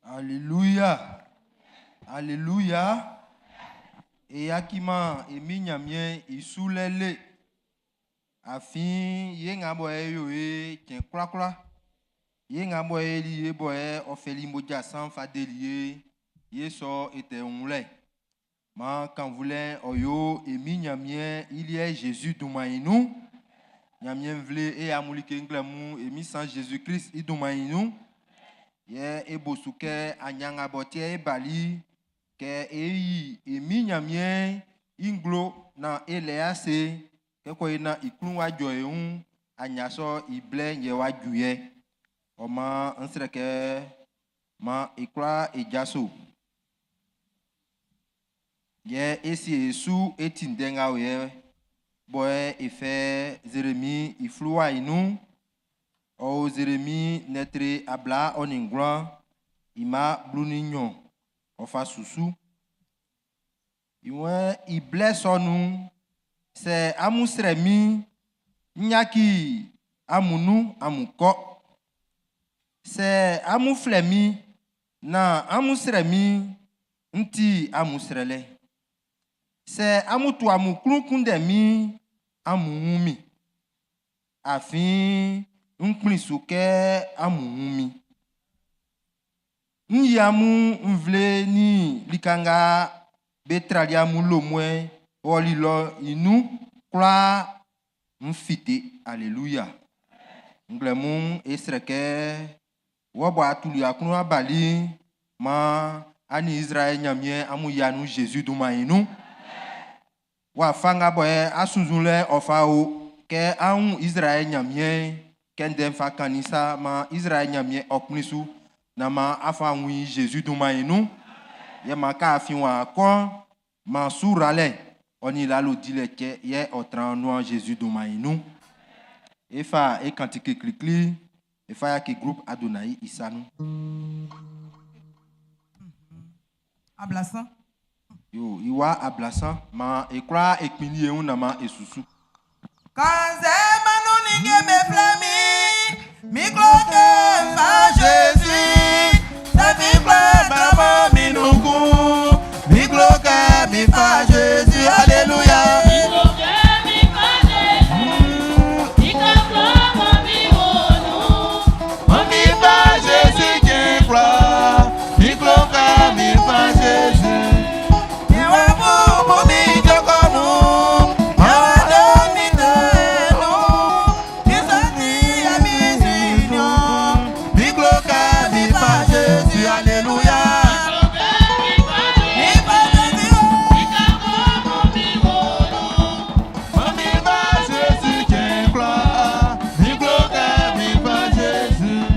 Alléluia. Alléluia. E yaciman e Min Ɲanmiɛn'n i sulɛ le. Afin ye nga bɔ e yo e cɛn kwlakwla. Ye nga bɔ e li ye bɔ e ɔ fɛli mmoja san fa deli ye. Ye sɔ e tɛ wunlɛ. Maan kannvulɛ'n ɔ yo e Min Ɲanmiɛn i liɛ Jésus dunman'n i nun. Ɲanmiɛn nvle e amun like nglɛmun e Min San Jésus Christ i dunman'n i nun. Yɛ e bo su kɛ aɲia nga bɔ tiɛ e bali kɛ e yi e Min Ɲanmiɛn i nglo na e lɛ ase kɛ kɔ e na i klun wa jɔ e wun aɲia sɔ i blɛ yɛ wa ju yɛ. Ɔ maan n srɛ kɛ maan e kwlaa e jaso. Yɛ e sie e su e ti ndɛ nga o yɛ bɔ e fɛ Zeremi i fluwa i nun. Ɔ o Zeremi nɛtre 29 i mma 12 ɔ fa susu. I waan i blɛ sɔ nun'n, sɛ amun srɛ min, n yaci amun nun amun kɔ. Sɛ amun flɛ min, na amun srɛ min, n ti amun srɛlɛ. Sɛ amun tu amun klun kunndɛ min, amun wun min. Afin n kplin su kɛ amun wun min. N yi amun nvle ni lika nga be trali amun lomuɛn wɔli lɔ i nun kwlaa n fite. Alléluia. Nglɛmun e srɛ kɛ wɔ bɔ a tuli aklun abali maan ani Israël Ɲanmiɛn amun yia nun Jésus dunman i nun. Wafa nga bɔ ɛ asunzunlɛ ɔ fa o kɛ ahun Israël Ɲanmiɛn kɛ ndɛ fa kannin sa maan Israël Ɲanmiɛn ɔ kplin su na maan afa wun i Jésus dunman i nun. Yɛ maan ka afin wa kɔ maan su ralɛ ɔ ni lalo dilɛ cɛ yɛ ɔ tran nuan Jésus dunman i nun. E fa e cantique klikli e fa ya ki groupe Adonai Isanu. Ablasan. Yo iwa ablasan maan e kwlaa e kpinni e wun na maan e susu. Kannzɛ manu ninnge be flɛ min, mi klo kɛ n fa Jésus. Sɛ mi klo traman mi nun kun, mi klo kɛ mi fa Jésus. Alléluia. Mi klo kɛ mi fa Jésus, i ka klo mi wo nun. Mi fa Jésus cɛn kwlaa, mi klo kɛ mi fa Jésus. Mi wa bubu mi jɔkɔ nun, mi wa do mi tɛ nun. Mi sɔ ti yɛ mi si niɔn, mi klo kɛ mi fa Jésus. Alléluia. Mi klo kɛ mi fa Mi fa Jésus, Jésus o. i ka klo mi wo nun. Mi fa Jésus cɛn kwlaa, mi klo kɛ mi fa Jésus.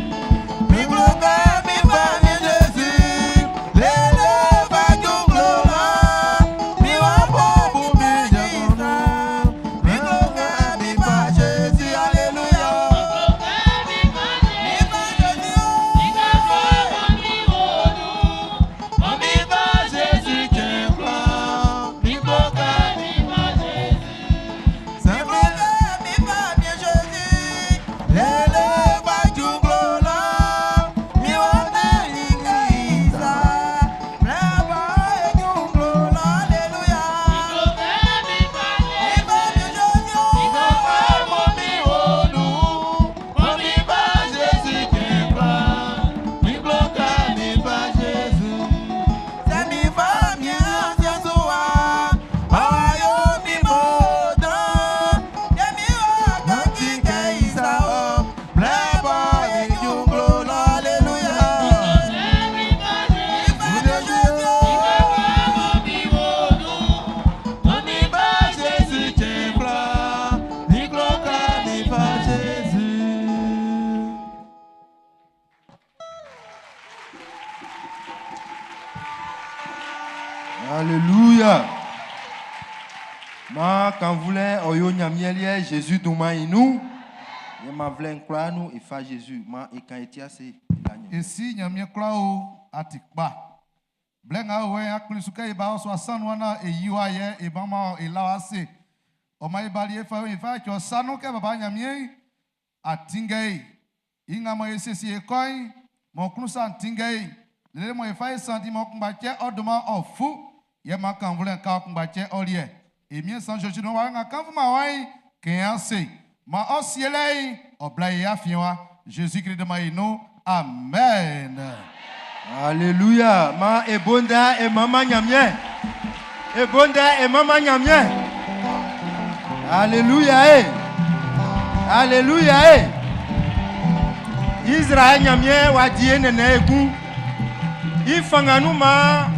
Mi klo kɛ mi fa mi Jésus, lele fa ju nglo lɔ. Mi wa bubu mi jɔkɔ nun, mi klo kɛ mi fa Jésus. Alléluia. Mi klo kɛ mi fa Mi fa Jésus, Jésus o. i ka klo mi wo nun. Mi fa Jésus cɛn kwlaa, mi klo kɛ Mi fa Jésus. Mi klo kɛ mi fa mi Jésus, lele fa ju nglo lɔ. Mi wa tɛ ike isa, mlɛ bɔ e ju nglo lɔ. Alléluia. Mi klo kɛ mi fa Mi fa mi Jésus, Jésus o. i ka klo mi wo nun. Mi fa Jésus cɛn kwlaa, mi klo kɛ mi fa Jésus. Sɛ mi fa mi asiɛ su wa, ɔwa yo mi mo dán. Yẹ mi wa kaci kɛ isa o, mlɛ bɔ e ju nglo lɔ. Alléluia. Mi klo kɛ mi fa Mi fa Jésus, Jésus o. i ka klo mi wo nun. Mi fa Jésus cɛn kwlaa, mi klo kɛ mi fa Jésus. Alléluia. Maan kannvulɛ ɔ yo Ɲanmiɛn liɛ Jésus dunman i nun. Yɛ maan vlɛ kwlaa nun e fa Jésus maan e kan e ti ase e la Ɲanmiɛn. Esi Ɲanmiɛn kwlaa o a ti kpa. Blɛ nga o wɛ akplin su kɛ e ba ɔ so asanu ana e yi wa yɛ e ba ma e la wa se. Ɔ ma e bali e fa e fa tsɔ sanu kɛ baba Ɲanmiɛn a tinngɛ e. I nga mɔ e siesie e kɔ'n, mɔ klun sa tinngɛ e. Lele mɔ e fa e san di mɔ kunngba cɛ ɔ dunman'n ɔ fu, yɛ man kannvunlɛ'n ka ɔ kunngba cɛ ɔ liɛ. E Miɛn San Zezi dunman wawɛ nga kannvun man wɔ'n, kɛn i ase. Man ɔ sielɛ'n ɔ bla e afiɛn wa. Zezi Krist dunman i nun. Amen. Alléluia. Ma e bonda e mama Ɲanmiɛn. E bonda e mama Ɲanmiɛn. Alléluia e. Alléluia e. Israël Ɲanmiɛn wa di e nene ekun. I fanngan nun ma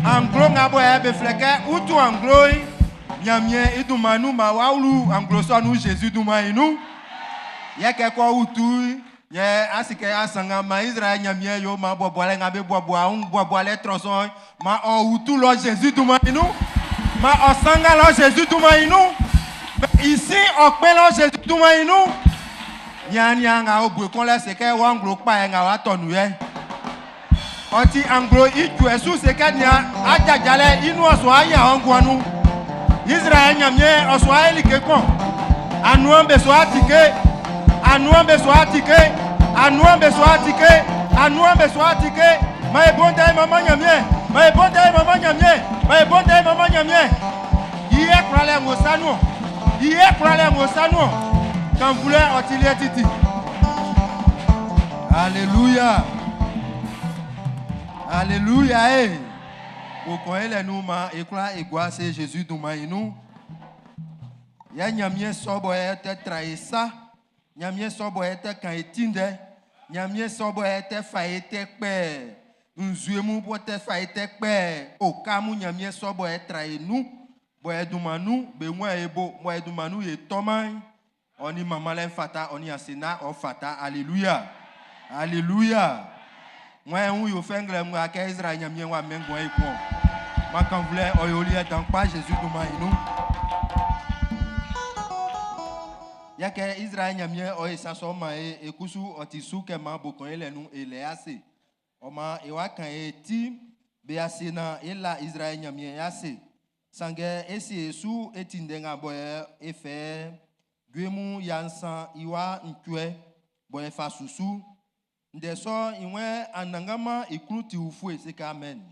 anglo nga bɔ yɛ be flɛ kɛ utu anglo yi, Ɲanmiɛn i dunman nun ma wa wlu anglo sɔ nun Jésus dunman i nun. Yɛ kɛ kɔ utu yɛ asike asanga ma Israël Ɲanmiɛn yo ma buabualɛ nga be buabua un buabualɛ trɔsɔn ma ɔ utu lɔ Jésus dunman i nun. Ma ɔ sanga lɔ Jésus dunman i nun. Ici ɔ kpɛn lɔ Jésus dunman i nun. Nia nia nga o bue kɔn lɛ se kɛ wa anglo kpa yɛ nga wa tɔ nu yɛ. Ɔ ti anglo i juɛ su se kɛ nia ajajalɛ i nu ɔsɔ aya ɔnguan nu. Israël Ɲanmiɛn ɔsɔ ayɛ like kɔn. Anuan be sɔ atike. Anuan be sɔ atike. Anuan be sɔ atike. Anuan be sɔ atike. Ma e bonda e mama Ɲanmiɛn. Ma e bonda e mama Ɲanmiɛn. Ma e bonda e mama Ɲanmiɛn. Iye kwlalɛ ŋo sanu. Iye kwlalɛ ŋo sanu. Kanvulɛ ɔ ti liɛ titi. Alléluia. Alléluia e. Okɔn ele nu ma ekura egua se Jésus dunman yi nu. Yɛ Ɲanmiɛn sɔ bɔ yɛ tɛ tra e sa. Ɲanmiɛn sɔ bɔ yɛ tɛ kan e ti ndɛ. Ɲanmiɛn sɔ bɔ yɛ tɛ fa e tɛ kpɛ. Nzue mu bɔ tɛ fa e tɛ kpɛ. Oka mu Ɲanmiɛn sɔ bɔ yɛ tra e nu. Bɔ yɛ dunman nu be ŋua e bo. Bɔ yɛ dunman nu ye tɔman. Ɔ ni mama lɛ fata, ɔ ni asena ɔ fata. Alléluia. Alléluia. Ŋua ŋu yo fɛ ŋlɛ ŋua kɛ Israël Ɲanmiɛn wa mɛn guan e kɔn. Ma kanvulɛ ɔ yo liɛ dan kpa Jésus dunman yi nun. Yɛ kɛ Israël Ɲanmiɛn ɔ ye sasɔ ma e ekusu ɔ ti su kɛ ma bo kɔn e lɛ nu e lɛ ase. Ɔ ma e wa kan e ti be ase na e la Israël Ɲanmiɛn ase. Sanngɛ e sie su e ti ndɛ nga bɔ yɛ e fɛ due mu ya nsan i wa ntwɛ bɔ e fa susu. Ndɛ sɔ i wɛn anangama i klun ti ufue se kɛ amen.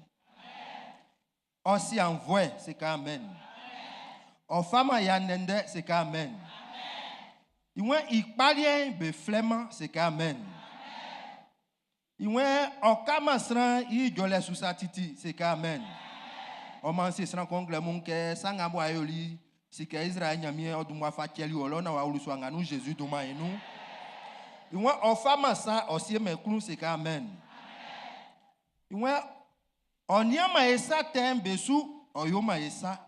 Ɔ si anvɔɛ se kɛ amen. Ɔ fama ya ndɛndɛ se kɛ amen. I wɛn i kpaliɛ be flɛma se kɛ amen. I wɛn ɔ kama sran i jɔlɛ susa titi se kɛ amen. Ɔ man se sran kɔn mun kɛ sanga bɔ ayoli si kɛ Israël Ɲanmiɛn ɔ dun wa fa cɛli wɔ lɔ na wa wlu su anga nu Jésus dunman yi nun. I wɛn ɔ fama sa ɔ sie mɛ klun se kɛ amen. I wɛn ɔ niama e sa tɛn be su ɔ yo ma e sa.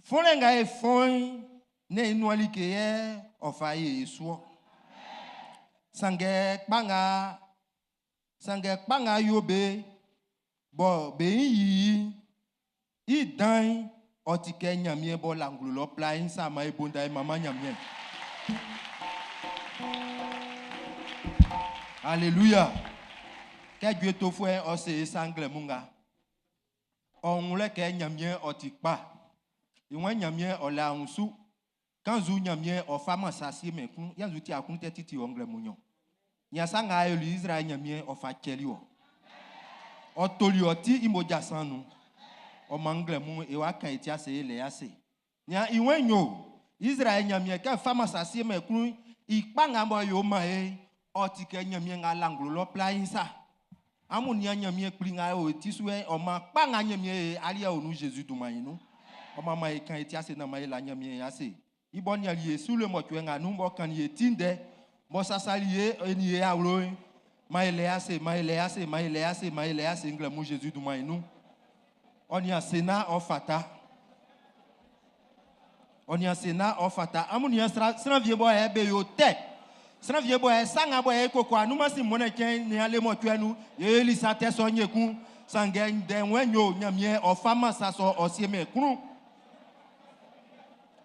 Fɔlɛ nga e fɔn ne i nuali ke yɛ ɔ fa ye e suɔ. Sanngɛ kpanga sanngɛ kpanga yo be bɔ be yi i dan ɔ ti kɛ Ɲanmiɛn bɔ la nglo lɔ pla yi sa ma e bonda e mama Ɲanmiɛn. Alléluia. Kɛ Dieu to fue ɔ se e sangle mu nga. Ɔ ŋlɛ kɛ Ɲanmiɛn ɔ ti kpa. I wɛn Ɲanmiɛn ɔ la ahun su. Kanzu Ɲanmiɛn ɔ fa ma sa sie mɛ kun. Yanzu ti akun tɛ titi ɔ ŋlɛ mu nyɔ. Nyasa nga elu Israël Ɲanmiɛn ɔ fa cɛli wɔ. Ɔ toli ɔ ti i moja san nu. Ɔ ma ŋlɛ mu e wa kan e ti ase e lɛ ase. Nya i wɛn nyo Israël Ɲanmiɛn kɛ fa ma sa sie mɛ kun. I kpa nga bɔ yo ma e ɔ ti kɛ Ɲanmiɛn nga la nglo lɔ pla yi sa. Amu nia Ɲanmiɛn kpli nga o ti su yɛ ɔ ma kpa nga Ɲanmiɛn e aliɛ o nu Jésus dunman yi nu. Ɔ ma ma e kan e ti ase na ma e la Ɲanmiɛn ase. I bɔ nia li e su le mɔtsuɛ nga nu bɔ kan li e ti ndɛ bɔ sasali ye e ni e awlo yi. Ma e lɛ ase, ma e lɛ ase, ma e lɛ ase, ma e lɛ ase ŋlɛ mu Jésus dunman yi nu. Ɔ nia se na ɔ fata. Ɔ nia se na ɔ fata. Amu nia sran sran vie bɔ yɛ be yo tɛ. Sran vie bɔ yɛ sanga bɔ yɛ koko anuma si mɔnɛ kyɛn nia le mɔtsuɛ nu. Ye li sa tɛ sɔ nye kun. Sanngɛ ndɛ ŋwɛ nyo Ɲanmiɛn ɔ fa ma sa sɔ ɔ sie mɛ kunu.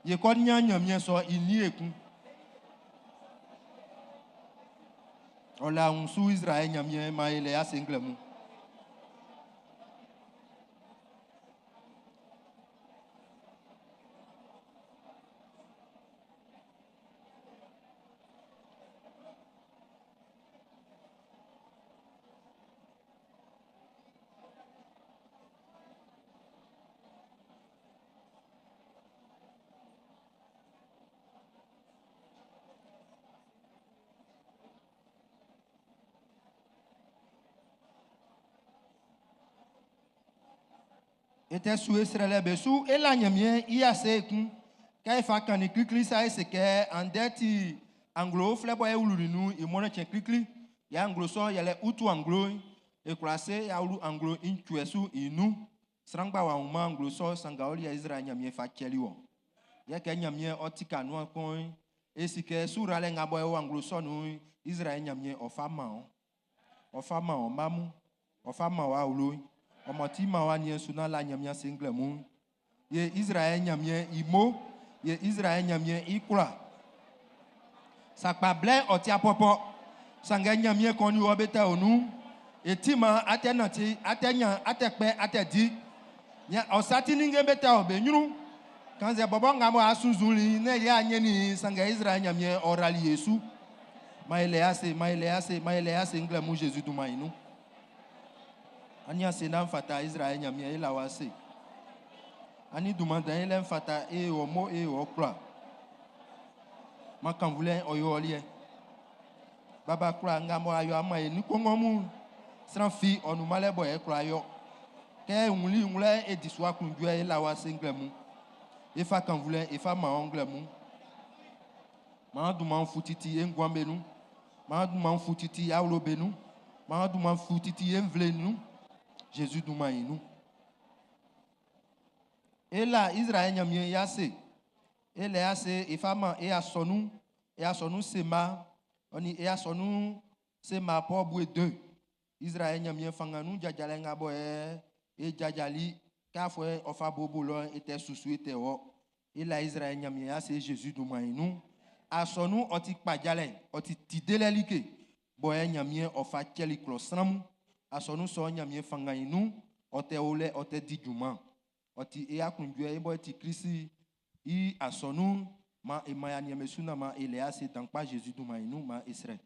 Ye kɔ nia Ɲanmiɛn sɔ i ni ekun. Ɔ la ahun su Israël Ɲanmiɛn ma e lɛ ase ŋlɛ mu. E tɛ su e srɛlɛ be su e la Ɲanmiɛn i ase ekun. Kɛ e fa kannin klikli sa e se kɛ andɛ ti anglo uflɛ bɔ e wluli nun i mɔnnɛn cɛn klikli. Yɛ anglo sɔ'n yɛlɛ Utu anglo'n. E kwla se y'a wlu anglo i ncuɛ su i nun. Sran ngba w'a wunman anglo sɔ'n sanngɛ ɔ liɛ Izraɛl Ɲanmiɛn fa cɛli wɔ. Yɛ kɛ Ɲanmiɛn ɔ tika nuan kɔ'n, e si kɛ su ralɛ nga bɔ e wɔ anglo sɔ'n nun'n, Izraɛl Ɲanmiɛn ɔ fa man ɔ. Ɔ fa man ɔ mma mun. Ɔ fa man wɔ awlo'n. Ɔ mɔ ti man wɔ aniɛn su na la Ɲanmiɛn ase nglɛmun'n. Ye Izraɛl Ɲanmiɛn i mo, ye Izraɛl Ɲanmiɛn i kwla. Sakpa blɛ'n ɔ ti apɔpɔ. Sanngɛ Ɲanmiɛn kɔni wɔ be tɛ o nun. E ti man atɛ nanti, atɛ nyan, atɛ kpɛ, atɛ di. Ɔ sa ti ninnge be tɛ o be ɲrun. Kannzɛ bɔbɔ nga mo asunzunli ne yɛ anyeni sanngɛ Izraɛl Ɲanmiɛn ɔ rali Yesu. Ma ele ase, ma ele ase, ma ele ase nglɛmun Jésus dunman yi nun. Ani ase na fata Israël Ɲanmiɛn e la wa se. Ani dunman dan ele fata e wɔ mo e wɔ kplɔ. Ma kanvulɛ ɔ yo ɔliɛ. Baba kura nga mo ayo ama e ni kɔngɔ mu. Sran fi ɔnu malɛ bɔ e kura yɔ. Kɛ wuli wulɛ e di su akunjɔ e la wa se nglɛmun. E fa kanvulɛ e fa ma ɔ nglɛmun. Ma dunman futiti e nguan be nun. Ma dunman futiti awlo be nun. Ma dunman futiti e nvle nun. Jésus dunman yi nun. E la Israël Ɲanmiɛn i ase. E lɛ ase e fa ma e asɔnu e asɔnu sema ɔni e asɔnu sema pɔ bue deux. Israël Ɲanmiɛn fanga nun jajalɛ nga bɔ ɛ e jajali k'afɔ ɔfa bobo lɔ e tɛ susu e tɛ wɔ. E la Israël Ɲanmiɛn i ase Jésus dunman yi nun. Asɔnu ɔ ti kpajalɛ ɔ ti tidelɛ like bɔ ɛ Ɲanmiɛn ɔfa cɛli klɔ sran mun. Asɔnu sɔ Ɲanmiɛn fanga yi nun ɔ tɛ o lɛ ɔ tɛ di junman. Ɔ ti e akunjɔɛ e bɔ e ti Krisi i asɔnu ma e ma ya niɛn su na ma e lɛ ase dan kpa Jésus dunman yi nun ma e srɛ.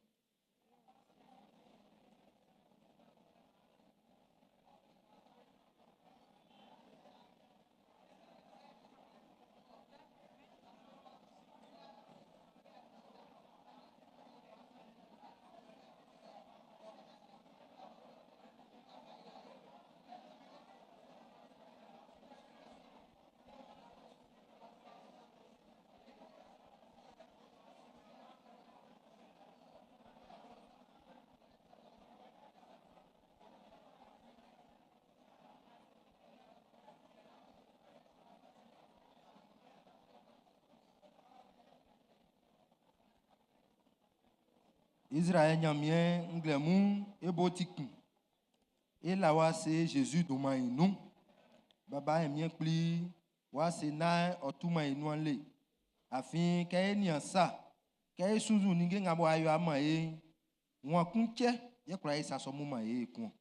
Israël Ɲanmiɛn nglɛmun e bo ti kun. E la wa se Jésus dunman yi nun. Baba Ɲanmiɛn kpli wa se na ɔ tuman yi nuan le. Afin kɛ e nian sa, kɛ e susu ninnge nga bɔ ayo ama e, wọn kun kyɛ yɛ kura e sasɔ mu ma e kun.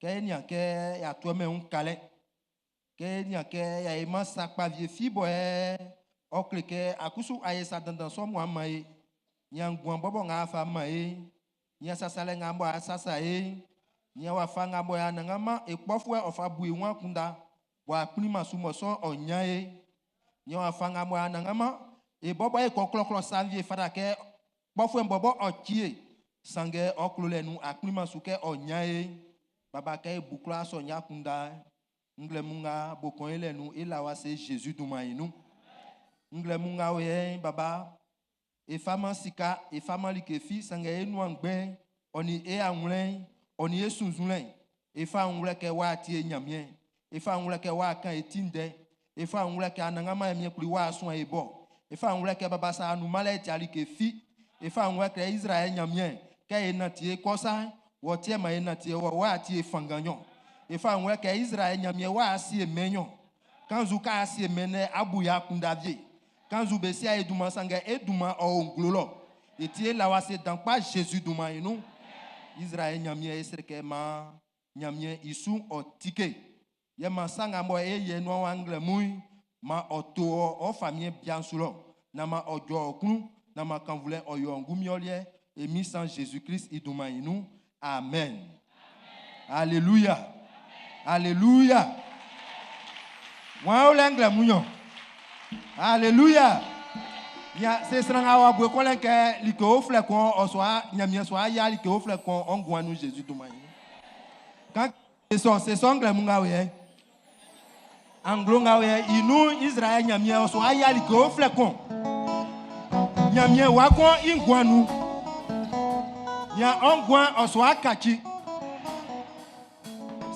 Kɛ e nian kɛ ya to mɛ ń kalɛ. Kɛ e nian kɛ ya e ma sa kpavie fi bɔ ɛ ɔ kle kɛ akusu aye sa dandan sɔ mu ama e. Nian guan bɔbɔ nga fa ma e. Nian sasalɛ nga bɔ asasa e. Nian wafa nga bɔ ya nanga ma e kpɔfuɛ ɔfa bu e wọn kunda. Bɔ akpli ma sumɔ sɔ ɔnya e. Nian wafa nga bɔ ya nanga ma e bɔbɔ e kɔ klɔklɔ sanvie fada kɛ kpɔfuɛ bɔbɔ ɔtsi e. Sanngɛ ɔklo lɛ nu akpli ma su kɛ ɔnya e. Baba kɛ e bu kura sɔ nya kunda. Nglɛmun nga bokɔn e lɛ nu e la wa se Jésus dunman yi nun. Nglɛmun nga o yɛ baba e fa ma sika e fa ma like fi sanngɛ e nuan gbɛn ɔni e awlɛn ɔni e sunsunlɛ e fa nwlɛ kɛ wa tie Ɲanmiɛn e fa nwlɛ kɛ wa kan e ti ndɛ e fa nwlɛ kɛ anangama Ɲanmiɛn kpli wa suan e bɔ e fa nwlɛ kɛ baba sa anumalɛ ti like fi e fa nwlɛ kɛ Israël Ɲanmiɛn kɛ e nanti e kɔsa wɔ tie ma e nanti wɔ wa tie fanganyɔ e fa nwlɛ kɛ Israël Ɲanmiɛn wa sie mɛnyɔ kanzu ka sie mɛnɛ abuya kundavie kanzu be sia e duma sanngɛ e duma ɔ nglo lɔ e tie la wa se dan kpa Jésus dunman yi nun Israël Ɲanmiɛn e srɛ kɛ ma Ɲanmiɛn i su ɔ tike yɛ ma sanga bɔ e yɛ nua wa nglɛmun ma ɔ to ɔ ɔ famiɛn bian su lɔ na ma ɔ jɔ ɔ kun na ma kanvulɛ ɔ yɔ ngumiɔliɛ e mi san Jésus Christ i dunman yi nun amen. Alléluia. Alléluia. Wọn o lɛ nglɛmun yɔ. Alléluia. Ya se sran awa bu ko lɛ kɛ like o filɛ kɔn ɔ sɔ Ɲanmiɛn sɔ aya like o filɛ kɔn ɔ nguan nu Jésus dunman yi nun. Kan se sɔn se sɔn nglɛmun nga o yɛ. Anglo nga yɛ inu Israel Ɲanmiɛn ɔ so ayali ke o flɛ kɔn. Ɲanmiɛn wa kɔn i nguan nu. Nya ɔ nguan ɔ so akachi.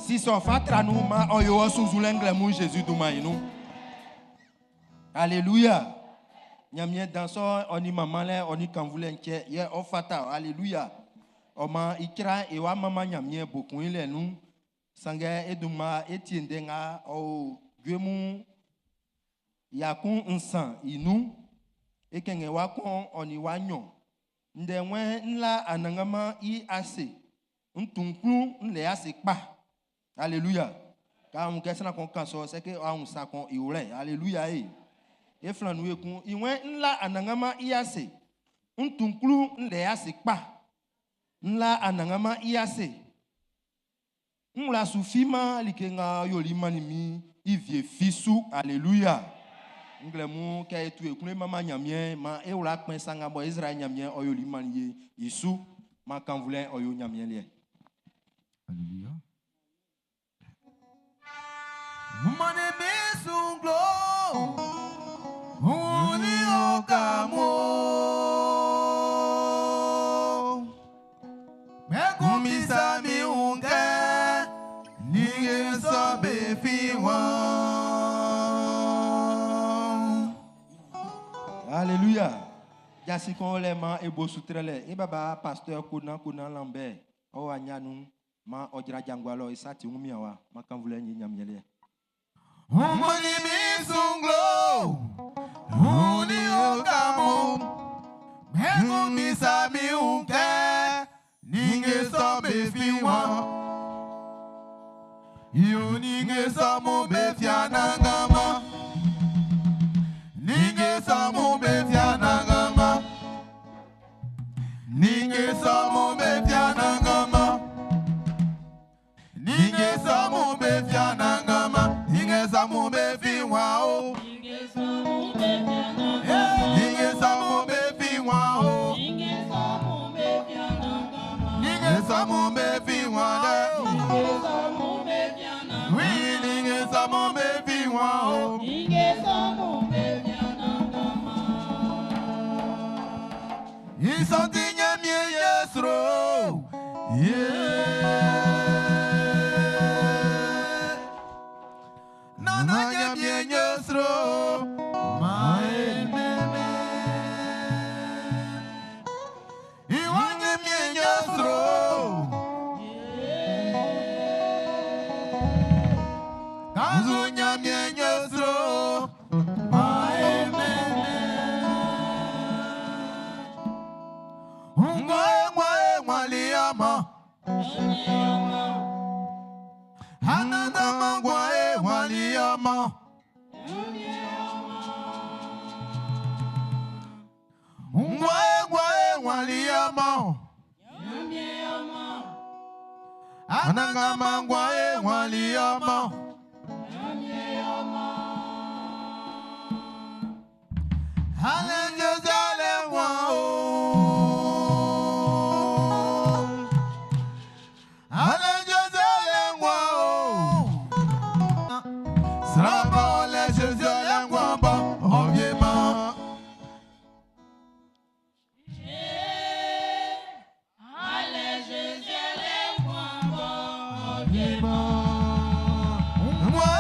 Sisɔ fatra nu ma ɔ yo ɔ sunsun lɛ nglɛmun Jésus dunman yi nu. Alléluia. Ɲanmiɛn dansɔ ɔ ni mama lɛ ɔ ni kanvulɛ ŋtsɛ yɛ ɔ fata alléluia. Ɔ ma itsra ewa mama Ɲanmiɛn bokun yi lɛ nu. Sanngɛ eduma etie ndɛ nga ɔ dzuemu yakun nsan inu ekenge wa kɔn ɔni wa nyɔ ndɛ wɛn ńlá anangama i ase ntunkun ńlɛ ase kpa alléluia k'ahun kẹsàn kan kan sɔ sɛke ahun sa kan ìwúrɛ alléluia ye eflanu ekun ìwɛn ńlá anangama i ase ntunkun ńlɛ ase kpa ńlá anangama i ase ŋlɔ sufima like nga yoli mani mi ivie fisu alléluia nglɛmu kɛ etu ekun mama Ɲanmiɛn ma ewla kpɛn sanga bɔ Israël Ɲanmiɛn ɔ yoli mani ye isu ma kanvulɛ ɔ yo Ɲanmiɛn liɛ. Alléluia. Mane mi sunglo, uni okamo. Mekumi sami unge, ninge sobe fiwa. Alléluia. Jasi kan lɛ ma ebo sutrɛ lɛ e baba pasteur Kona Kona Lambert ɔ wa nyanu ma ɔdzra dzangua lɔ esa ti ŋu mia wa ma kanvulɛ nye Ɲanmiɛn liɛ. Mane mi sunglo, uni okamo. Mekumi sami unge, ninge sobe fiwa. Yo ninge samu be fianangama. Ninge samu be fianangama. Ninge samu be fianangama. Ninge samu be fianangama. Ninge samu be fiwa o. Ninge samu be fianangama. Ninge samu be fiwa o. Ninge samu be fianangama. Ninge samu be fiwa de. Ninge samu be fianangama. Oui, ninge samu be fiwa o. Ninge samu be fianangama. Isanti nyamie yesro. Yeah. Nana nyamie yesro. Mae meme. Iwa nyamie yesro. Kazu nyamie yesro. Mae meme. Ngwa ngwa ngwaliama. Hanana ngwa ngwaliama. Ngwa ngwa ngwaliama. Hanana ngwa ngwaliama. Hallelujah, wa o. Hallelujah, wa o. Srabo le Jésus wa ba, oviema. Ale Jésus le ngwambo. Oviema. Mwa.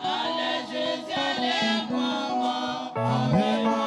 Ale Jésus le ngwambo. Oviema.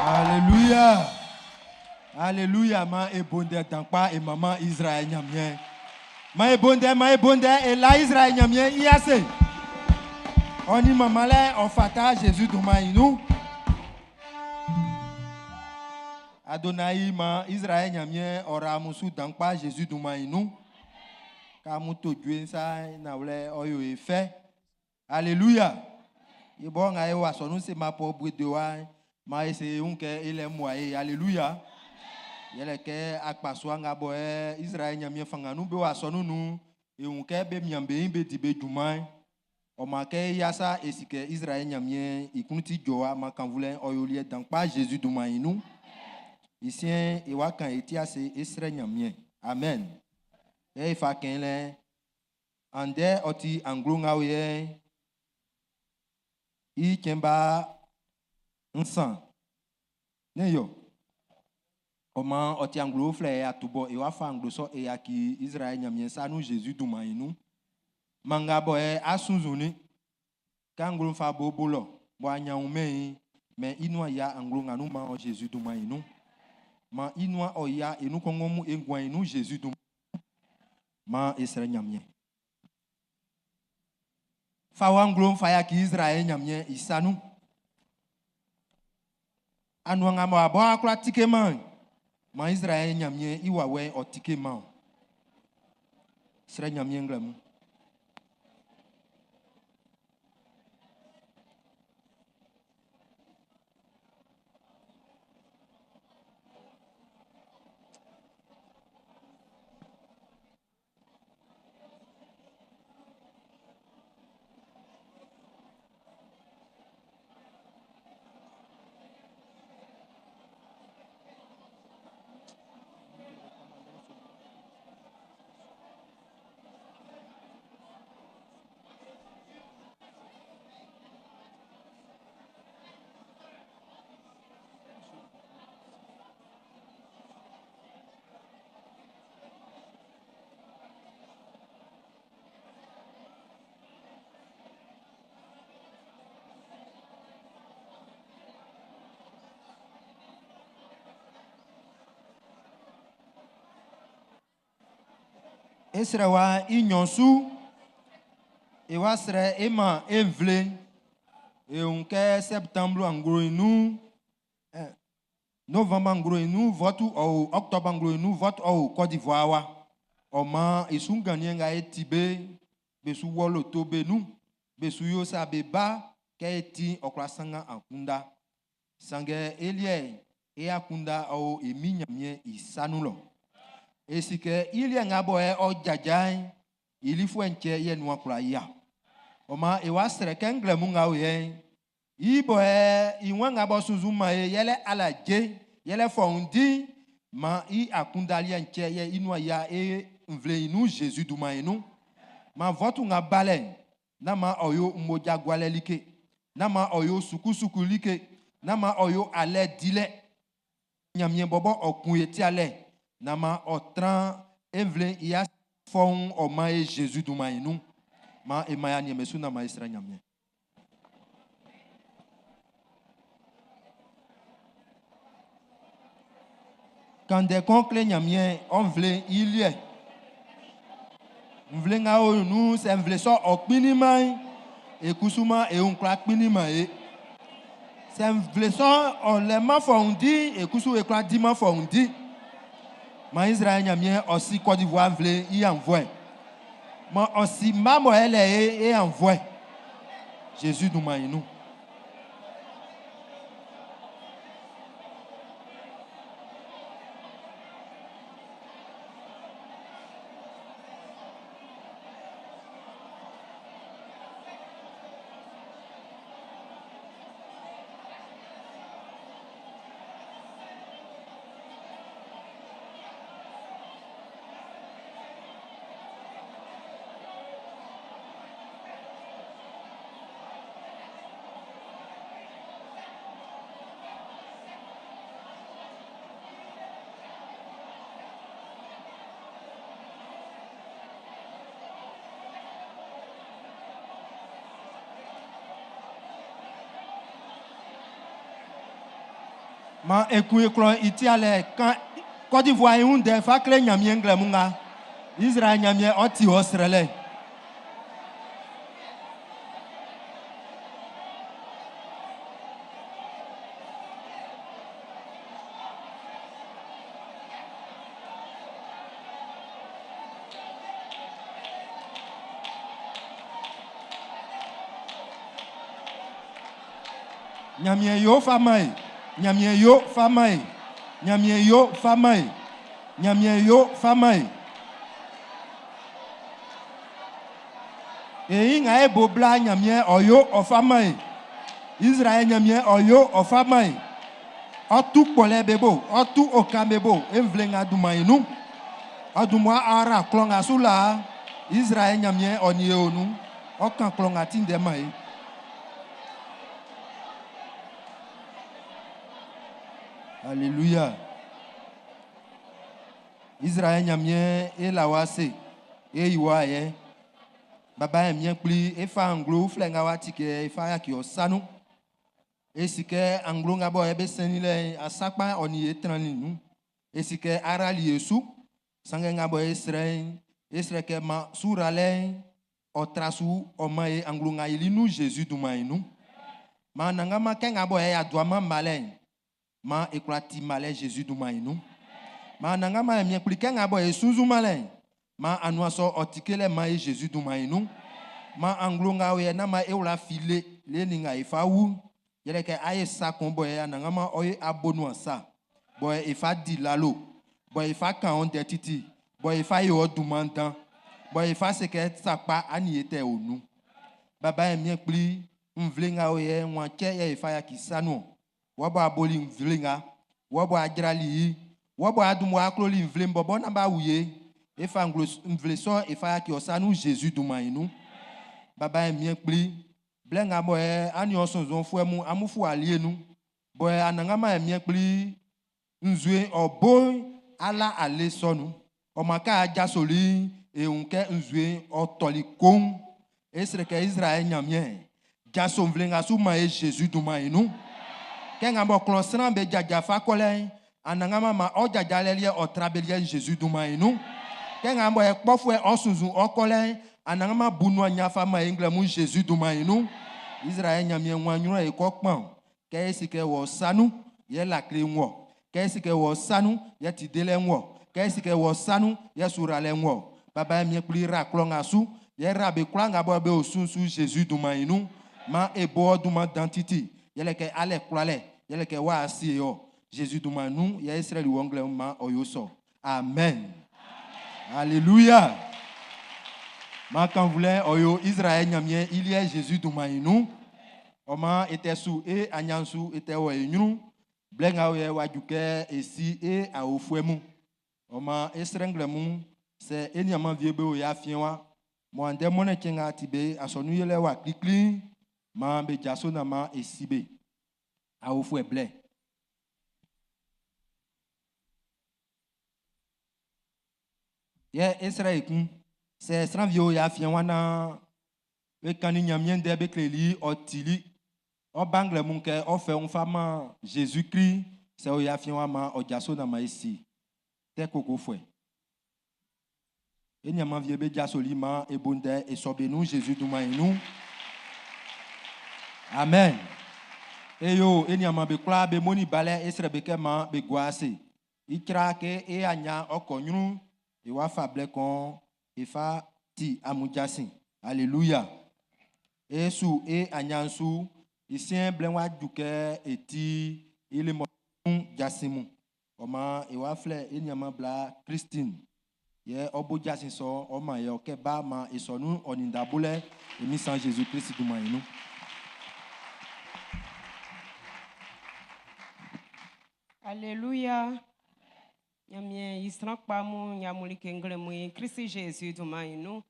Alléluia. Alléluia. Ma e bonde dankpa e maman Israël nyamien. Ma e bonde, ma e bonde e la Israël nyamien iase. Oni maman le on fata Jésus douma inou. Adonai ma Israël nyamien ora musu dankpa Jésus douma inou. Ka mu to dwe sa na wle oyo e fe. Alléluia. Ibo nga e wa sonu se ma po bwe de wa ma e se unke ile mo e. Alléluia. Yele ke akpaswa nga bo e Israël nyamien fanga nu be wa sonu nu e unke be miambe be di be djuma. O ma ke yasa esike Israël nyamien ikunti jowa ma kanvule oyolie dankpa Jésus douma inu. Isien e wa kan etiase esre nyamien. Amen. E fa ken le ande oti anglo nga we i kemba nsan. Ne yo. O ma oti anglo fle ya tubo e wa fa anglo so e ya ki Israël nyamien sa nu Jésus douma inu. Manga bo e asunzuni. Kanglo fa bo bolo bo anya ume me inu ya anglo nga nu ma o Jésus douma inu. Ma inu o ya enu kongo mu engwa inu Jésus douma. Ma esre nyamien. Fa wa anglo fa ya ki Israël nyamien isanu. Anu nga mo abo akla tike man. Ma Israël nyamien iwa we o tike man. Sre nyamien nglemu. Esre wa inyonsu e wa sre e ma evle e unke septembre angro inu novembre angro inu vote ou octobre angro inu vote ou Côte d'Ivoire wa o ma isun gagné nga e tibe be su wolo to be nu be su yo sa be ba ke ti okra sanga akunda sange elie e akunda o e minyamie isanulo. Esike ili nga bo e o jajan ili fu enche ye nu akura ya. O ma e wa sere ke ngle mu nga o ye. Ibo e inwa nga bo suzu ma e yele ala je yele fo undi ma i akunda li enche ye inu ya e mvle inu Jésus duma inu. Ma votu nga bale na ma oyo mmoja gwale like na ma oyo sukusuku like na ma oyo ale dile nyamie bobo okun eti ale. Nama otran evle ya fon o ma e Jésus duma inu ma e ma ya ni mesu na ma isra nyamie. Quand des conclés nyamie on vle ilie mvle nga o nu se mvle so okpini mai e kusuma e unkra kpini mai se mvle so o le ma fo undi e kusu e kra di ma fo undi. Ma Israël nyamie aussi Côte d'Ivoire vle y envoie. Ma aussi mamo elle e envoie. Jésus nous m'a nous. Ma e kun e klɔ'n i ti alɛ kan Côte d'Ivoire i wun ndɛ fa kle Ɲanmiɛn nglɛmun nga. Israël Ɲanmiɛn ɔ ti ɔ srɛlɛ. Ɲanmiɛn yo fa man e. Ɲanmiɛn yo fa man e. Ɲanmiɛn yo fa man e. Ɲanmiɛn yo fa man e. Eyi nga e bo bla Ɲanmiɛn ɔ yo ɔ fa man e. Israël Ɲanmiɛn ɔ yo ɔ fa man e. Ɔ tu kpɔlɛ be bo, ɔ tu oka be bo, e nvle nga dunman i nun. Ɔ dun mmua ɔra klɔ nga su la, Israël Ɲanmiɛn ɔ nin e o nun. Ɔ kan klɔ nga ti ndɛ man e. Alléluia. Israël Ɲanmiɛn e la wa se, e yi wa yɛ. Baba Ɲanmiɛn kpli e fa anglo uflɛ nga wa ti kɛ e fa yaki ɔ sa nun. E si kɛ anglo nga bɔ e be sɛnnin lɛ asakpa ɔ nin e trannin nun. E si kɛ arali e su. Sanngɛ nga bɔ e srɛ'n, e srɛ kɛ ma su ralɛ'n ɔ tra su ɔ man e anglo nga yili nun Jésus dunman i nun. Ma nangama kɛ nga bɔ e adua man malɛ'n, ma e kwla ti malɛ Jésus dunman i nun. Ma nangama Ɲanmiɛn kpli kɛ nga bɔ e sunsun malɛ'n, ma anua sɔ ɔ ti kelɛ man e Jésus dunman i nun. Ma anglo nga o yɛ na ma e wla file le ni nga e fa wu. Yɛlɛ kɛ a ye sa kun bɔ e anangama ɔ ye abonuan sa. Bɔ e fa di lalo. Bɔ e fa kan ɔ ndɛ titi. Bɔ e fa ye ɔ dunman dan. Bɔ e fa se kɛ sa kpa ani e tɛ o nun. Baba Ɲanmiɛn kpli nvle nga o yɛ wan cɛ yɛ e fa yaki sa nun. Wɔ bɔ aboli nvle nga. Wɔ bɔ adzrali yi. Wɔ bɔ adunmɔ akloli nvle bɔbɔ na ba wuye. E fa nglo nvle sɔ e fa yaki ɔ sa nun Jésus dunman i nun. Baba Ɲanmiɛn kpli blɛ nga bɔ ɛ ani ɔ sɔnnzɔnfuɛ mun amun fu alie nun. Bɔ ɛ anangama Ɲanmiɛn kpli nzue ɔ bo ala ale sɔ nun. Ɔ ma ka ajasoli e wun kɛ nzue ɔ tɔli koun. E srɛ kɛ Israël Ɲanmiɛn jaso nvle nga su man e Jésus dunman i nun. Kɛ nga bɔ klɔ sran be jaja fa kɔlɛ'n, anangama ma ɔ jaja lɛ liɛ ɔ tra be liɛ Jésus dunman i nun. Kɛ nga bɔ ɛ kpɔfuɛ ɔ sunsun ɔ kɔlɛ'n, anangama bu nua nya fa man e nglɛmun Jésus dunman i nun. Israël Ɲanmiɛn wan ɲrun e kɔ kpan. Kɛ e si kɛ wɔ sa nun, yɛ lakle wɔ. Kɛ e si kɛ wɔ sa nun, yɛ ti delɛ wɔ. Kɛ e si kɛ wɔ sa nun, yɛ suralɛ wɔ. Baba Ɲanmiɛn kpli ra klɔ nga su, yɛ ra be kwlaa nga bɔ be o su'n su Jésus dunman i nun. Ma e bo ɔ dunman dan titi. Yɛlɛ kɛ alɛ kwlalɛ, yɛlɛ kɛ wa sie ɔ. Jésus dunman nun, yɛ Israël wɔ nglɛmun ma ɔ yo sɔ. Amen. Alléluia. Ma kan vulɛ ɔ yo Israël Ɲanmiɛn i liɛ Jésus dunman i nun. Ɔ ma e tɛ su e anyan su e tɛ wɔ e ɲrun. Blɛ nga o yɛ wa ju kɛ e si e awofuɛ mun. Ɔ ma e srɛ nglɛmun sɛ e nianman vie be o ya afiɛn wa. Mɔ andɛ mɔnɛ cɛn nga ti be asɔnun yɛlɛ wa klikli ma be jaso na ma e si be awofuɛ blɛ. Yɛ e srɛ ekun sɛ sran vie o ya afiɛn wa na be kannin Ɲanmiɛn ndɛ be kleli ɔ tili ɔ ba nglɛmun kɛ ɔ fɛ wun fa man Jésus Christ sɛ o ya afiɛn wa ma ɔ jaso na ma e si tɛ kokofuɛ. E nianman vie be jasoli ma e bo ndɛ e sɔ be nun Jésus dunman i nun. Amen. E yo e nianman be kwlaa be mo ni balɛ e srɛ be kɛ ma be gua ase. I tra ke e anya ɔkɔ ɲrun e wa fa blɛ kɔn e fa ti amun jasin. Alléluia. E su e anyan su isien blɛ wa ju kɛ e ti ile mɔ jasin mun. Ɔ ma e wa flɛ e nianman bla Christine. Yɛ ɔ bo jasin sɔ ɔ ma yɛ ɔ kɛ ba ma e sɔ nun ɔ nin dabolɛ e mi san Jésus Christ dunman i nun. Alléluia. Ɲanmiɛn i sran kpa mun Ɲanmiɛn like nglɛmun i Krist Jésus dunman i nun.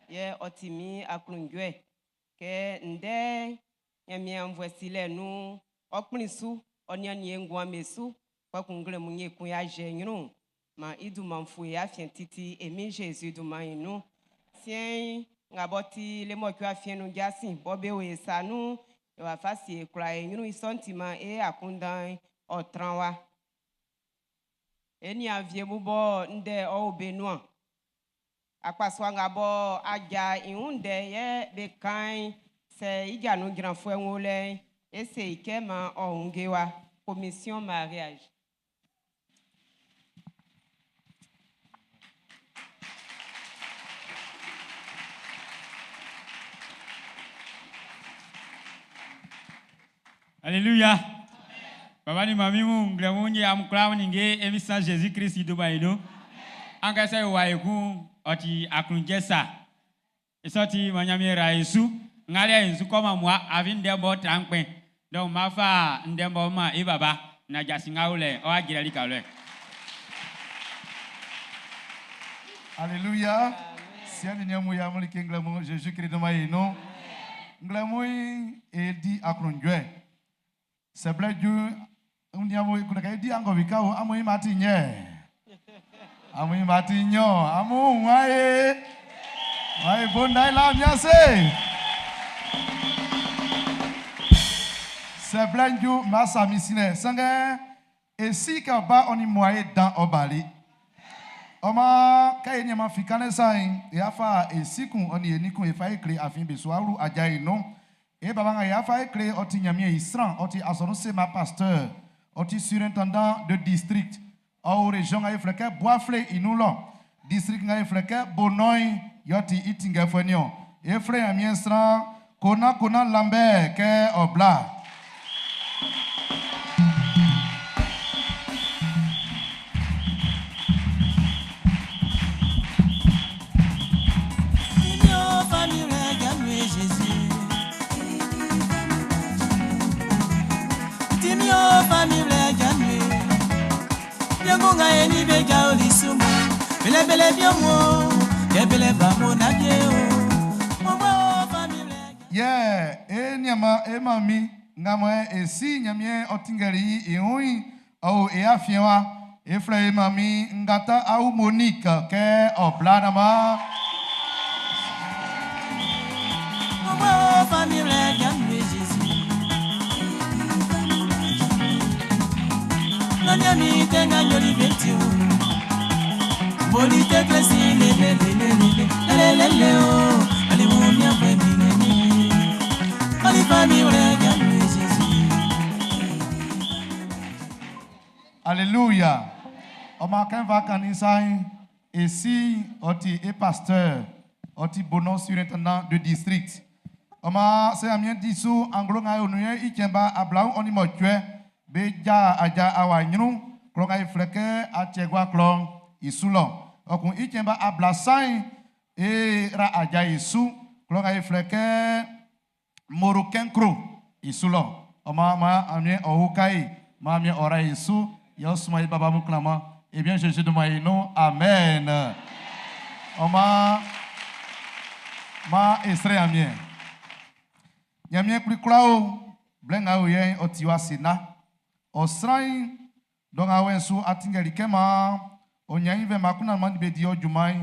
Yɛ ɔ ti min aklunjuɛ. Kɛ ndɛ Ɲanmiɛn anvɔɛ silɛ nun ɔ kplin su ɔ niannin e nguan me su. Kpɛkun nglɛmun ye kun ya zɛ ɲrun. Ma i dunman fu e afiɛn titi e min Jésus dunman i nun. Siɛn'n nga bɔ ti le mɔcuɛ afiɛn nun jasin bɔ be o e sa nun e wa fa sie e kwlaa e ɲrun i sɔ'n ti man e akunndan'n. Ɔ tran wa. E nian vie mun bɔ ndɛ ɔ o be nuan. Akpasua nga bɔ aja i wun ndɛ yɛ be kan'n, sɛ i ja nun jranfuɛ wo lɛ'n, e se i kɛ man ɔ wunnge wa. Commission mariage. Alléluia. Baba ni mami mu nglɛmu nye amukla ninge emisa Jésus Christ do ba ino. Ankasa wa ekun ɔti akunjɛ sa. Esɔti manyami ra Yesu. Ngale Yesu kɔma mua avi ndɛbɔ trankpɛ. Donc ma fa ndɛbɔ ma e baba na jasi ŋawo lɛ ɔ adzrɛ ka lɛ. Alléluia. Sian ni mu ya mu like nglɛmu Jésus Christ do ma ino. Nglɛmu e di akunjɛ. Sɛblɛ ju ndiamu kunaka di ango bikawo amu imati nye. Amu imati nyo, amu wae. Wae bondai la miase. Sɛblɛ ju masa misine sange esi ka ba oni moye dan obali. Ọmọ kẹ́yìn ní ẹ̀ma fi kánẹ́ sáyìn ìyáfa èsìkùn ọ̀nì ènìkùn ìfà ìkìlẹ̀ àfihàn bèsò àwùrù àjà inú. E baba nga ìyáfa ìkìlẹ̀ ọtí nyàmíẹ̀ ìsran ọtí asọ̀nùsèmà pasteur ọtí surintendant de district ọwọ́ région nga ìflẹ̀kẹ́ Boaflé inú lọ district nga ìflẹ̀kẹ́ Bonoyi yọtí ìtìngẹ̀fọ́ ni ọ. Eflẹ̀ nyàmíẹ̀ sran Kona Kona Lambert kẹ́ ọ̀bla. Yeah, e nyama e mami ngamo e si nyamie otingeri e hui o e afiwa e fle e mami ngata au Monique ke obla na ma. Alléluia. Oma ken va kanisa et si oti e pasteur oti bonon surintendant de district. Oma se amien disu anglo nga onu ye ikemba ablaou oni mo tue be ja aja awa nyru klo nga ifleke achegwa klo isulo. Okun ikemba abla sain e ra aja isu klo nga ifleke morokenkro isulo. Oma ma amien ohukai ma amien ora isu yosuma baba muklama. Eh bien Jésus de moi amen. Oma ma esre amien. Nyamien kpli klao blenga oyen otiwa sina. Osrain donga wensu atingeli kema onyanyi ve makuna mandi be dio jumai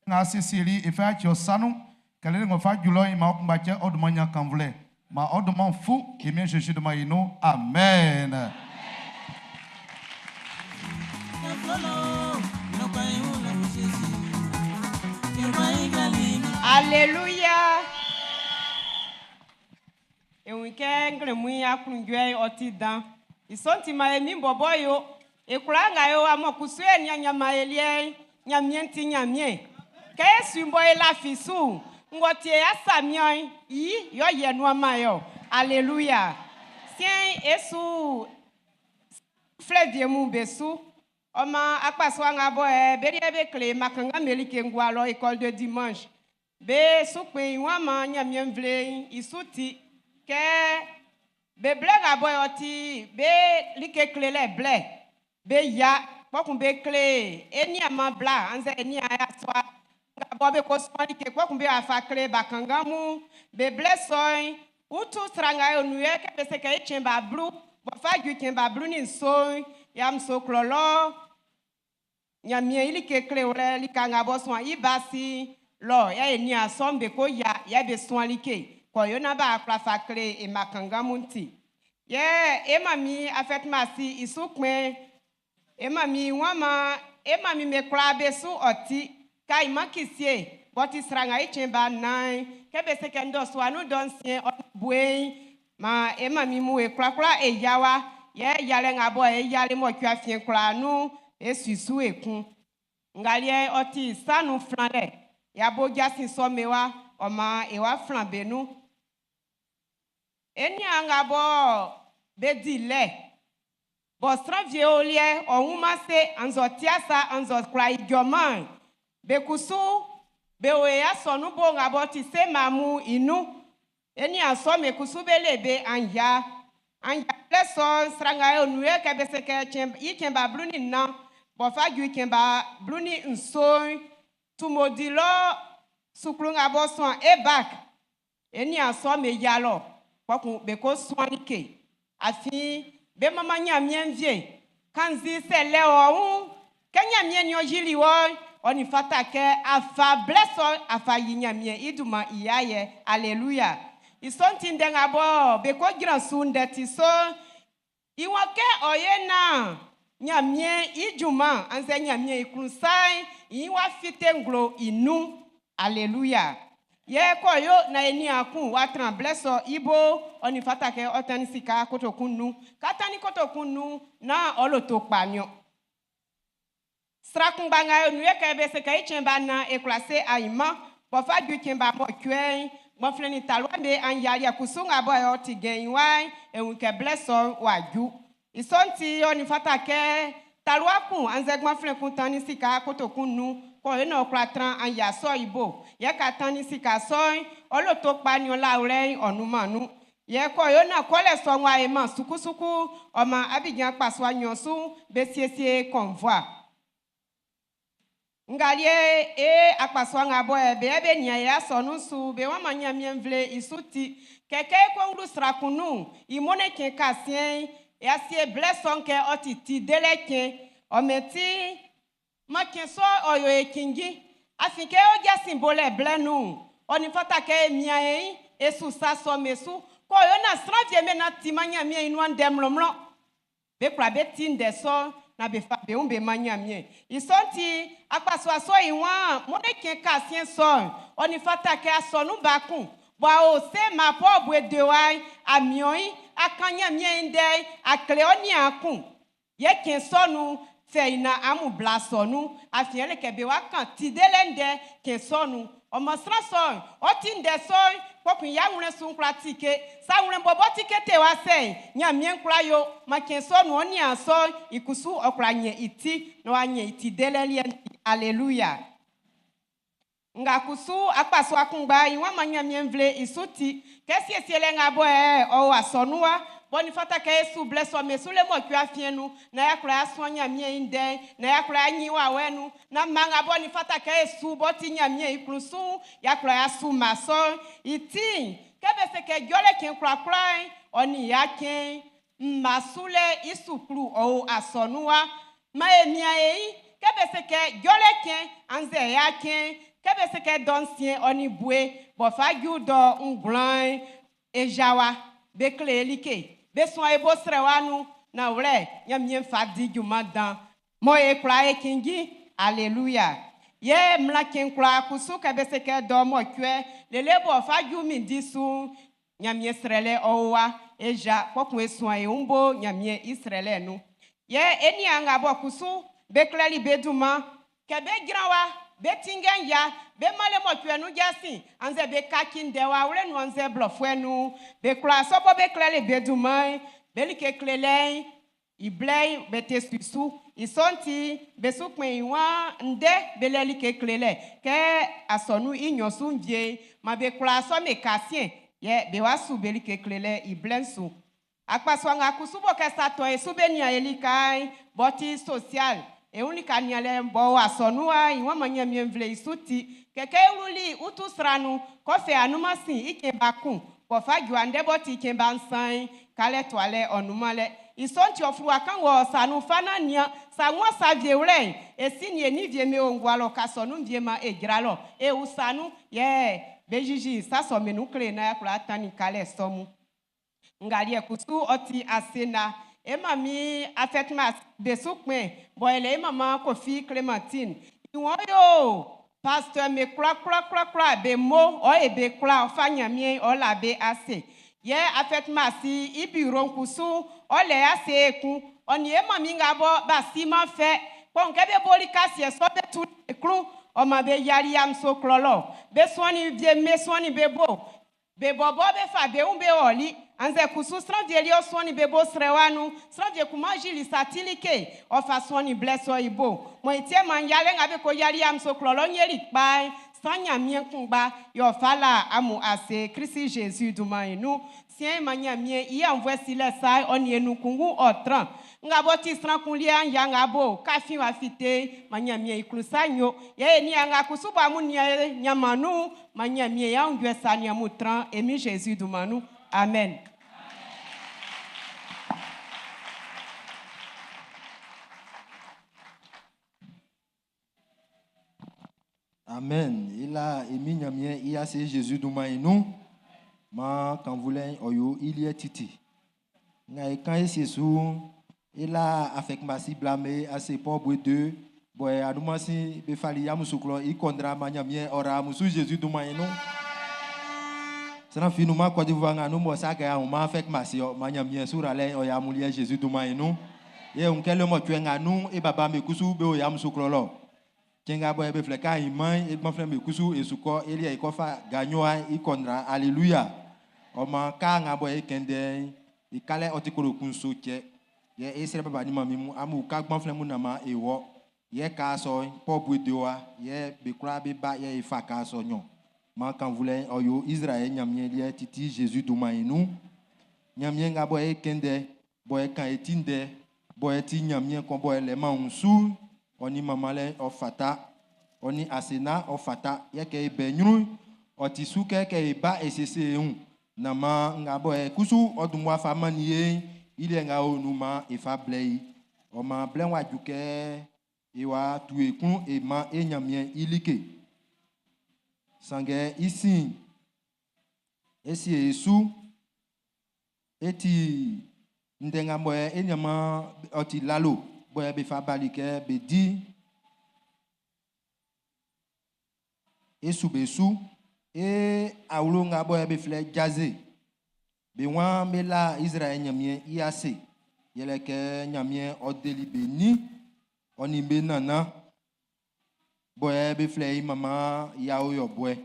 nga sisili ife achi osanu kelele ngofa julo ima okumbache odumanya kamvule ma oduman fu eh bien Jésus de moi amen. Alléluia. E weekend nglemu akunjwe oti dan. Isonti ma emi bobo yo. E kula nga yo amokusu e nya nyama elie nyamie nti nyamie. Ke esu mbo e la fisu. Ngoti e asamio yi yo ye nu ama yo. Alléluia. Sien esu flevie mu besu. Oma akpaswa nga bo e beri e be kle makanga melike ngwa lo école de dimanche. Be sukpe iwa ma nyamie mvle isuti ke be ble nga bo oti be like kle le ble be ya kpɔkun be kle eni ama bla anze eni aya soa nga bo be ko sɔn like kpɔkun be afa kle bakanga mu be ble sɔn utu sranga yo nu ye ke be se ke etsen ba blu bɔ fa ju tsen ba blu ni nso ya muso klɔlɔ nyamie ili ke kle wlɛ lika nga bɔ sɔn ibasi lɔ ya eni asɔn be ko ya ya be sɔn like kɔ yona ba akpla fa kle emakanga mu ŋuti. Yɛ e manmin afɛtmasi i su kpɛn e manmin wan e manmin be kwlaa be su ɔ ti kaima kisie b'ɔ ti sran nga i cɛn ba nnan kɛ be se kɛ ndɔsua nun dɔ nsiɛn ɔ bue ma e manmin mu e kwlakwla e yawa yɛ yalɛ nga bɔ e yale mɔcuɛ afiɛn kwlaa nun e susu e kun ngaliɛ ɔ ti sa nun flanlɛ yabo jasin sɔ me wa ɔ ma e wa flan be nun e nian nga bɔ be di lɛ bɔ sran vie o liɛ ɔ wun se anzɔ tia sa anzɔ kwla ijɔman be kusu be o e asɔnu bo nga bɔ ti se mamu i nun e nian sɔ me kusu be le be anya anya lɛ sɔ sran nga e o nu yɛ kɛ be se kɛ cɛn i cɛn ba 14 bɔ fa ju i cɛn ba 17 tumodi lɔ sukulu nga bɔ sɔn ebak e nian sɔ me yalɔ kpɔkun be ko suan like afin be mama Ɲanmiɛn vie kanzi sɛ lɛ ɔ wun kɛ Ɲanmiɛn ni ɔ yili wɔ ɔ ni fata kɛ afa blɛ sɔ afa yi Ɲanmiɛn i dunman i ayɛ aleluya i sɔ'n ti ndɛ nga bɔ be ko jran su ndɛ ti so i wɔn kɛ ɔ ye na Ɲanmiɛn i junman annzɛ Ɲanmiɛn i klun sa'n i wa fite nglo i nun aleluya yɛ kɔ yo na e nian kun wa tran blɛ sɔ i bo ɔ ni fata kɛ ɔ tani sika kotokun nun ka tani kotokun nun na ɔ lo to kpa niɔ sran kunngba nga e nu yɛ kɛ be se kɛ i cɛn ba nan e kwla se ayima bɔ fa ju cɛn ba mɔcuɛ'n gbɔnflɛn ni talua be an yaliɛ kusu nga bɔ ɔ ti gɛn i wa'n e wun kɛ blɛ sɔ'n w'a ju i sɔ'n ti ɔ ni fata kɛ talua kun annzɛ gbɔnflɛn kun tani sika kotokun nun kɔ e na ɔ kwla tran an ya sɔ i bo yɛ ka tani sika sɔ'n ɔ lo to kpa niɔ lawlɛ'n ɔ nunman nun yɛ kɔ yo na kɔlɛ sɔ wa e man sukusuku ɔ man Abidjan kpasua nyɔn su be siesie convoi ngalie e akpasua nga bɔ e be be nia e asɔnu su be wa ma Ɲanmiɛn nvle i su ti kɛkɛ ko wlu sran kun nun i mɔnɛ cɛn kasiɛn e asie blɛ sɔ'n kɛ ɔ ti ti delɛ cɛn ɔ mɛ ti ma cɛn sɔ ɔ yo e cinnjin afin kɛ ɔ jasin bolɛ blɛ nun ɔ ni fata kɛ e mia e e su sa sɔ me su kɔ yo na sran vie me na ti ma Ɲanmiɛn i nuan ndɛ mlɔmlɔ be kwla be ti ndɛ sɔ na be fa be wun be ma Ɲanmiɛn i sɔ'n ti akpasua sɔ i wan mɔnɛ cɛn kasiɛn sɔ'n ɔ ni fata kɛ asɔnu ba kun bɔ a o se ma pɔ bue de wa amiɔn akan Ɲanmiɛn ndɛ akle ɔ nian kun yɛ cɛn sɔ nun fɛ ina amu bla sɔ nun afin le kɛ be wa kan ti delɛ ndɛ cɛn sɔ nun ɔmɔ sran sɔ'n ɔ ti ndɛ sɔ'n kpɔkun ya wlɛ sun kwla ti ke sa wlɛ bɔbɔ ti ke te wa sɛn Ɲanmiɛn kwla yo ma cɛn sɔ nun ɔ nian sɔ'n i kusu ɔ kwla nyɛ i ti na wa nyɛ i ti delɛ liɛ aleluya nga kusu akpasua kunngba i wa ma Ɲanmiɛn nvle i su ti kɛ siesielɛ nga bɔ ɛ ɔ wa sɔnu wa bɔ ni fata kɛ e su blɛ sɔ me su le mɔcuɛ afiɛn nun na ya kwla suan Ɲanmiɛn i ndɛ'n na ya kwla nyi wawɛ nun na mma nga bɔ ni fata kɛ e su bɔ ti Ɲanmiɛn i klun su ya kwla ya su ma sɔ'n i ti'n kɛ be se kɛ jɔlɛ cɛn kwlakwla'n ɔ ni ya cɛn mma sulɛ i suklu ɔ o asɔnu wa ma e mia e yi kɛ be se kɛ jɔlɛ cɛn annzɛ ya cɛn kɛ be se kɛ dɔ nsiɛn ɔ ni bue bɔ fa ju dɔ ngwlan ejawa be kle e like be suan e bo srɛ wa nun na wlɛ Ɲanmiɛn fa di junman dan mɔ e kwla e cinnjin aleluya yɛ mmla cɛn kwlaa kusu kɛ be se kɛ dɔ mɔcuɛ lele bɔ fa ju min di su'n Ɲanmiɛn srɛlɛ ɔ o wa eja kpɔkun e suan e wun bo Ɲanmiɛn i srɛlɛ nun yɛ e nian nga bɔ kusu be klɛli be dunman kɛ be jran wa be tinngɛ ya be male mɔcuɛ nun jasin annzɛ be kaci ndɛ wa wlɛ nun annzɛ blɔfuɛ nun be kwla sɔ bɔ be klɛli be dunman'n be like klelɛ'n i blɛ'n be te su i sɔ'n ti be su kpɛn i wan ndɛ be lɛ like klelɛ kɛ asɔnu i nyɔn su vie ma be kwla sɔ me kasiɛn yɛ be wa su be like klelɛ i blɛ'n su akpasua nga kusu bɔ kɛ sa tɔ e su be nian e lika'n bɔ ti social e wun lika nianlɛ bɔ wa asɔnu wa i wan ma Ɲanmiɛn nvle i su ti kɛkɛ e wluli utu sran nun kɔfɛ anuma sin i cɛn ba kun bɔ fa ju andɛ bɔ ti cɛn ba nsan'n kalɛ toalɛ ɔ numan lɛ i sɔ'n ti ɔ fluwa kan wɔ sa nun fa na nian sa ŋua sa vie wlɛ'n e si ni e ni vie me o ngua lɔ ka sɔ nun vie ma e jra lɔ e wusa nun yɛ be jiji sa sɔ me nun kle na ya kwla tani kalɛ sɔ mu. Ngaliɛ kusu ɔ ti asena. E mami afɛtuma besu kpɛn bɔyɛlɛ e mama Kofi Clémentine. Iwɔn yo pasteur me kura kura kura kura be mo ɔ e be kura ɔfa nyamie ɔ la be ase. Yɛ afɛtuma si i bureau kusu ɔ lɛ ase ekun. Ɔni e mami nga bɔ ba si ma fɛ. Kpɔnkɛ be boli kasiɛ sɔ be tu ekun. Ɔma be yali amso klɔlɔ. Be sɔni vie me sɔni be bo. Be bɔbɔ be fa be ŋu be wɔli. Anze kusu sran vie li ɔsɔni be bo srɛwanu. Sran vie kuma jili satilike. Ɔfa sɔni blɛ sɔ ibo. Mɔ itie ma yalɛ ŋa be ko yali amso klɔlɔ nyeli kpae. San nyamie kungba yɔ fa la amu ase Christ Jésus duma inu. Sien ma nyamie iya nvɛ si lɛ sa ɔni enu kungu ɔtran. Nga bɔ ti sran kun lia ya nga bo kafi wa fite ma nyamie iklu sa nyo. Ye ni anga kusu ba mu nia nyamanu ma nyamie ya nvɛ sa ni amu tran emi Jésus duma nu. Amen. Amen. Il a émis Nyamien, il a c'est Jésus duma inu. Ma quand voulait oyo il y est titi. Nga quand il sou il a avec masi blâmé assez pauvre deux boy anumasi be fali ya musuklo i kondra ma Nyamien ora musu Jésus duma inu. Sera finu ma Côte d'Ivoire nga nu mo sa ga ma avec masi ma Nyamien sura le oya mulie Jésus duma inu. Ye un kele mo tue nga nu e baba me kusu be oya musuklo lo. Tsenga boy be fleka iman e gbɔn filɛ me kusu esukɔ elia ikɔfa ganyoa ikɔndra alléluia. Ɔmɔ ká ŋa bɔ ekende ikalɛ ɔti kolo kunso tsɛ yɛ esrɛ baba ni mami mu amu ká gbɔn filɛ mu nama ewɔ yɛ ká sɔ pɔbu de wa yɛ bekura be ba yɛ efa ká sɔ nyɔ ma kan vulɛ ɔyo Israël nyamie liɛ titi Jésus duma inu nyamie ŋa bɔ ekende bɔ ekan eti ndɛ bɔ eti nyamie kɔn bɔ ɛlɛ ma ŋusu ɔni mama lɛ ɔfata ɔni asena ɔfata yɛ kɛ ebe nyru ɔti su kɛ kɛ eba esese ŋu nama ŋa bɔ yɛ kusu ɔdùnmɔ afa mani ye ilẹ̀ ŋa onu ma efa blɛ yi ɔma blɛ wa dzu kɛ ewa tu ekun ema enyamie ilike sangɛ isi esi esu eti ndɛ ŋa bɔ yɛ enyama ɔti lalo bɔ yɛ befa bali kɛ be di esu besu e awlo ŋa bɔ yɛ be filɛ dzaze be wọn be la Israël nyamie iase yɛlɛ kɛ nyamie ɔdeli be ni ɔni be nana bɔ yɛ be filɛ yi mama yawo yɔ bɔɛ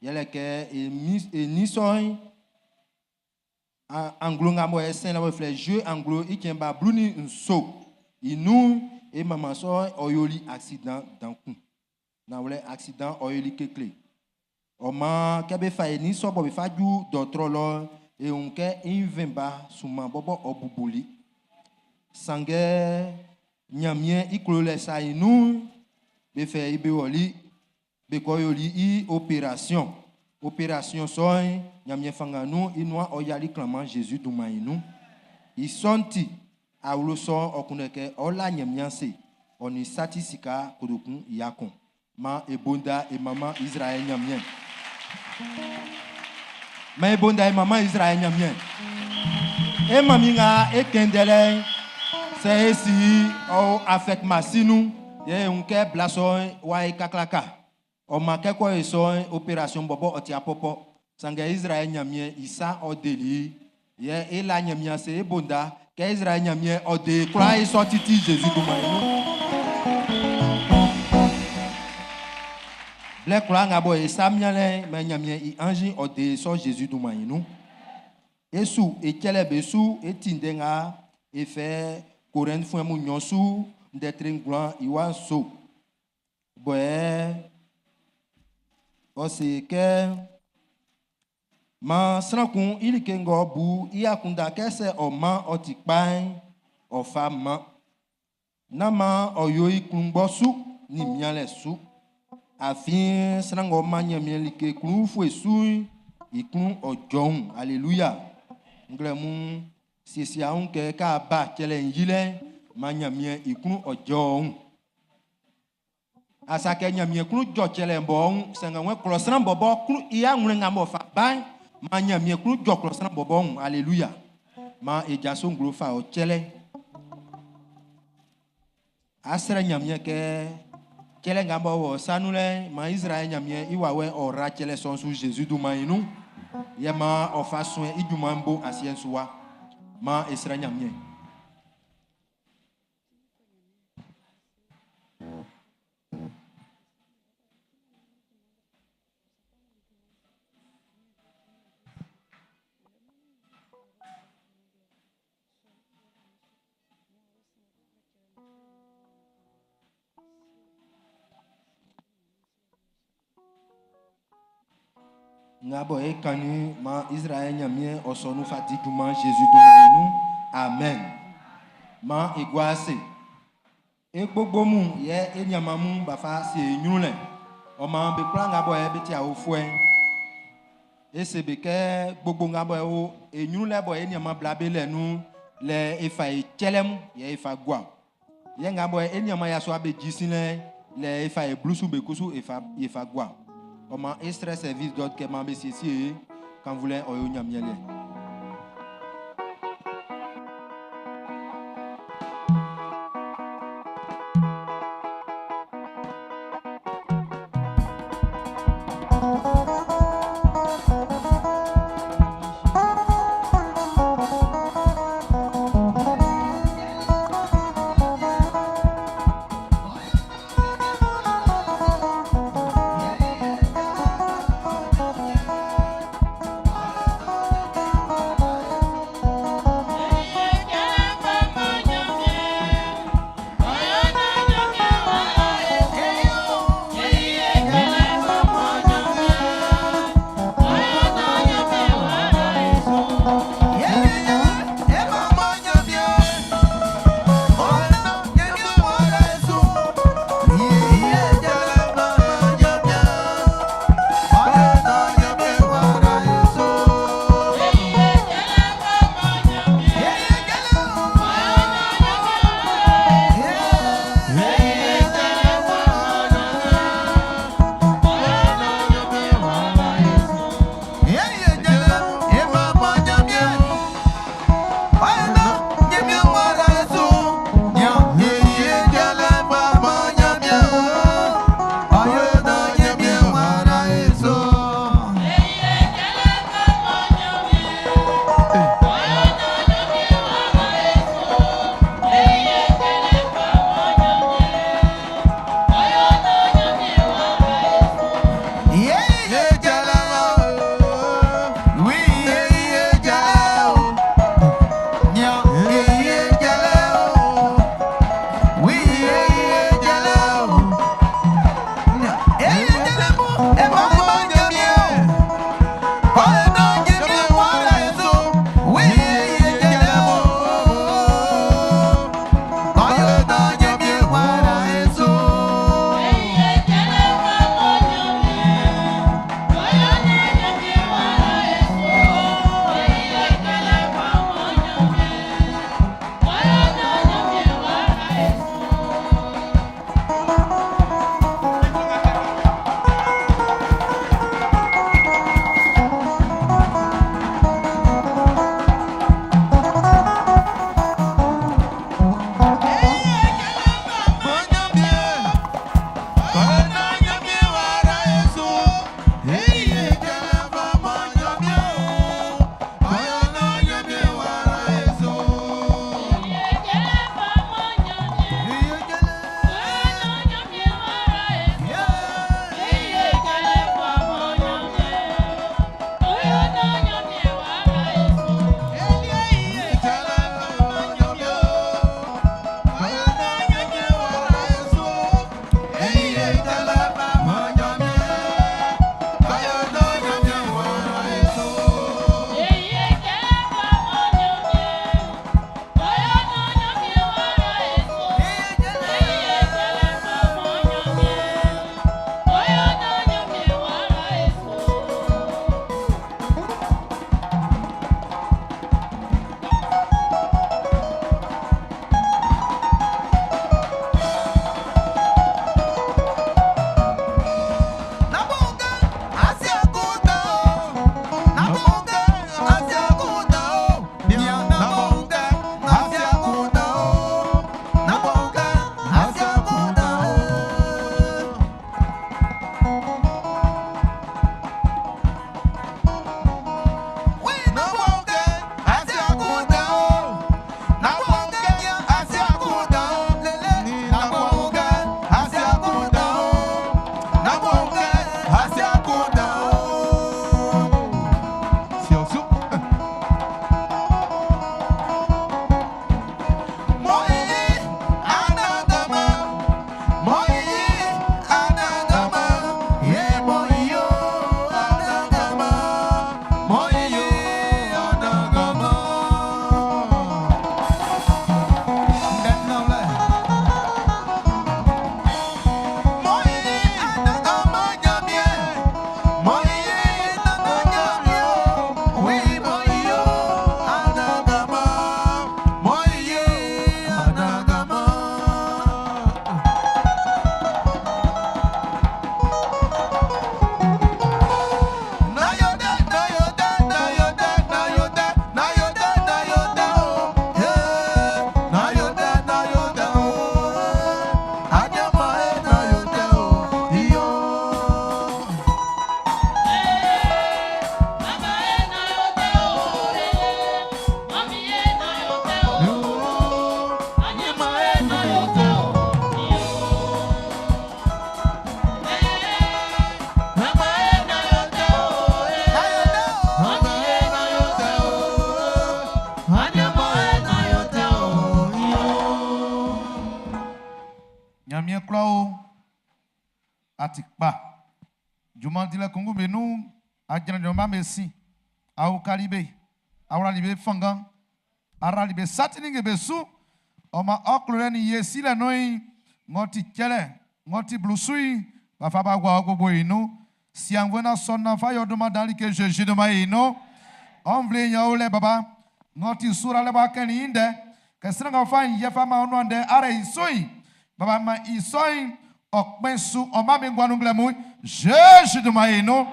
yɛlɛ kɛ emi enisɔn anglo ŋa bɔ yɛ sɛn la bɔ filɛ jeu anglo itsɛn ba blu ni nso inu e mama sɔ ɔyoli accident dankun nawlɛ accident ɔyoli kekle ɔmɔ kɛ be fa eni sɔ bɔ be fa dzu dɔtrɔ lɔ ehun kɛ invɛnba suma bɔbɔ ɔbubuli sangɛ nyamie iklo lɛ sa inu be fɛ ibe wɔli be kɔ yoli i opération opération sɔn nyamie fanga nu inua ɔyali klama Jésus duma inu isɔnti awlo sɔ ɔkunɛ kɛ ɔla nyamia se ɔni sati sika kodokun yakɔn ma ebonda emama Israël nyamie ma ebonda emama Israël nyamie e mami nga ekendele se esi o afek masinu ye unke blaso wa ekaklaka o ma keko eso opération bobo oti apopo sange Israël nyamie isa odeli ye ela nyamia se ebonda ke Israël nyamie ode kra eso titi Jésus duma inu Blɛ kura ŋa bɔ esa mialɛ mɛ nyamie i ange ɔde sɔ Jésus duma inu esu etsɛlɛ be su eti ŋdɛ ŋa efɛ Korinthe fún mu nyɔ su ŋdɛ tre ŋgblɔ iwa so bɔɛ ɔsi kɛ ma srankun ilike ŋgɔ bu iyakunda kɛsɛ ɔma ɔti kpae ɔfa ma nama ɔyo ikungbɔ su ni mialɛ su àfi srankɔ ma nyamie like kunu fue su ikun ɔdzɔn alléluia ŋglɛ mu sisi ahun kɛ k'a ba tsɛlɛ ŋyi ma nyamie ikun ɔdzɔn asakɛ nyamie kunu dzɔ tsɛlɛ bɔ ŋu sɛŋɛ ŋu kplɔ sran bɔbɔ kunu iya ŋlɛ ŋa bɔ fa ban Ma Ɲanmiɛn klun jɔ klɔ sran bɔbɔ wun. Aleluya. Ma e jaso nglo fa ɔ cɛlɛ. Asrɛ Ɲanmiɛn kɛ cɛlɛ nga bɔ wɔ sanu lɛ ma Israël Ɲanmiɛn i wawɛ'n ɔ ra cɛlɛ sɔ'n su Jésus dunman i nun. Yɛ ma ɔ fa suɛn i junman'n bo asiɛ'n su wa. Ma e srɛ Ɲanmiɛn. Nga bɔ e kannin ma Israël Ɲanmiɛn ɔ sɔ nun fa di junman Jésus dunman i nun. Amen. Ma e gua ase. E gbogbo mun yɛ e nianman mun b'a fa sie e ɲrun lɛ. Ɔ maan be kwlaa nga bɔ yɛ be ti aofuɛ'n, e se be kɛ gbogbo nga bɔ e o e ɲrun lɛ bɔ e nianman bla be lɛ nun lɛ e fa e cɛlɛ mun yɛ e fa gua. Yɛ nga bɔ e nianman yasua be ji sin lɛ lɛ e fa e blusu be kusu e fa gua. Ɔ maan e srɛ service d'ordre kɛ maan be siesie kannvulɛ'n ɔ yo Ɲanmiɛn liɛ. Kura o ati kpa. Juma dile kungu benu ajana joma mesi. Awu kalibe. Awra libe fangan. Ara libe satini be su. Oma oklore ni yesi le noi. Ngoti chele. Ngoti blusui. Bafa ba gwa gbogbo inu. Si anvwe na sonna fa yoduma dali ke Jésus de ma inu. Onvle yan ole baba. Ngoti sura le ba keni inde. Kesina nga fa yin fa ma onu ande are isoi. Baba ma isoi okpensu oma mi ngwanu nglemu. Jésus de ma inu.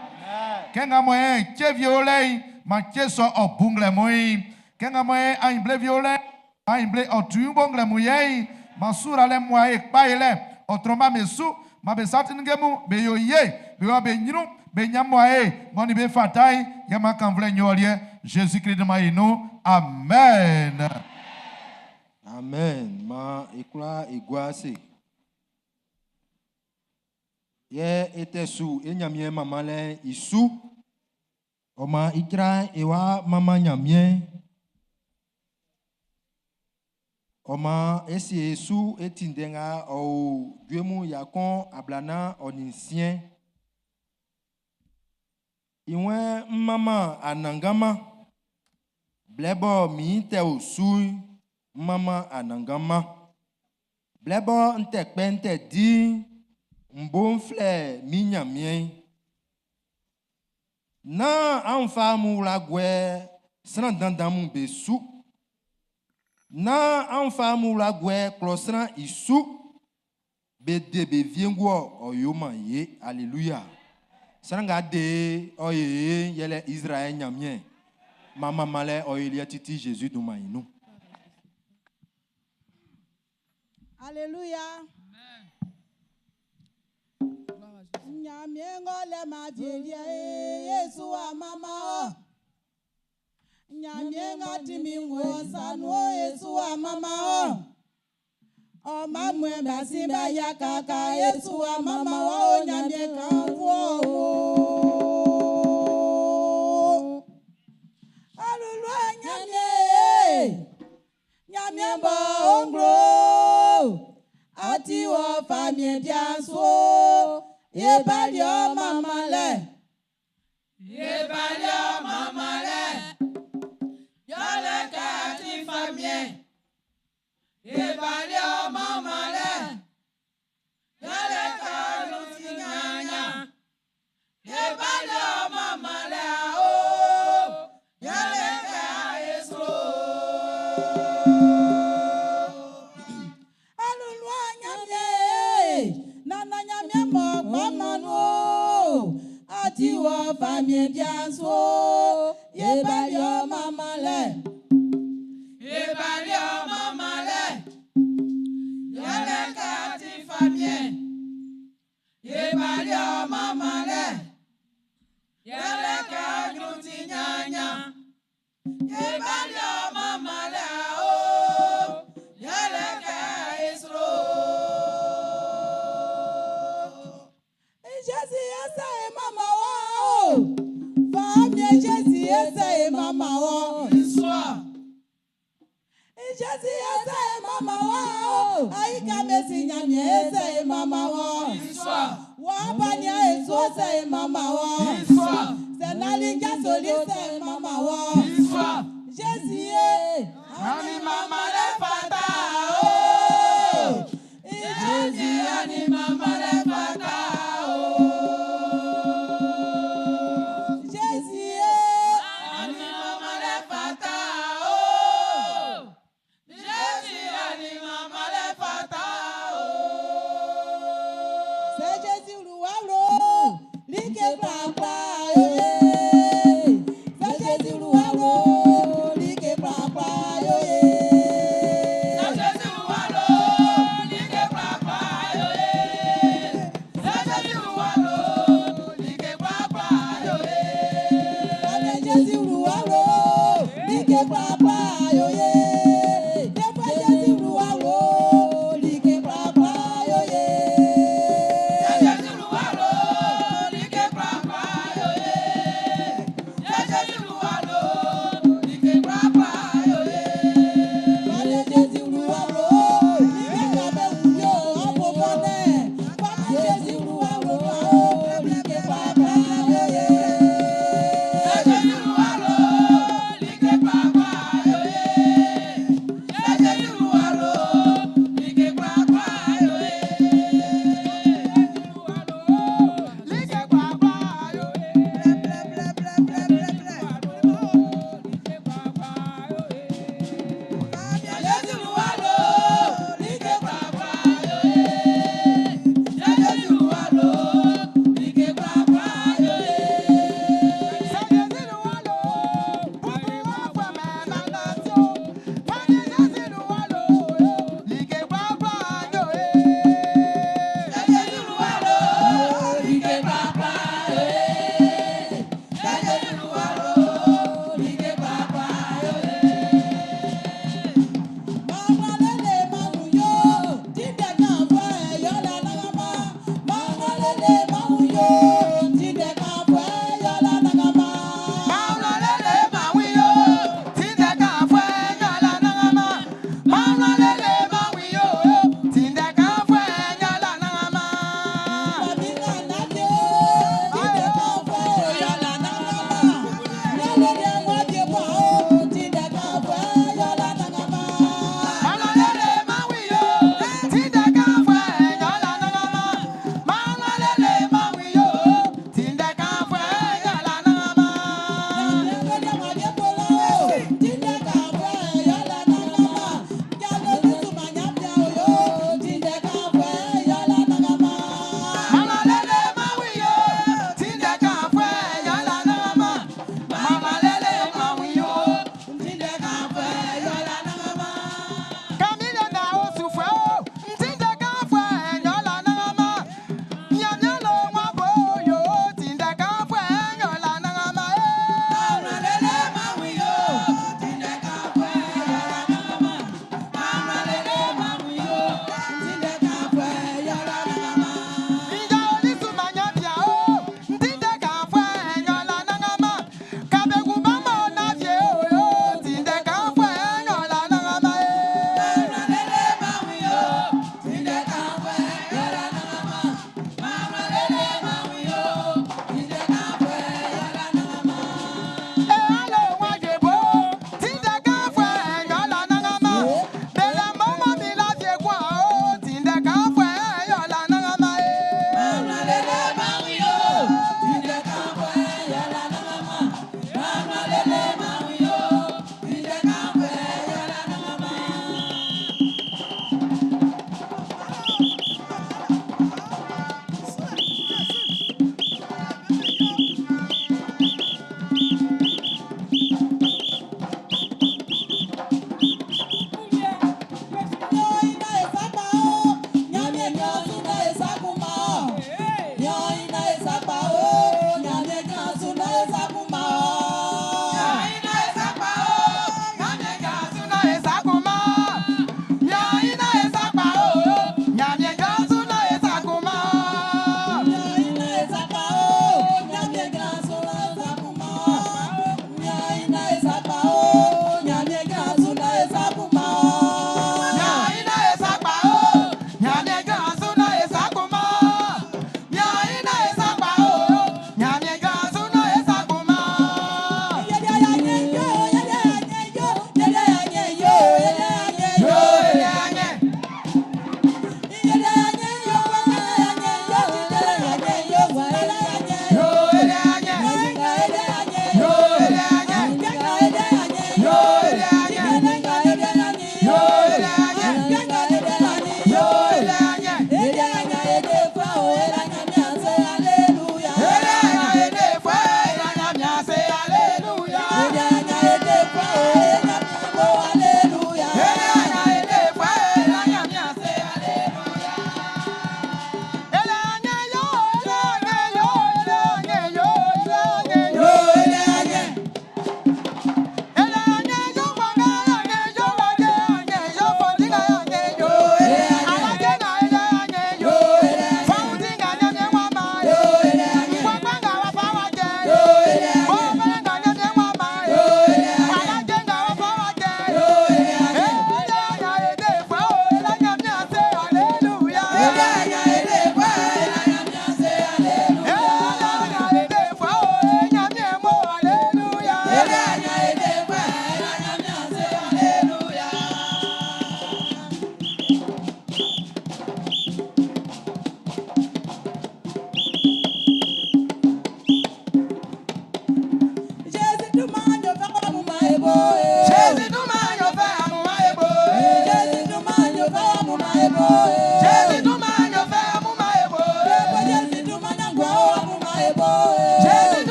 Kenga moyen che violé ma che so obungle moi. Kenga moyen a imble violé a imble otu bongle muye ma sura le moi e pa ile otroma mesu ma be satin ngemu be yo ye be wa be nyinu be nyamwa e ngoni be fatai ya ma kanvle nyolie Jésus-Christ de ma inu. Amen. Amen. Ma ekla egwase. Ye ete su e nyamie mama le isu. Oma ikra ewa mama nyamie. Oma esi esu etindenga o dwemu yakon ablana oninsien. Iwen mama anangama. Blebo mi te osu mama anangama. Blebo nte pente di mbonfle mi nyamie. Na anfa mu la gwe sran dandan mu besu. Na anfa mu la gwe klosran isu. Be de be viengo oyoma ye. Alléluia. Sran ga de oye yele Israël nyamie. Mama male oye titi Jésus do ma inu. Alléluia. Nyamie ngole ma vielie Yesu wa mama o. Nyamie ngati mi ngo sanu Yesu wa mama o. O mamwe basimba ya kaka Yesu wa mama o nyamie kanwo o. Alulu nyamie. Nyamie bo onglo. Ati wo famie bianso. Ye balio mama le. Ye balio mama le. Yole ka ti famie. Ye balio mama le. Yole ka nu ti nyanya. Ye balio mama le o. Yole ka esro. Alulu anyamie. Nana nyamie mo pamanu. Ati wo famie bianso. Ye balio mama le. Ye balio mama le. Yole ka ti famie. Ye balio mama le. Yole ka nu ti nyanya. Ye balio mama le o. Yole ka esro. Jésus ese e mama wa o. Famie Jésus ese e mama wa. Histoire. Jésus ese e mama wa o. Ayi ka mesi nyamie ese e mama wa. Histoire. Wa banya esu ese e mama wa. Histoire. Senali jasoli ese e mama wa. Histoire. Jésus e. Ani mama le fata o. Jésus ani mama le fata o. Jésus e. Ani mama le fata o. Jésus ani mama le fata o. C'est Jésus loualo, like papa eh. C'est Jésus loualo,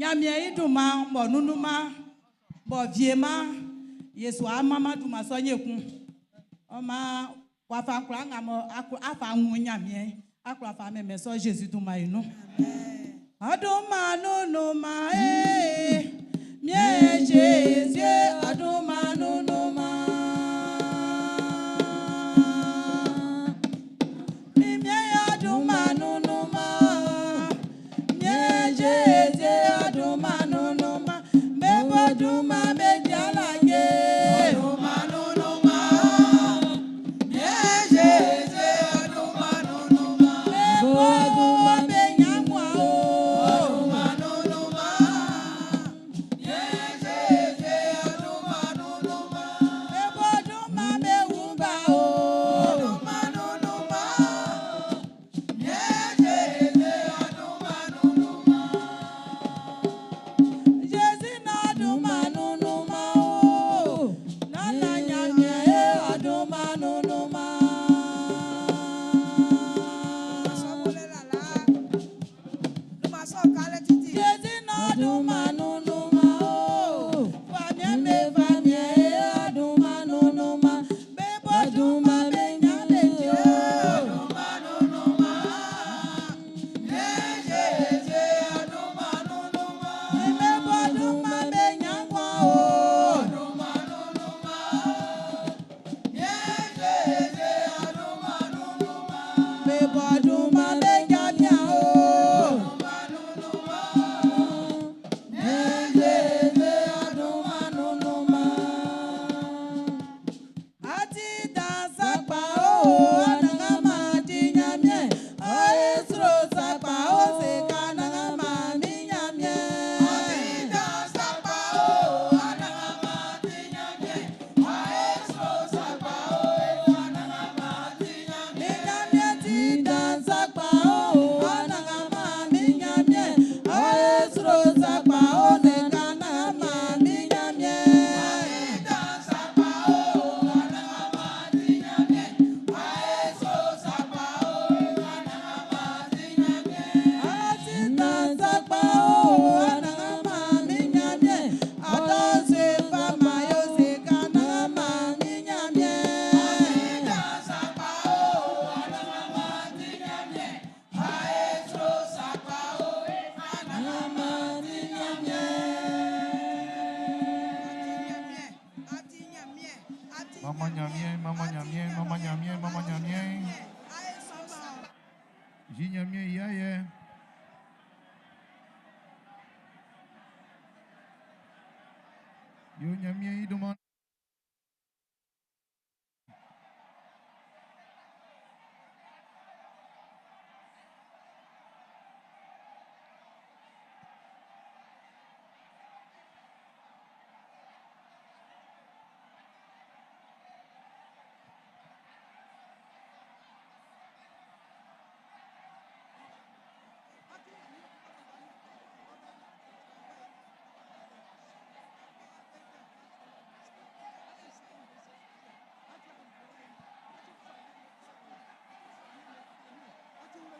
Ɲanmiɛn i dunman m'ɔ nunnunman, m'ɔ wieman'n, Yesu a manman dunman sɔ'n ekun. Ɔ maan wafa kwlaa nga mɔ a fa wun Ɲanmiɛn'n, a kwla fa mɛnmɛn sɔ Zezi dunman'n i nun. Ɔ dunman nunnunman ee, Miɛn Zezi, ɔ dunman nunnunman. Mi Miɛn ɔ dunman nunnunman. Miɛn Zezi, ɔ dunman nunnunman. Be bo dunman be di alaje. Ɔ dunman nunnunman. Miɛn Zezi, ɔ dunman nunnunman. Be bo dunman be ɲan nguan o. Ɔ dunman nunnunman. Miɛn Zezi, ɔ dunman nunnunman. Be bo dunman be wu ba o. Ɔ dunman nunnunman. Miɛn Zezi, ɔ dunman nunnunman. Zezi na dunman nunnunman o. Nana Ɲanmiɛn e ɔ dunman nunnunman. Zezi na dunman nunnunman o. Famiɛn be famiɛn e ɔ dunman nunnunman. Be bo dunman be ɲan be ti o. Dunman nunnunman. Miɛn Zezi ɔ dunman nunnunman. Be bo dunman be ɲan nguan o. Dunman nunnunman. Miɛn Zezi ɔ dunman nunnunman. Be bo dunman be ɲan mian o. Dunman nunnunman. Miɛn Zezi ɔ dunman nunnunman. A ti dan sakpa o, Anannganman ti Ɲanmiɛn. Ɔ e sro sakpa o, se kɛ Anannganman mi Ɲanmiɛn. A ti dan sakpa o, Anannganman ti Ɲanmiɛn. Ɔ e sro sakpa o, Anannganman ti Ɲanmiɛn. Mi Ɲanmiɛn ti dan sakpa o, Anannganman mi Ɲanmiɛn. Ɔ e sro sakpa o, se kɛ Anannganman mi Ɲanmiɛn. A ti dan sakpa o, Anannganman ti Ɲanmiɛn. Ɔ e sro sakpa o, Anannganman ti Ɲanmiɛn. A ti dan sakpa o, Anannganman mi Ɲanmiɛn. Atɔnse fama yo se kɛ Anannganman mi Ɲanmiɛn. A ti dan sakpa o, Anannganman ti Ɲanmiɛn. Ɔ e sro sakpa o, Anannganman ti Ɲanmiɛn. Mama Ɲanmiɛn, mama Ɲanmiɛn, mama Ɲanmiɛn, mama Ɲanmiɛn. Ji Ɲanmiɛn i ayɛ. Yo Ɲanmiɛn i dunman.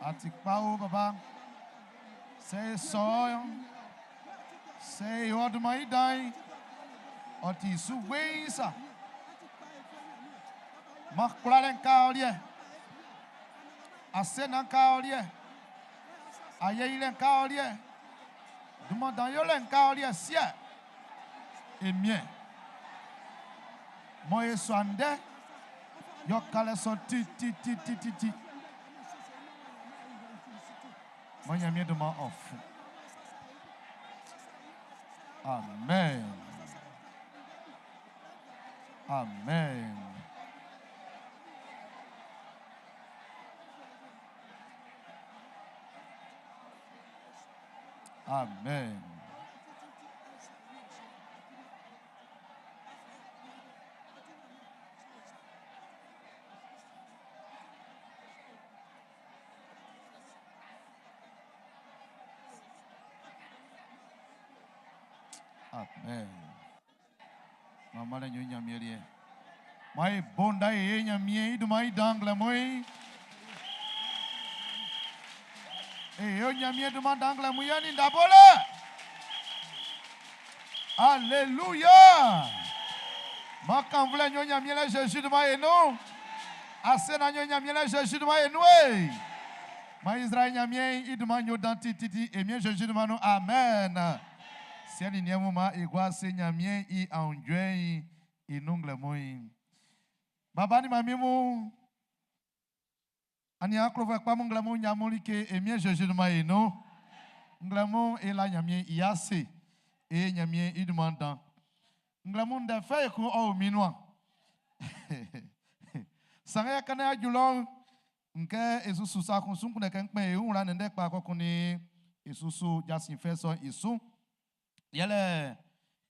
A ti kpa o baba. Sɛ e sɔ sɛ e ɔ dunman i dan'n, ɔ ti su weiin sa. Ma kwlalɛ'n ka ɔ liɛ. Asenna'n ka ɔ liɛ. Ayɛ yilɛ'n ka ɔ liɛ. Dunman dan yolɛ'n ka ɔ liɛ siɛ. E Miɛn. Mɔ e sua ndɛ, yɔ kalɛ sɔ ti ti ti ti ti ti. Mɔ Ɲanmiɛn dunman ɔ fu. Amen. Amen. Amen. Amen. Mama le nyo Ɲanmiɛn liɛ. Ma e bonda e Ɲanmiɛn i dunman i dan nglɛmun yi. E yo Ɲanmiɛn dunman dan nglɛmun yɛ ni dabole. Alléluia. Makanvle nyonya miele Jésus de ma Asena nyonya miele Jésus de ma enu. Ma Israël nyamie iduma nyo danti titi emie Jésus de ma nu. Amen. Siani niemu ma igwa se nyamie i anjwe i nungle moi. Baba ni mami mu ani akrofo kpa mu ngle mu nyamu like emie Jésus de ma enu. Ngle mu ela nyamie iyase e nyamie iduma dan. Ngle mu nde fe ku o minwa. Sanga ya kana ajulo nke esusu sa kun sun kun ke npe ehun ra nde pa kokun ni esusu jasin fe so isu. Yele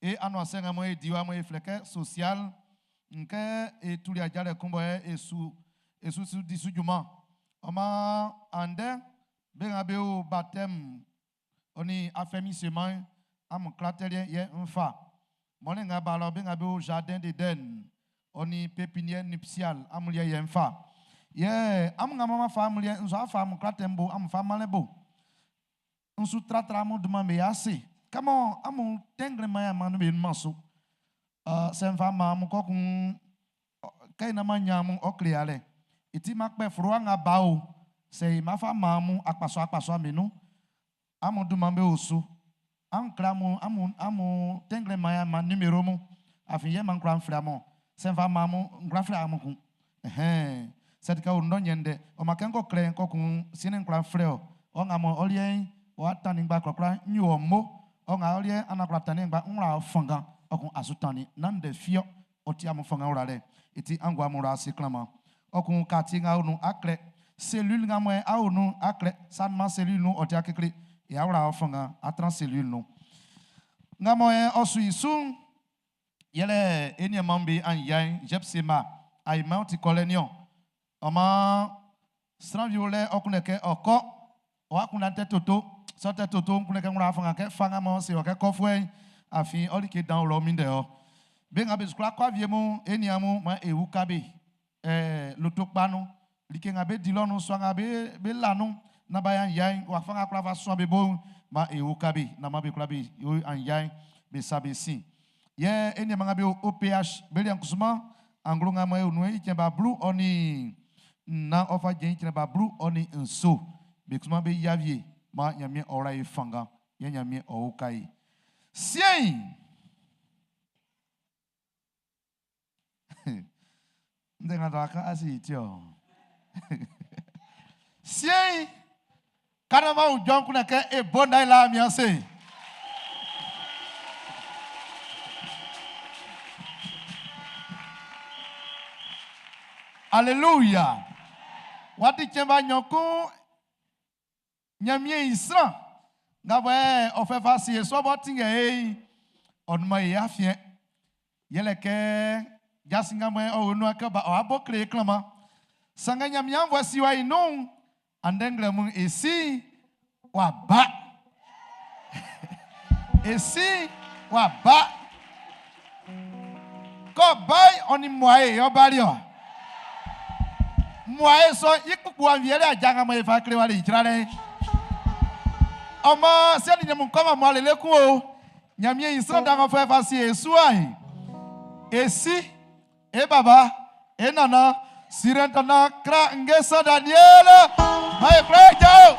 e anu asenga mo e diwa mo e fleke social nke e tuli ajale kumbo e esu esusu disu juma. Oma ande be nga be o baptême oni affermissement am klatelien ye nfa. Mone nga ba be nga be o jardin d'Éden oni pépinière nuptiale amulie ye nfa. Ye am nga mama fa amulie nzo afa am klatembo am fa malebo. Nsu tratra mu duma me yase. Kamo amu tengre maya manu be maso. Semfa ma mu kokun kai na manya mu okle ale. Iti makpe fro nga ba o. Se ma fa ma mu akpaso akpaso amenu. Amu duma be osu. Am klamu amu amu tengre maya ma numero mu. Afin ye man kra mfra mo. Semfa ma mu nkra fra amu kun. Eh. Sedika o ndonyende o makenko kle kokun sine nkra mfre o. O nga mo olien o atani gba krokra nyu o mo. O nga olien anakra tani gba nra fanga okun asutani nande fio o ti amu fanga orale. Iti angwa mu ra siklama. Okun kati nga onu akle cellule nga mo a onu akle sanma cellule nu o ti akekle ya ora fanga atran cellule nu. Nga mo e osu isun yele eni mambe an yan jepsema ay mount kolenion. Oma sran viole okuneke oko o akunante toto sote toto nkuneke ngura fanga ke fanga mo se oke kofwe afin olike dan lo minde o be nga be skra kwa vie mu eni amu ma ewu kabe lotokpanu like nga be dilonu so nga be be lanu na ba yan yan wa fanga kra va so be bo ma ewu kabe na ma be kra be yo an yan be sabe sin ye eni ma nga be OPH be li ankusuma anglo nga ma onu e ba blue oni na ofa jen chine ba blue oni nso be kusuma be yavie ma nyamie ora e fanga ye nyamie o kai sien ndenga daka asi tio sien kana ma ujon kuna ke e bonda la mi ase Alléluia. Wati chemba nyoko nyamie isra. Ngabo e ofe fasi e so botinge e onma e afie. Yele ke jasinga mo o onu aka ba o abokle klama. Sanga nyamie voisi wa inu andengle mu esi wa ba. Esi wa ba. Ko bai oni moae yo bario. Moae so ikuku aviere ajanga mo ifa kre wa le itrare. Omo se ni nyamu koma mo le lekun o. Nyamie isra da fa fa si esu ai. Esi e baba e nana sirentana kra ngesa Daniela. Mai prejo.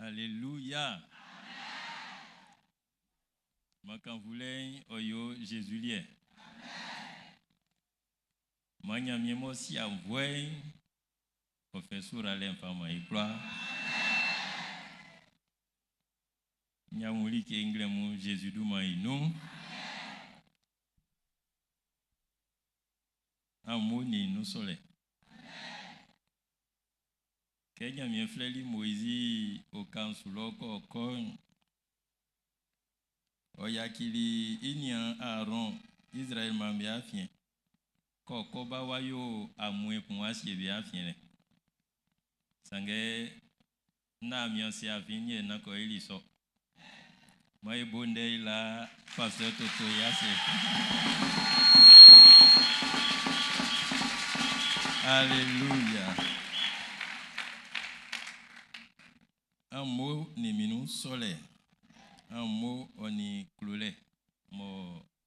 Alléluia. Makanvoulen oyo Jésus. Manyamiemo si avoué. Ɔ fɛ suralɛ'n fa man e kwlaa. Nyamun like nglɛmun Jésus dunman i nun. Amun nin nun sɔlɛ. Kɛ Ɲanmiɛn flɛli Moizi oka'n su lɔ kɛ ɔ kɔ'n, ɔ yacili i niaan Aaron Izraɛl mma'm be afiɛn. Kɛ ɔ kɔ ba wa yo amuɛn kun wa sie be afiɛn lɛ. Sanngɛ na mian se afin yɛ na kɔ eli sɔ. Ma e bo ndɛ i la pasteur Toto i ase. Alléluia. Un mot ni minu sɔlɛ. Un mot ɔ ni klolɛ. Mɔ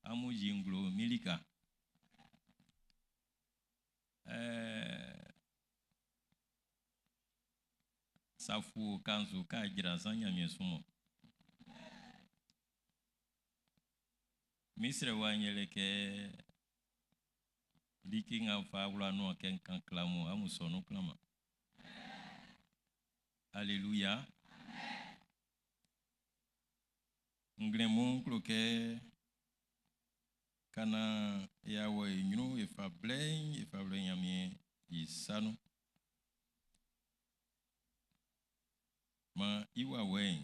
amun yi nglo milika. Safu kanzu ka jra san Ɲanmiɛn su mɔ. Mi srɛ wa nyɛlɛ kɛ like nga fa wla nuan kɛ n kan klamu amun sɔ nun klanman. Alléluia. Nglɛmun klo kɛ kana e awɔ e ɲrun e fa blɛ'n e fa blɛ Ɲanmiɛn i sa nun. Ma i wawɛ'n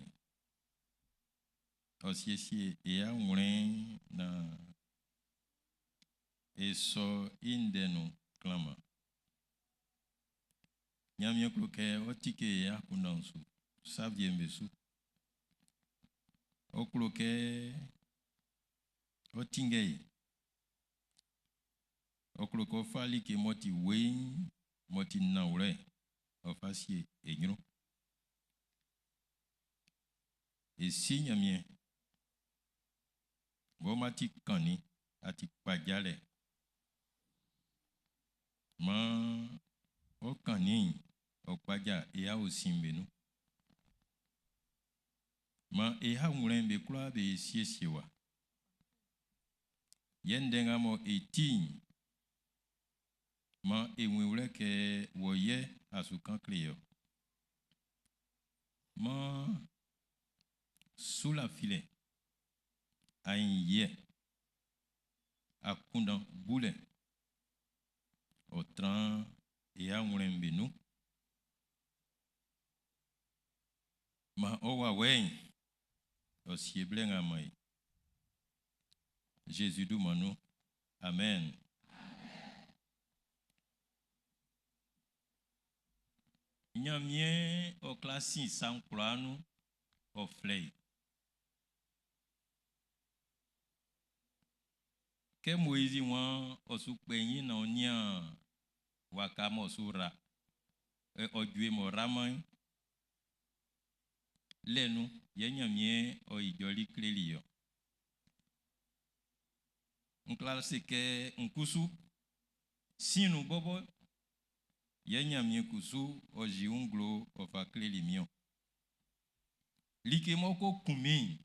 ɔ siesie e awlɛn'n na e sɔ i ndɛ nun klanman. Ɲanmiɛn klo kɛ ɔ tike e akunndan'n su sa wie'm be su. Ɔ klo kɛ ɔ tinngɛ e. Ɔ klo kɛ ɔ fa like m'ɔ ti weiin, m'ɔ ti nanwlɛ, ɔ fa sie e ɲrun. E si Ɲanmiɛn, bɔ ma ti kannin, a ti kpajalɛ. Maan ɔ kannin'n, ɔ kpaja e aosin'n be nun. Maan e awlɛn'n be kwlaa be siesie wa. Yɛ ndɛ nga mɔ e ti'n, maan e wun i wlɛ kɛ wɔ yɛ a su kan kle e ɔ. Maan sulafilɛ, aɲinyiɛ, akunndan bulɛ, ɔ tran e awlɛn'm be nun. Maan ɔ wawɛ'n, ɔ sie blɛ nga man e. Jésus dunman nun. Amen. Ɲanmiɛn ɔ kwla sin sa'n kwlaa nun ɔ flɛ e. Kɛ Moizi waan ɔ su kpɛ ɲin na ɔ nian waka m'ɔ su ra, ɔ jue m'ɔ raman'n, lɛ nun yɛ Ɲanmiɛn ɔ ijɔli kleli i ɔ. N kwla se kɛ n kusu sin nun bɔbɔ yɛ Ɲanmiɛn kusu ɔ yi nglo ɔ fa kleli min ɔ. Like m'ɔ ko kun min'n,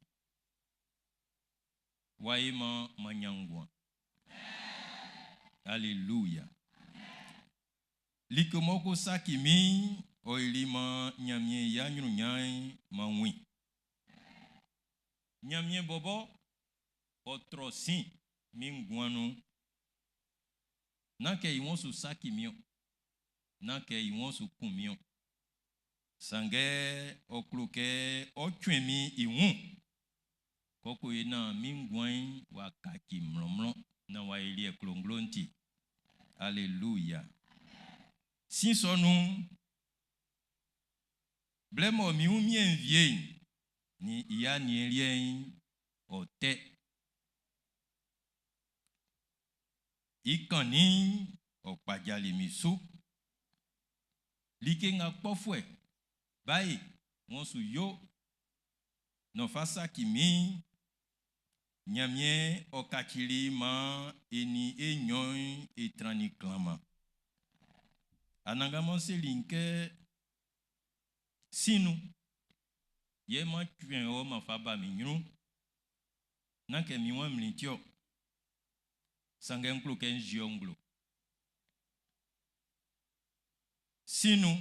w'a yi man man ɲan nguan. Alléluia. Like m'ɔ ko saki min, ɔ yili man Ɲanmiɛn i aɲrunɲan'n man win. Ɲanmiɛn bɔbɔ ɔ trɔ sin min nguan nun. Nán kɛ i wɔn su saki min o. Nán kɛ i wɔn su kun min o. Sanngɛ ɔ klo kɛ ɔ twɛn min i wun. Kɔkɔ yi na min nguan'n w'a kaci mlɔnmlɔn na w'a yi liɛ klonglo'n ti. Alléluia. Sin sɔ nun'n, blɛ mɔ min wunmiɛn'n wie'n, ni i aniɛn liɛ'n ɔ tɛ. I kannin'n ɔ kpajali min su. Like nga kpɔfuɛ bae wɔn su yo na ɔfa saki min, Ɲanmiɛn ɔ kacili maan e nin e nɲɔn'n e trannin klanman. Anannganman seli n kɛ sin nun yɛ ma twɛn ɔ ma fa ba min ɲrun. Nán kɛ min wan mlin ti ɔ. Sanngɛ n klo kɛ n zi ɔ nglo. Sin nun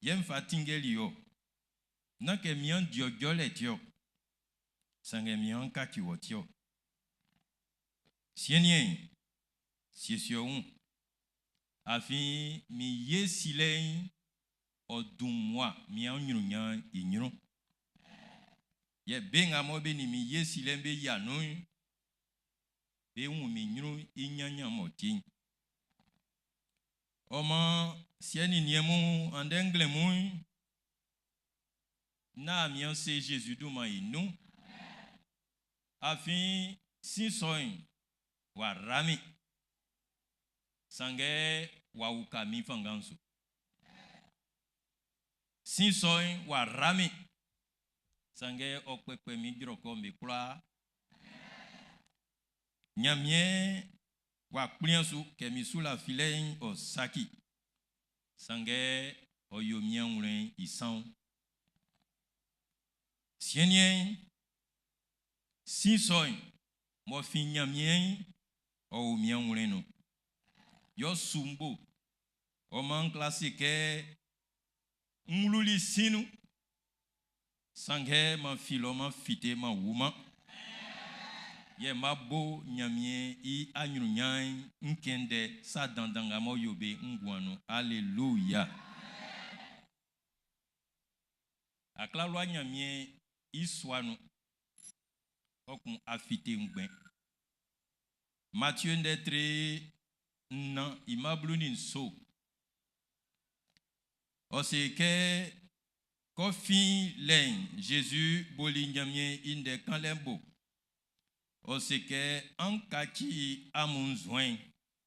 yɛ n fa tinngɛli ɔ. Nán kɛ min di ɔ jɔlɛ ti ɔ. Sanngɛ min kaci wɔ ti ɔ. Siɛn'n, siesie ɔ wun. Afin min ye silɛ'n ɔ dun mmua min anyunnyan'n i ɲrun. Yɛ be nga mɔ be nin min ye silɛ'n be yia nun'n, be wun min ɲrun i ɲanɲan m'ɔ ti'n. Ɔ maan siɛ nin niɛn mun andɛ nglɛmun'n, na mian se Jésus dunman i nun. Afin sin sɔ'n w'a ra min. Sanngɛ w'a uka min fanngan su. Sin sɔ'n w'a ra min. Sanngɛ ɔ kpɛkpɛ min jrɔkɔ'm be kwlaa. Ɲanmiɛn w'a kplian su kɛ min su lafilɛ'n ɔ saki. Sanngɛ ɔ yo min awlɛn'n i saun. Siɛn'n, sin sɔ'n m'ɔ fin Ɲanmiɛn'n ɔ o min awlɛn'n nun. Yɔ su n bo. Ɔ maan n kwla se kɛ n wluli sin nun. Sanngɛ m'an fi lɔ m'an fite m'an wuman. Yɛ ma bo Ɲanmiɛn i anyunnyan'n n kɛn sa dandan nga m'ɔ yo be nguan nun. Alléluia. Aklalua Ɲanmiɛn i sua nun. Ɔ kun afite ngbɛn. Matthieu ndɛ tre 4 ima 17. Ɔ se kɛ kɔfin lɛ'n Jésus boli Ɲanmiɛn i ndɛ kanlɛ'n bo. Ɔ se kɛ an kaci amun nzuɛn'n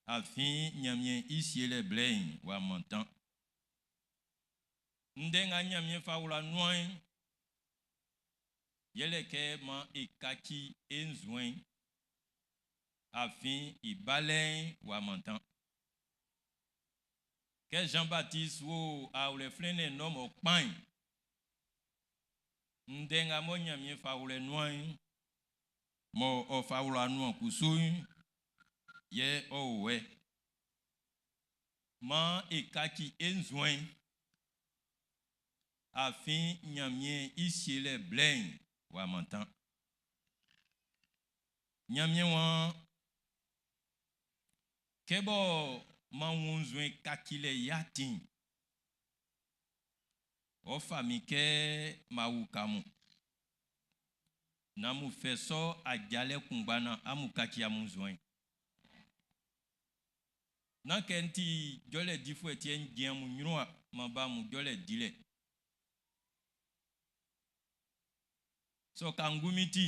afin Ɲanmiɛn i sielɛ blɛ'n w'a mantan. Ndɛ nga Ɲanmiɛn fa wla nuan'n, yɛlɛ kɛ man e kaci e nzuɛn'n afin i balɛ'n w'a mantan. Kɛ Jean-Baptiste wo aawlɛ flɛnnɛn nɔ m'ɔ kpan'n, ndɛ nga mɔ Ɲanmiɛn fa wlɛ nuan'n, mɔ ɔ fa wla nuan kusu'n, yɛ ɔ o wɛ. Man e kaci e nzuɛn'n, afin Ɲanmiɛn i sielɛ blɛ'n w'a mantan. Ɲanmiɛn waan, kɛ bɔ man wun nzuɛn kacilɛ ya ti'n, ɔ fa min kɛ ma wuka mun. Na amun fɛ sɔ ajalɛ kunngba na amun kaci amun nzuɛn'n. Nán kɛ n ti jɔlɛ difuɛ tiɛ n jin amun ɲrun a man ba amun jɔlɛ dilɛ. Sɔ ka ngunmin ti,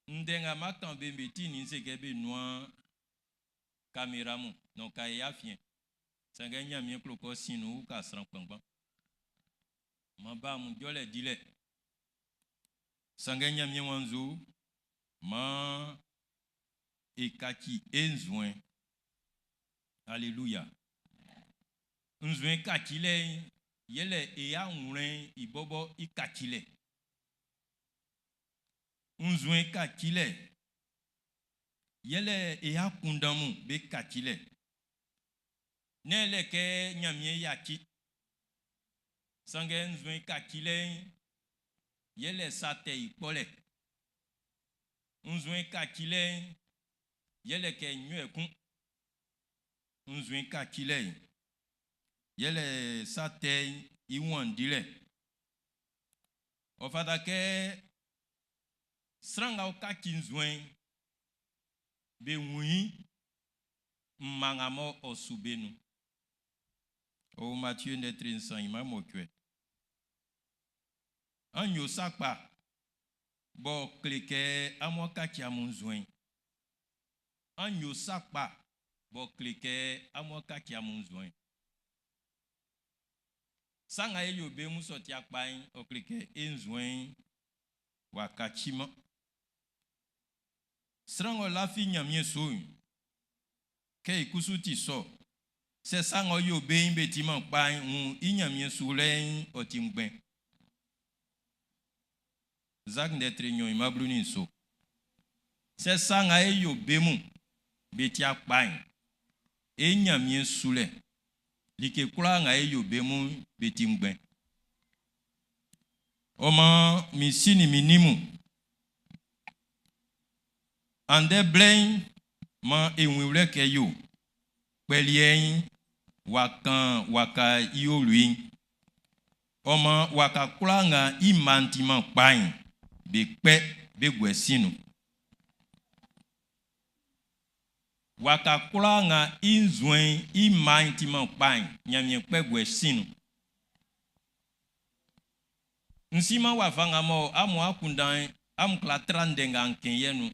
ndɛ nga ma kan be be ti nin se kɛ be nuan kamera mun na ɔ ka e afiɛn. Sanngɛ Ɲanmiɛn klo kɔ sin nun uka sran kpanngban. Man ba amun jɔlɛ dilɛ. Sanngɛ Ɲanmiɛn waan nzu, maan e kaci e nzuɛn. Alléluia. Nzuɛn kacilɛ'n yɛlɛ e awlɛn'n i bɔbɔ i kacilɛ. Nzuɛn kacilɛ yɛlɛ e akunndan mun be kacilɛ. Nɛ́n lɛ kɛ Ɲanmiɛn yaci. Sanngɛ nzuɛn kacilɛ'n yɛlɛ sa tɛ i kpɔlɛ. Nzuɛn kacilɛ'n yɛlɛ kɛ nyɔɛ kun. Nzuɛn kacilɛ'n yɛlɛ sa tɛ'n i wanndilɛ. Ɔ fata kɛ sran nga ɔ kaci nzuɛn'n, be wun i mma nga mɔ ɔ su be nun. O Matthieu ndɛ tre nsan ima mɔcuɛ. An yo sa kpa b'ɔ kle kɛ amun kaci amun nzuɛn'n. An yo sa kpa b'ɔ kle kɛ amun kaci amun nzuɛn'n. Sa nga e yo be mun sɔ ti akpa'n, ɔ kle kɛ e nzuɛn'n w'a kaciman. Sran ng'ɔ lafi Ɲanmiɛn su'n, kɛ i kusu ti sɔ, sɛ sa ng'ɔ yo be'n be timan kpa'n, wun i Ɲanmiɛn sulɛ'n ɔ ti ngbɛn. Zak ndɛ tre nɲɔn ima 17. Sɛ sa nga e yo be mun be ti akpa'n, e Ɲanmiɛn sulɛ. Like kwlaa nga e yo be mun'n, be ti ngbɛn. Ɔ maan min si nin min nin mun, andɛ blɛ'n, maan e wun i wlɛ kɛ yo, kpɛliɛ'n w'a kan waka i olui'n. Ɔ maan waka kwlaa nga i mma'n timan kpa'n, be kpɛ be guɛ sin nun. Waka kwlaa nga i nzuɛn'n i mma'n timan kpa'n, Ɲanmiɛn kpɛ guɛ sin nun. N siman wafa nga mɔ amun akunndan'n, amun kwla tra ndɛ nga n kɛn yɛ nun.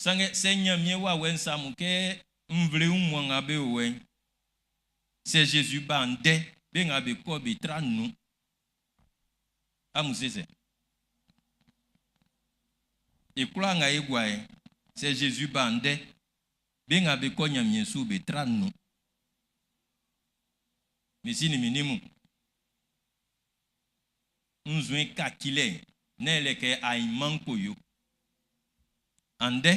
Sanngɛ sɛ Ɲanmiɛn wawɛ'n sa amun kɛ nvle wunmuan nga be o wɛ'n, sɛ Zezi ba ndɛ, be nga be kɔ be tra nun. Amun se sɛ? E kwlaa nga e gua e, sɛ Zezi ba ndɛ, be nga be kɔ Ɲanmiɛn su be tra nun. Min si nin min nin mun, nzue kacilɛ'n, nán yɛlɛ kɛ ainman ko yo. Andɛ,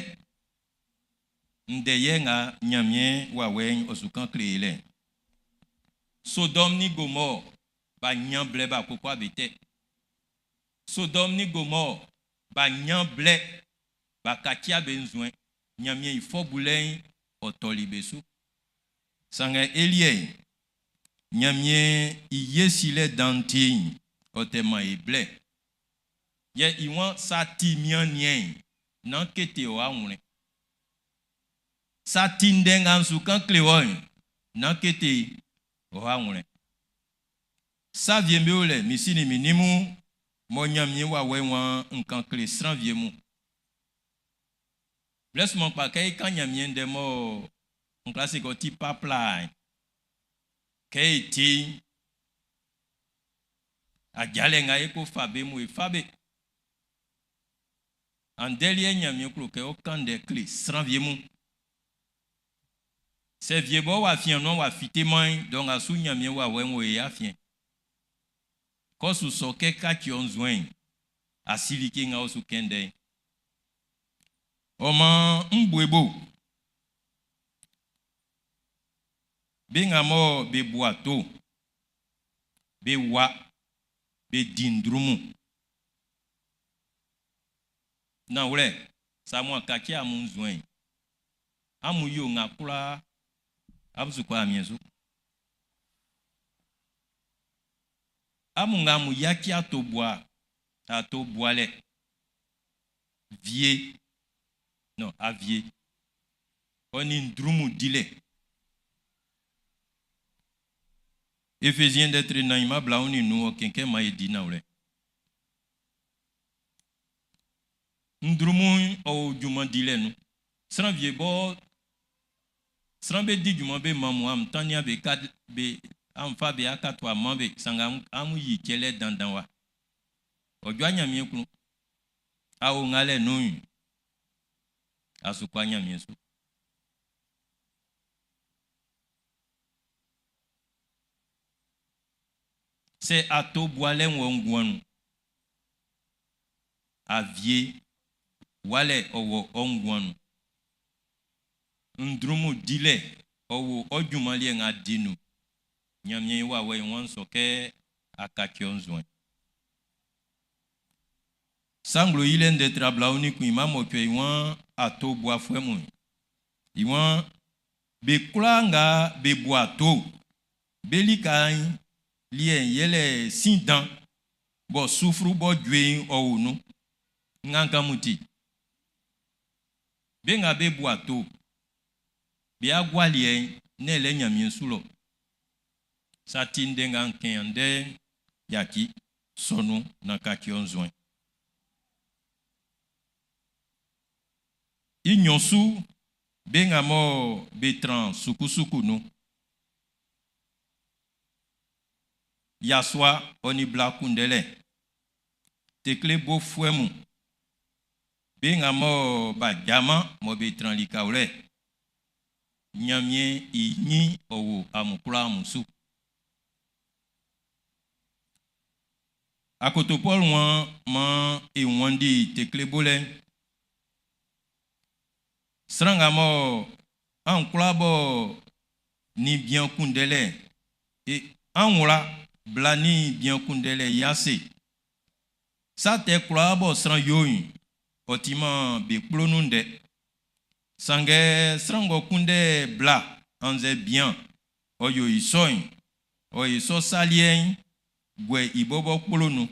ndɛ yɛ nga Ɲanmiɛn wawɛ'n ɔ su kan kle e lɛ. Sodɔm ni Gomɔr b'a nyan blɛ b'a koko be tɛ. Sodɔm ni Gomɔr b'a nyan blɛ b'a kaci be nzuɛn. Ɲanmiɛn i fɔ bulɛ'n ɔ tɔli be su. Sanngɛ e liɛ'n, Ɲanmiɛn i ye silɛ dan'n ti'n, ɔ tɛ man e blɛ. Yɛ i waan sa ti mian niɛn, nán kete ɔ awlɛn. Sa ti ndɛ nga n su kan kle wɔ'n, nán kete ɔ awlɛn. Sa wie'm be o lɛ, min si nin min nin mun, mɔ Ɲanmiɛn wawɛ'n waan n kan kle sran wie mun. Blɛ sunman kpa kɛ e kan Ɲanmiɛn ndɛ mɔ n kwla se kɛ ɔ ti papla'n, kɛ e ti'n, ajalɛ nga e ko fa be mun e fa be. Andɛ liɛ Ɲanmiɛn klo kɛ ɔ kan ndɛ kle sran wie mun. Sɛ wie bɔ w'a fian nun w'a fiteman'n, dɔ nga su Ɲanmiɛn wawɛ'n wo e afiɛn. Kɔ su sɔ kɛ kaci ɔ nzuɛn'n, a si like nga ɔ su kɛn ndɛ'n. Ɔ maan n bu e bo. Be nga mɔ be bu ato, be wa, be di ndrunmun. Nanwlɛ, sa mɔ kaci amun nzuɛn'n, amun yo nga kwlaa, amun su kɔ amiɛn su. Amun nga amun yaci ato bua, ato bualɛ, vie, non, avie, ɔ nin ndrunmun dilɛ. Efesien ndɛ tre nan ima bla ni nun ɔ kɛnkɛn ma e di nanwlɛ. Ndrunmun ɔ o junman dilɛ nun. Sran wie bɔ sran be di junman be man mun am tania be ka be am fa be akatua man be sanngɛ am yi cɛlɛ dandan wa. Ɔ jɔ Ɲanmiɛn klun. A o ngalɛ nun'n, a su kɔ Ɲanmiɛn su. Sɛ ato bualɛ wɔ nguan nun, avie walɛ ɔwɔ ɔ nguan nun. Ndrunmun dilɛ ɔwɔ ɔ junman liɛ nga di nun. Ɲanmiɛn i wawɛ'n wan sɔ kɛ akaci ɔ nzuɛn. Sanglo yilɛ ndɛ tra bla ni kun ima mɔcuɛ i wan ato buafuɛ mun. I wan be kwlaa nga be bu ato, be lika'n liɛ'n yɛlɛ sin dan bɔ sufru bɔ jue'n ɔ wo nun. Ngankan mun ti. Be nga be bu ato, be agua liɛ'n ne lɛ Ɲanmiɛn su lɔ. Sa ti ndɛ nga n kɛn ndɛ yaki sɔnu na kaci ɔ nzuɛn. I nɲɔn su, be nga mɔ be tran sukusuku nun. Yasua ɔ nin bla kunndɛlɛ. Tekle bofuɛ mun. Be nga mɔ b'a jaman mɔ be tran likawlɛ. Ɲanmiɛn i ɲin ɔ wo amun kwlaa amun su. Akoto Paul wan maan e wanndi tekle bolɛ'n. Sran nga mɔ an kwla bɔ Nin bian kunndɛlɛ'n, e an wla bla nin bian kunndɛlɛ'n i ase. Sa tɛ kwlaa bɔ sran yo'n, ɔ timan be kplo nun ndɛ. Sanngɛ sran ng'ɔ kunndɛ bla annzɛ bian, ɔ yo i sɔ'n, ɔ yi sɔ sa liɛ'n guɛ i bɔbɔ kplo nun.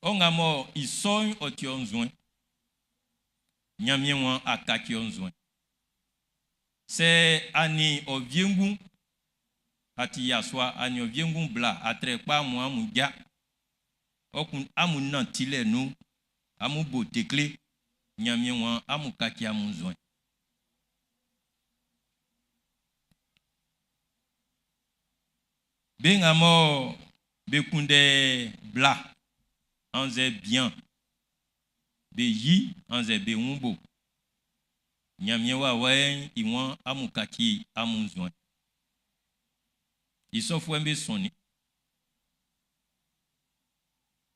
Ɔ nga mɔ i sɔ'n ɔ ti ɔ nzuɛn. Ɲanmiɛn waan a kaci ɔ nzuɛn. Sɛ a nin ɔ wiengu a ti yasua, a nin ɔ wiengu bla atrɛkpa amun amun ja. Ɔ kun amun nantilɛ nun, amun bo tekle. Ɲanmiɛn waan amun kaci amun nzuɛn. Be nga mɔ be kunndɛ bla annzɛ bian, be yi annzɛ be wun bo. Ɲanmiɛn wawɛ'n i waan amun kaci amun nzuɛn. I sɔfuɛ'm be sɔnnin.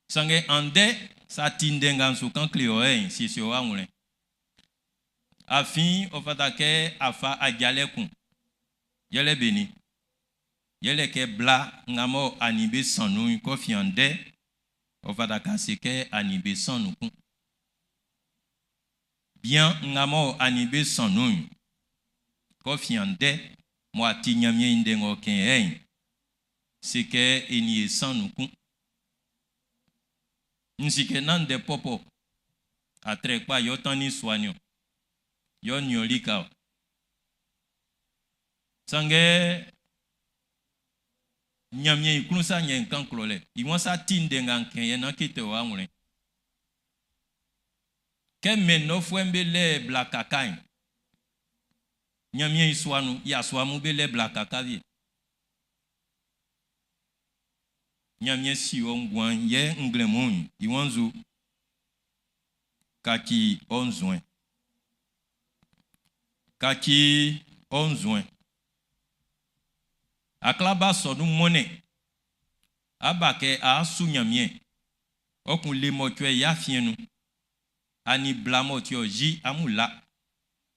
Sanngɛ andɛ sa ti ndɛ nga n su kan kle wɔ yɛ'n, siesie wɔ awlɛn. Afin ɔ fata kɛ a fa ajalɛ kun. Yɛlɛ benin? Yɛlɛ kɛ bla nga mɔ a nin be san nun'n, kɔ fi andɛ, ɔ fata kɛ a se kɛ a nin be san nun kun. Bian nga mɔ a nin be san nun'n, kɔ fi andɛ, mɔ a ti Ɲanmiɛn i ndɛ ng'ɔ kɛn yɛ'n, se kɛ e nin e san nun kun. N si kɛ nán ndɛ pɔpɔ, atrɛkpa yɛ ɔ tannin sua niɔn, yɛ ɔ nian lika ɔ. Sanngɛ Ɲanmiɛn i klun sa nyɛ nkan klɔlɛ. I waan sa ti ndɛ nga n kɛn yɛ nán kete ɔ awlɛn. Kɛ mɛn nɔfuɛ'm be lɛ bla kaka'n, Ɲanmiɛn i sua nun, yasua mun be lɛ bla kaka wie. Ɲanmiɛn si ɔ nguan'n yɛ nglɛmun'n, i waan zu kaci ɔ nzuɛn. Kaci ɔ nzuɛn. Aklaba sɔ nun mɔnɛ. Aba kɛ a su Ɲanmiɛn. Ɔ kun le mɔcuɛ i afiɛn nun. Ani bla m'ɔ ti ɔ yi amun la.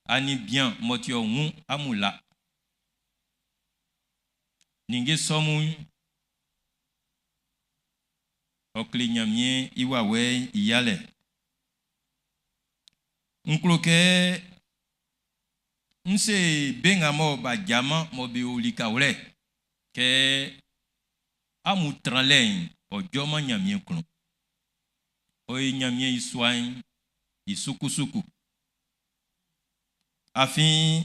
Ani bian m'ɔ ti ɔ wun amun la. Ninnge sɔ mun, ɔ kle Ɲanmiɛn i wawɛ'n i yalɛ. N klo kɛ n se be nga mɔ b'a jaman mɔ be o likawlɛ kɛ amun tranlɛ'n ɔ jɔman Ɲanmiɛn klun. Ɔ ye Ɲanmiɛn i sua'n i sukusuku. Afin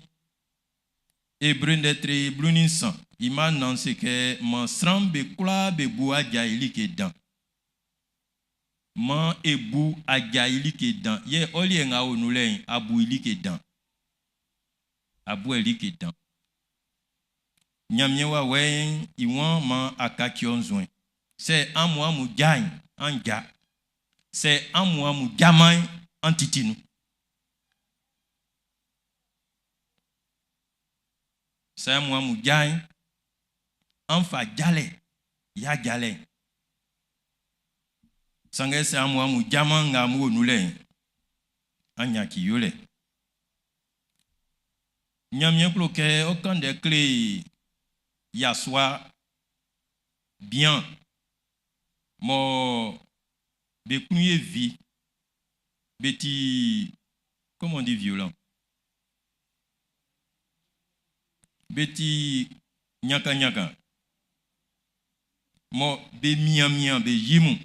Ebre ndɛ tre 13 i mma nnan se kɛ man sran'm be kwlaa be bu aja i like dan. Man e bu aja i like dan. Yɛ ɔ liɛ nga o nun lɛ'n, a bu i like dan. A bu i like dan. Ɲanmiɛn wawɛ'n i waan man a kaci ɔ nzuɛn. Sɛ amun amun ja'n, an ja. Sɛ amun amun jaman'n, an titi nun. Sɛ amun amun ja'n, an fa jalɛ, ya jalɛ'n. Sanngɛ sɛ amun amun jaman nga amun wo nun lɛ'n, an yaci yolɛ. Ɲanmiɛn klo kɛ ɔ kan ndɛ kle yasua bian mɔ be klun ye vi, be ti, comment on dit violent? Be ti nyaka nyaka. Mɔ be mianmian be yi mun.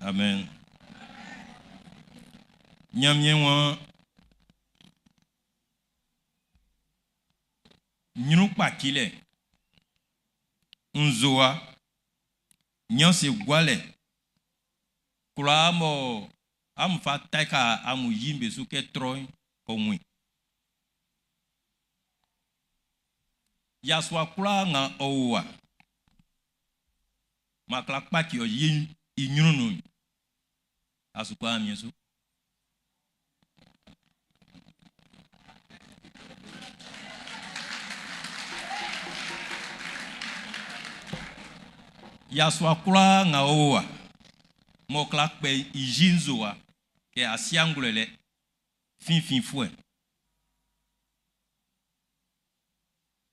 Amen. Ɲanmiɛn waan ɲrun kpacilɛ, nzowa, ɲanse gualɛ, kwlaa mɔ amun fa taka amun yi'n be su kɛ trɔ'n ɔ wun. Yasua kwlaa nga ɔ o wa, makla kpaci ɔ yi i ɲrun nun'n, a su kɔ amiɛn su. Yasua kwlaa nga ɔ o wa, m'ɔ kwla kpɛ i ji nzowa kɛ a si ngwlɛlɛ, finfinfuɛ.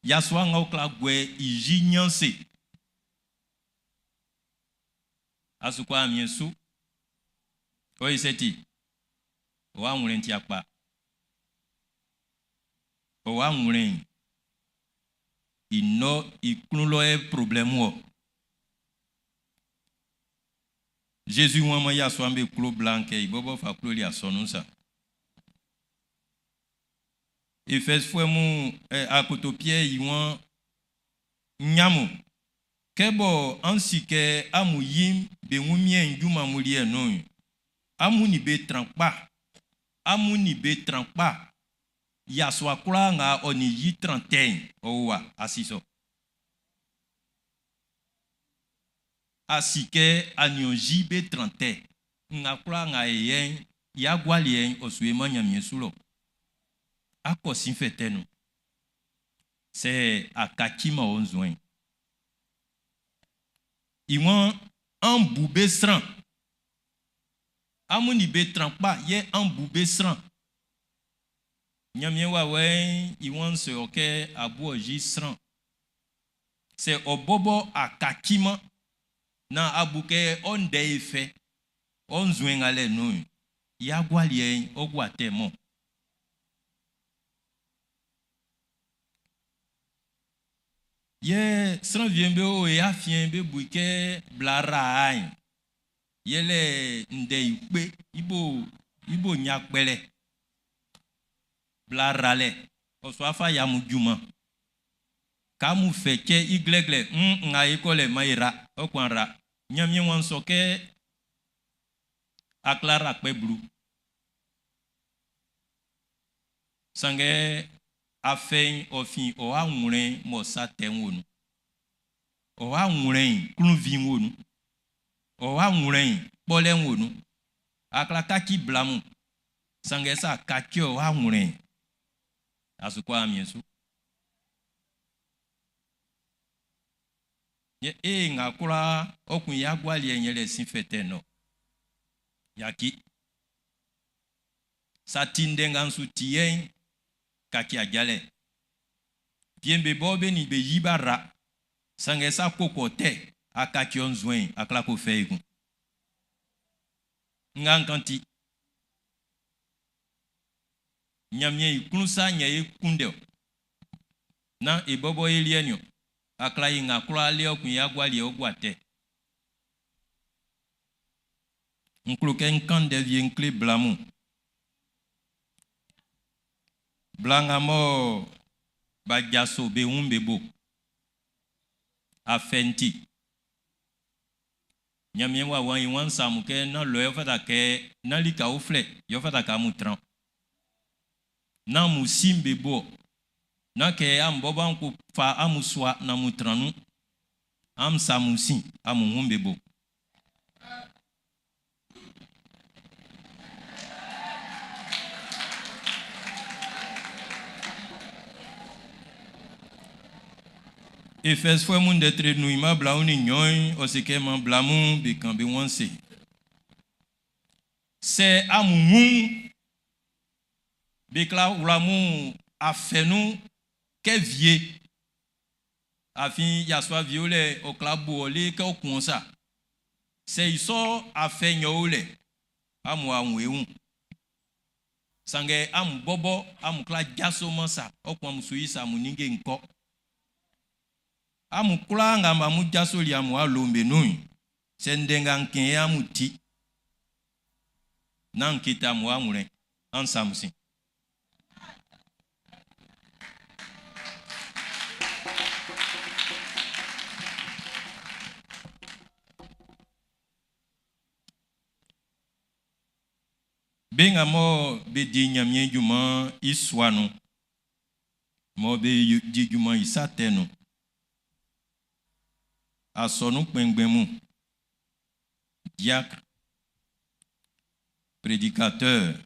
Yasua nga ɔ kwla guɛ i ji ɲanse. Asukwa amien su. O iseti. O wa nwlen ti akpa. O wa nwlen ino iklun lɔ e problème o. Jésus wan ma yasua be klo blanke i bobo fa klo li asɔnun sa. Efɛsfuɛ mun akoto Pierre i wan nyamu kɛ bɔ an si kɛ amun yim be wunmiɛn junman mun liɛ nun'n, amun nin be tran kpa. Amun nin be tran kpa. Yasua kwlaa nga ɔ nin yi tran tɛ'n, ɔ wo wa, asi sɔ. Asi kɛ aniɔn zi be tran tɛ. Nga kwlaa nga e yɛ'n, i agua liɛ'n, ɔ su e man Nyanmiɛn su lɔ. Akɔ sin fɛ tɛ nun. Sɛ akachi ma o nzuen. I wan an bu be sran. Amun ni be tran kpa, yɛ an bu be sran. Nyanmiɛn wawɛ'n i wan se ɔ kɛ abu ɔ ji sran. Sɛ ɔ bɔbɔ akachi ma, na abu kɛ ɔ ndɛ e fɛ, ɔ nzuen nga lɛ nun'n, i agua liɛ'n, ɔ gua tɛ mɔ. Yɛ sran wie'm be o e afiɛn be bu i kɛ bla ra'n, yɛlɛ ndɛ i kpe, i bo nya kpɛlɛ. Bla ralɛ, ɔ so afa ya mu junman. Ka mu fɛ kɛ i glɛglɛ, nga e kɔ lɛ ma e ra, ɔ kwan ra. Nyanmiɛn wan sɔ kɛ akla ra kpɛ blu. Sanngɛ afɛ'n ɔ fin ɔ awlɛn m'ɔ sa tɛ'n wo nun. Ɔ awlɛn klunvi'n wo nun. Ɔ awlɛn kpɔlɛ'n wo nun. Akla kaci bla mun. Sanngɛ sa kaci ɔ awlɛn. Asukwa amien su. Yɛ e nga kwlaa ɔ kun ya gua liɛ yɛlɛ sin fɛtɛ nɔ. Yaki. Sa ti ndɛ nga su ti yɛn kaci ajalɛ. Biem be bɔ be ni be yi ba ra. Sanngɛ sa koko tɛ akaci ɔ nzuen akla ko fɛ ekun. Nga nkan ti. Nyanmiɛn i klun sa nyɛ e kunndɛ o. Na e bɔbɔ e liɛ ni o. Akla yi nga kwlaa le ɔ kun ya gua liɛ ɔ gua tɛ. Nklo kɛ nkan ndɛ wie nkle bla mun. Bla nga mɔ ba jaso be wun be bo. Afɛn ti. Nyanmiɛn wa wan i wan sa mu kɛ na lɔ yɔ fata kɛ na lika uflɛ yɔ fata kɛ amun tran. Na mu sim be bo. Na kɛ am bɔbɔ am ko fa amun sua na mu tran nu. Am sa mu sin amun wun be bo. Efɛsfuɛ mun ndɛ tre nun i ma bla ni nyɔn ɔ se kɛ man bla mun be kan be wɔn se. Sɛ amun wun be kla wla mun afɛ nun kɛ vie. Afin yasua vie o lɛ ɔ kla bo ɔ le kɛ ɔ kun sa. Sɛ i sɔ afɛ nyɔ o lɛ amun a wun ewu. Sanngɛ amun bɔbɔ amun kla jaso man sa ɔ kun amun su yi sa amun ninnge nkɔ. Amun kwlaa nga amun jaso li amun alo be nun'n, sɛ ndɛ nga nkɛn yɛ amun ti. Na nketa amun awlɛn, an sa amun sin. Be nga mɔ be di Nyanmiɛn junman i sua nun, mɔ be di junman i sa tɛ nun, asɔnun kpɛnngbɛn mun, diacre, prédicateur,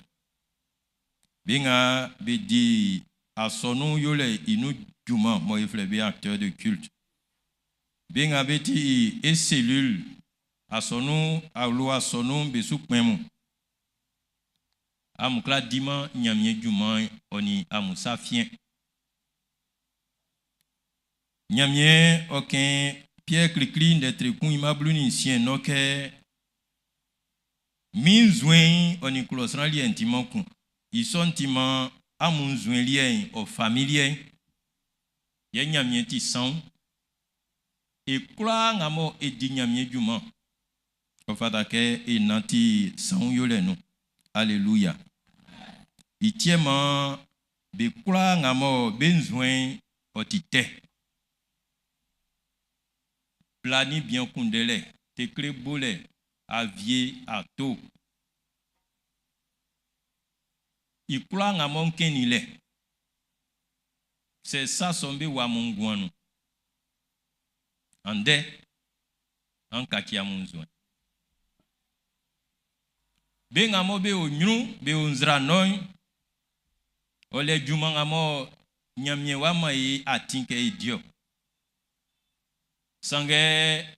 be nga be di asɔnun yolɛ i nun junman mɔ e flɛ be acteur de culte. Be nga be ti e cellule asɔnun awlo asɔnun'n be su kpɛn mun. Amun kwlá diman Ɲanmiɛn junman'n ɔ nin amun sa fiɛn. Ɲanmiɛn ɔ kɛn Piɛr klikli ndɛ tre kun i mma 16 nɔ kɛ min nzuɛn'n ɔ nin klɔ sran liɛ'n timan kun. I sɔ'n ti maan amun nzuɛn liɛ'n ɔ fa min liɛ'n. Yɛ Ɲanmiɛn ti sanwun. E kwlaa nga mɔ e di Ɲanmiɛn junman'n, ɔ fata kɛ e nanti sanwun yolɛ nun. Aleluya. I tiɛ maan be kwlaa nga mɔ be nzuɛn'n ɔ ti tɛ. Bla nin bian kunndɛlɛ, tekle bolɛ, avie, ato. I kwlaa nga mɔ n kɛnnin lɛ. Sɛ sa sɔ'm be wɔ amun nguan nun. Andɛ, an kaci amun nzuɛn. Be nga mɔ be o ɲrun, be o nzra nɔ'n, ɔ lɛ junman nga mɔ Ɲanmiɛn w'a man e atin kɛ e di-ɔ. Sanngɛ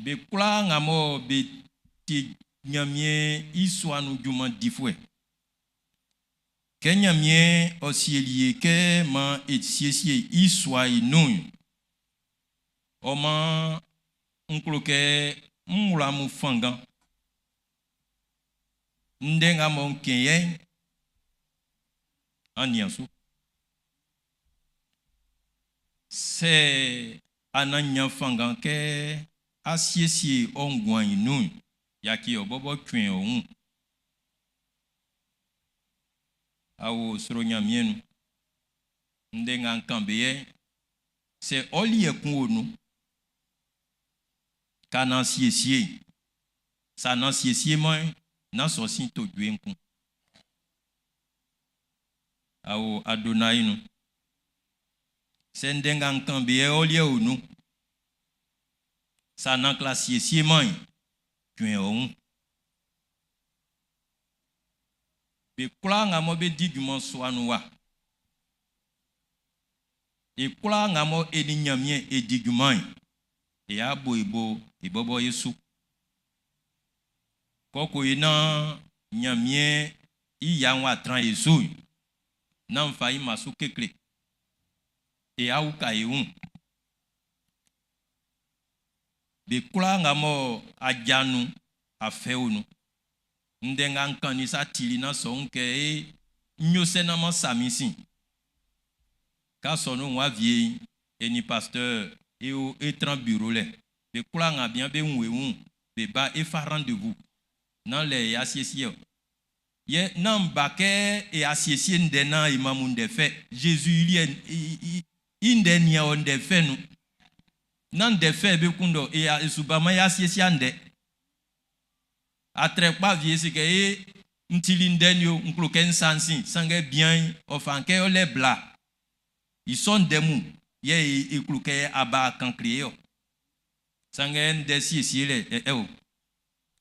be kwlaa nga mɔ be ti Ɲanmiɛn i sua nun junman difuɛ. Kɛ Ɲanmiɛn ɔ sieli e kɛ maan e siesie i sua i nun'n, ɔ maan n klo kɛ n wla amun fanngan. Ndɛ nga mɔ n kɛn yɛ'n, an nian su. Sɛ a ɲan fanngan kɛ a siesie ɔ nguan'n i nun'n, yaci ɔ bɔbɔ twɛn ɔ wun. Awo sro Ɲanmiɛn nun. Ndɛ nga n kan be yɛ'n, sɛ ɔ liɛ kun o nun, ka na siesie, sa na siesie man, na sɔ sin to due kun. Awo Adonai nun. Sɛ ndɛ nga n kan be yɛ ɔ liɛ o nun, sa na kla siesie man, twɛn ɔ wun. Be kwlaa nga mɔ be di junman sua nun wa. E kwlaa nga mɔ e nin Ɲanmiɛn e di junman'n, e y'a bo e bo e bɔbɔ e su. Kɔkɔ yi na Ɲanmiɛn i ya'n w'a tran e su'n, nán fa i ma su kekle. E y'a uka e wun. Be kwlaa nga mɔ aja nun afɛ o nun. Ndɛ nga n kannin sa tili na sɔ'n kɛ e n yo sɛ na man sa min sin. Ka sɔ nun wa vie e ni pasteur e o e tran bureau lɛ. Be kwlaa nga bian be wun e wun, be ba e fa rendez-vous. Nan lɛ e asiesie o. Yɛ nan ba kɛ e asiesie ndɛ na e mamu ndɛ fɛ. Jésus i liɛ i ndɛ nia o ndɛ fɛ nu. Nan ndɛ fɛ be kun dɔ e e su ba ma e asiesie ndɛ. Atrɛkpa vie se kɛ e ntili ndɛ ni o nklo kɛ nsansin sanngɛ bian ɔ fa kɛ ɔ lɛ bla. I sɔ ndɛ mu yɛ e e klo kɛ aba kan kle o. Sanngɛ ndɛ siesie lɛ ɛ ɛ o.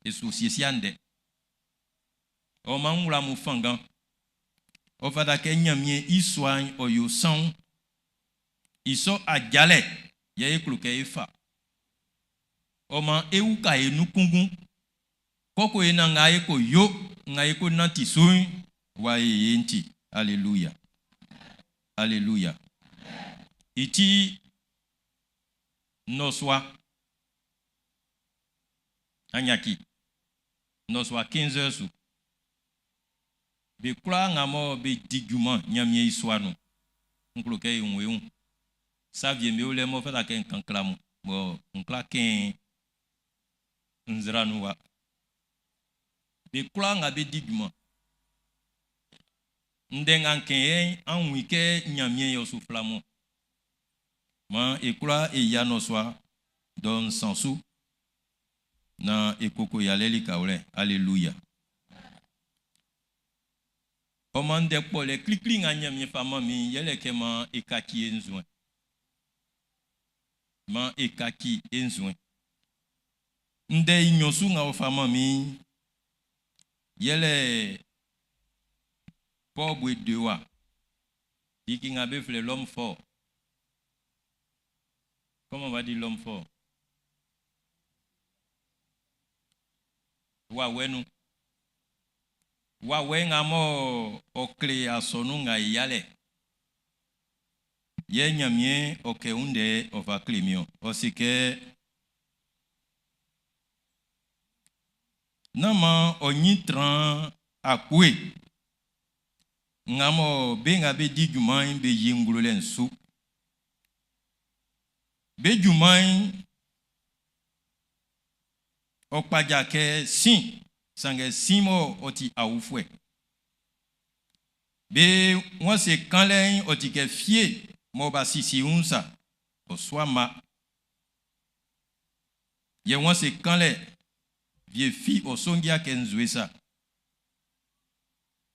E su siesie ndɛ. Ɔ man n wla mu fanngan. Ɔ fata kɛ Ɲanmiɛn i sua'n ɔ yo sanwun. I sɔ ajalɛ yɛ e klo kɛ e fa. Ɔ man e uka e nun kunngun. Kɔkɔ e na nga e ko yo, nga e ko nanti su'n, wa e ye nti. Alléluia. Alléluia. I ti nnɔsua anyaki nnɔsua 15 heures su. Be kwlaa nga mɔ be di junman Ɲanmiɛn i sua nun. N klo kɛ e wun e wun. Sa vie be o lɛ mɔ fata kɛ n kan kla mu. Bɔ n kla kɛn nzra nun wa. Be kwlaa nga be di junman. Ndɛ nga n kɛn yɛ'n, an wun i kɛ Ɲanmiɛn yɛ ɔ su fla mɔ. Maan e kwlaa e yia nnɔsua dɔ nsan su na e koko yalɛ likawlɛ. Alléluia. Ɔ man ndɛ kpɔlɛ klikli nga Ɲanmiɛn fa man min yɛlɛ kɛ maan e kaci e nzuɛn. Maan e kaci e nzuɛn. Ndɛ i nɲɔn su nga ɔ fa man min yɛlɛ Paul bue deux wa. Liki nga be flɛ l'homme fort. Comment on va dire l'homme fort? Wawɛ nun. Wawɛ nga mɔ ɔ kle asɔnun nga i yalɛ. Yɛ Ɲanmiɛn ɔ kɛ ndɛ ɔ fa kle mi ɔ. Ɔ se kɛ nán maan ɔ ɲin tran akpue nga mɔ be nga be di junman'n be yi nglo lɛ'n su. Be junman'n ɔ kpaja kɛ sin, sanngɛ sin mɔ ɔ ti awufuɛ. Be wɔn se kanlɛ'n ɔ ti kɛ fie mɔ b'a sisi wun sa, ɔ sua ma. Yɛ wɔn se kanlɛ vie fi ɔ sonja kɛ nzue sa.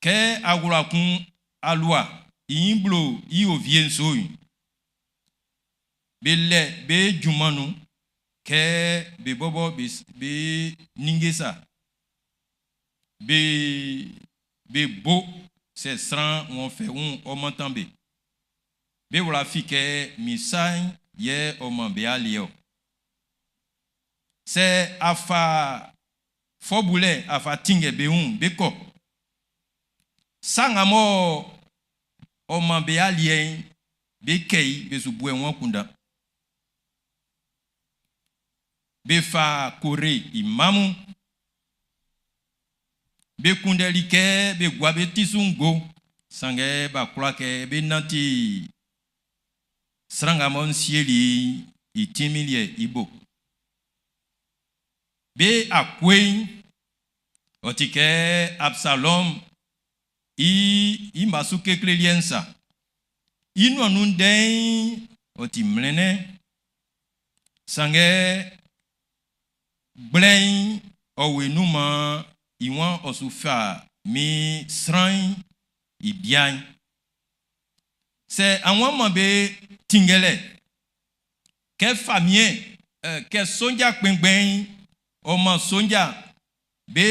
Kɛ awla kun alua i ɲin blo i ovie nso'n, be lɛ be junman nun kɛ be bɔbɔ be ninnge sa. Be bo sɛ sran wɔn fɛ wun ɔ mantan be. Be wla fi kɛ min sa'n yɛ ɔ man be aliɛ ɔ. Sɛ afa fɔbulɛ afa tinngɛ be wun be kɔ. Sa nga mɔ ɔ man be aliɛ'n be kɛ i be su bu ɛwọn kunda. Be fa kore i mma mun. Be kunndɛli kɛ be gua be ti su ngo, sanngɛ b'a kwla kɛ be nanti sran nga mɔ n sieli i tinmin liɛ i bo. Be akoe'n ɔ ti kɛ Absalɔm i mma su kekle liɛ'n sa. I nuan nun ndɛ'n ɔ ti mlɛnnɛn. Sanngɛ gblɛ'n ɔ wo nun man i wan ɔ su fa min sran'n i bia'n. Sɛ àwọn man be tinngɛlɛ kɛ famiɛn kɛ sonja kpɛnngbɛn'n ɔ man sonja be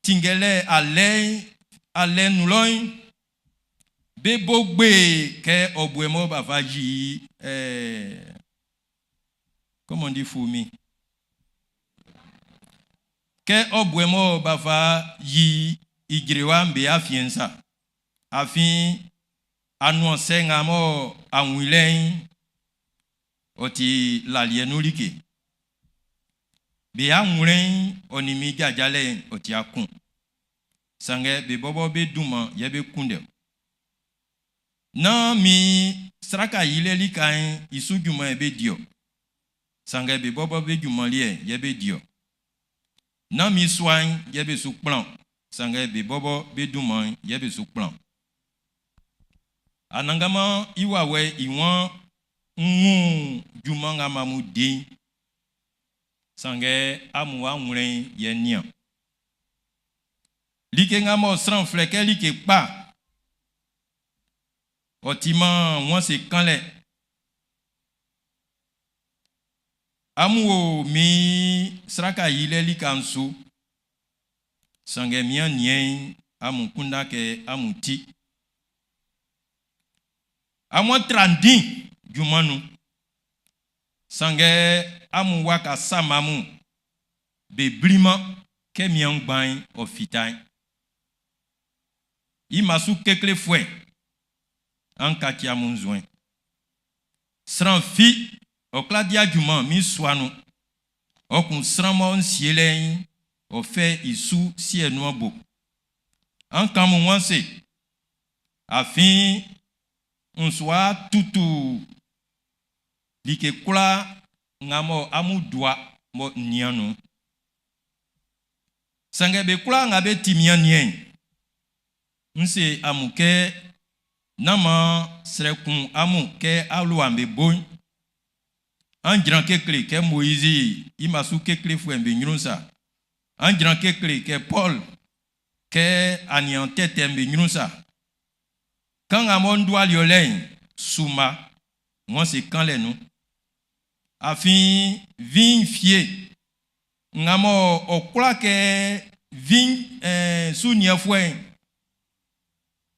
tinngɛlɛ alɛ'n alɛ nun lɔ'n be bo gbee kɛ ɔbuɛ mɔ b'a fa yi comment on dit fourmi kɛ ɔbuɛ mɔ b'a fa yi ijrewa'n be afiɛn sa afin anuansɛ nga mɔ awinlɛ'n ɔ ti laliɛ nun like. Be awlɛn'n ɔ nin min jajalɛ'n ɔ ti akun. Sanngɛ be bɔbɔ be dunman yɛ be kunndɛ. Nán min sraka yilɛ lika'n i su junman yɛ be di-ɔ. Sanngɛ be bɔbɔ be junman liɛ yɛ be di-ɔ. Nán min sua'n yɛ be su kplan, sanngɛ be bɔbɔ be dunman'n yɛ be su kplan. Anannganman i wawɛ i wan n wun junman nga ma mu di'n, sanngɛ amun awlɛn'n yɛ n nian. Like nga mɔ sran flɛ kɛ like kpa, ɔ timan wɔn se kanlɛ. Amun wo min sraka yilɛ lika'n su, sanngɛ mian niɛn'n amun kunda kɛ amun ti. Amun tra ndin junman nun, sanngɛ amun waka sama mun be bliman kɛ mian gban'n ɔ fita'n. I ma su keklefuɛ, an kaci amun nzuɛn. Sran fi ɔ kwla di junman min sua nun. Ɔ kun sran mɔ n sielɛ'n ɔ fɛ i su sie nuan bo. An kan mun wan se, afin n sua tutu like kwlaa nga mɔ amun dua mɔ n nian nun. Sanngɛ be kwlaa nga be ti mian niɛn'n, n se amun kɛ nán maan srɛ kun amun kɛ aloa'm be bo'n. An jran kekle kɛ Moizi i ma su keklefuɛ'm be ɲrun sa. An jran kekle kɛ Paul kɛ aniaan tɛtɛ'm be ɲrun sa. Kan nga mɔ n duali ɔ lɛ'n, suma, wɔn se kanlɛ nun. Afin vin fie nga mɔ ɔ kwla kɛ vin su nianfuɛ'n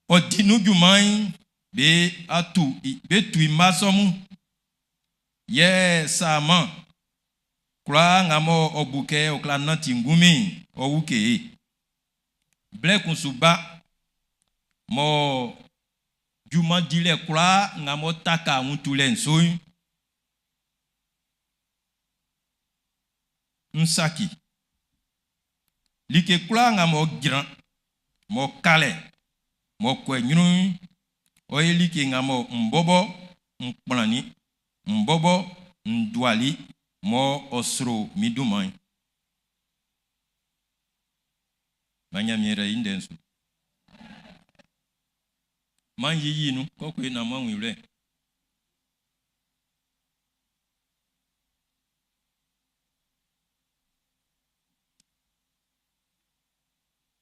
ɔ di nun junman'n be atu be tu i mma sɔ mun. Yɛ saaman kwlaa nga mɔ ɔ bu kɛ ɔ kwla nanti ngunmin'n, Ɔ uke e. Blɛ kun su ba mɔ junman dilɛ kwlaa nga m'ɔ taka wun tulɛ'n su'n, ń sáci. Like kwlaa nga m'ɔ jran, m'ɔ kalɛ, m'ɔ kɔ e ɲrun'n, ɔ ye like nga mɔ n bɔbɔ n kplannin, n bɔbɔ n duali, mɔ ɔ sro min dunman'n. Ma Ɲanmiɛn rɛ i ndɛ'n su. Man yiyi nun, kɔkɔe na man win wlɛ.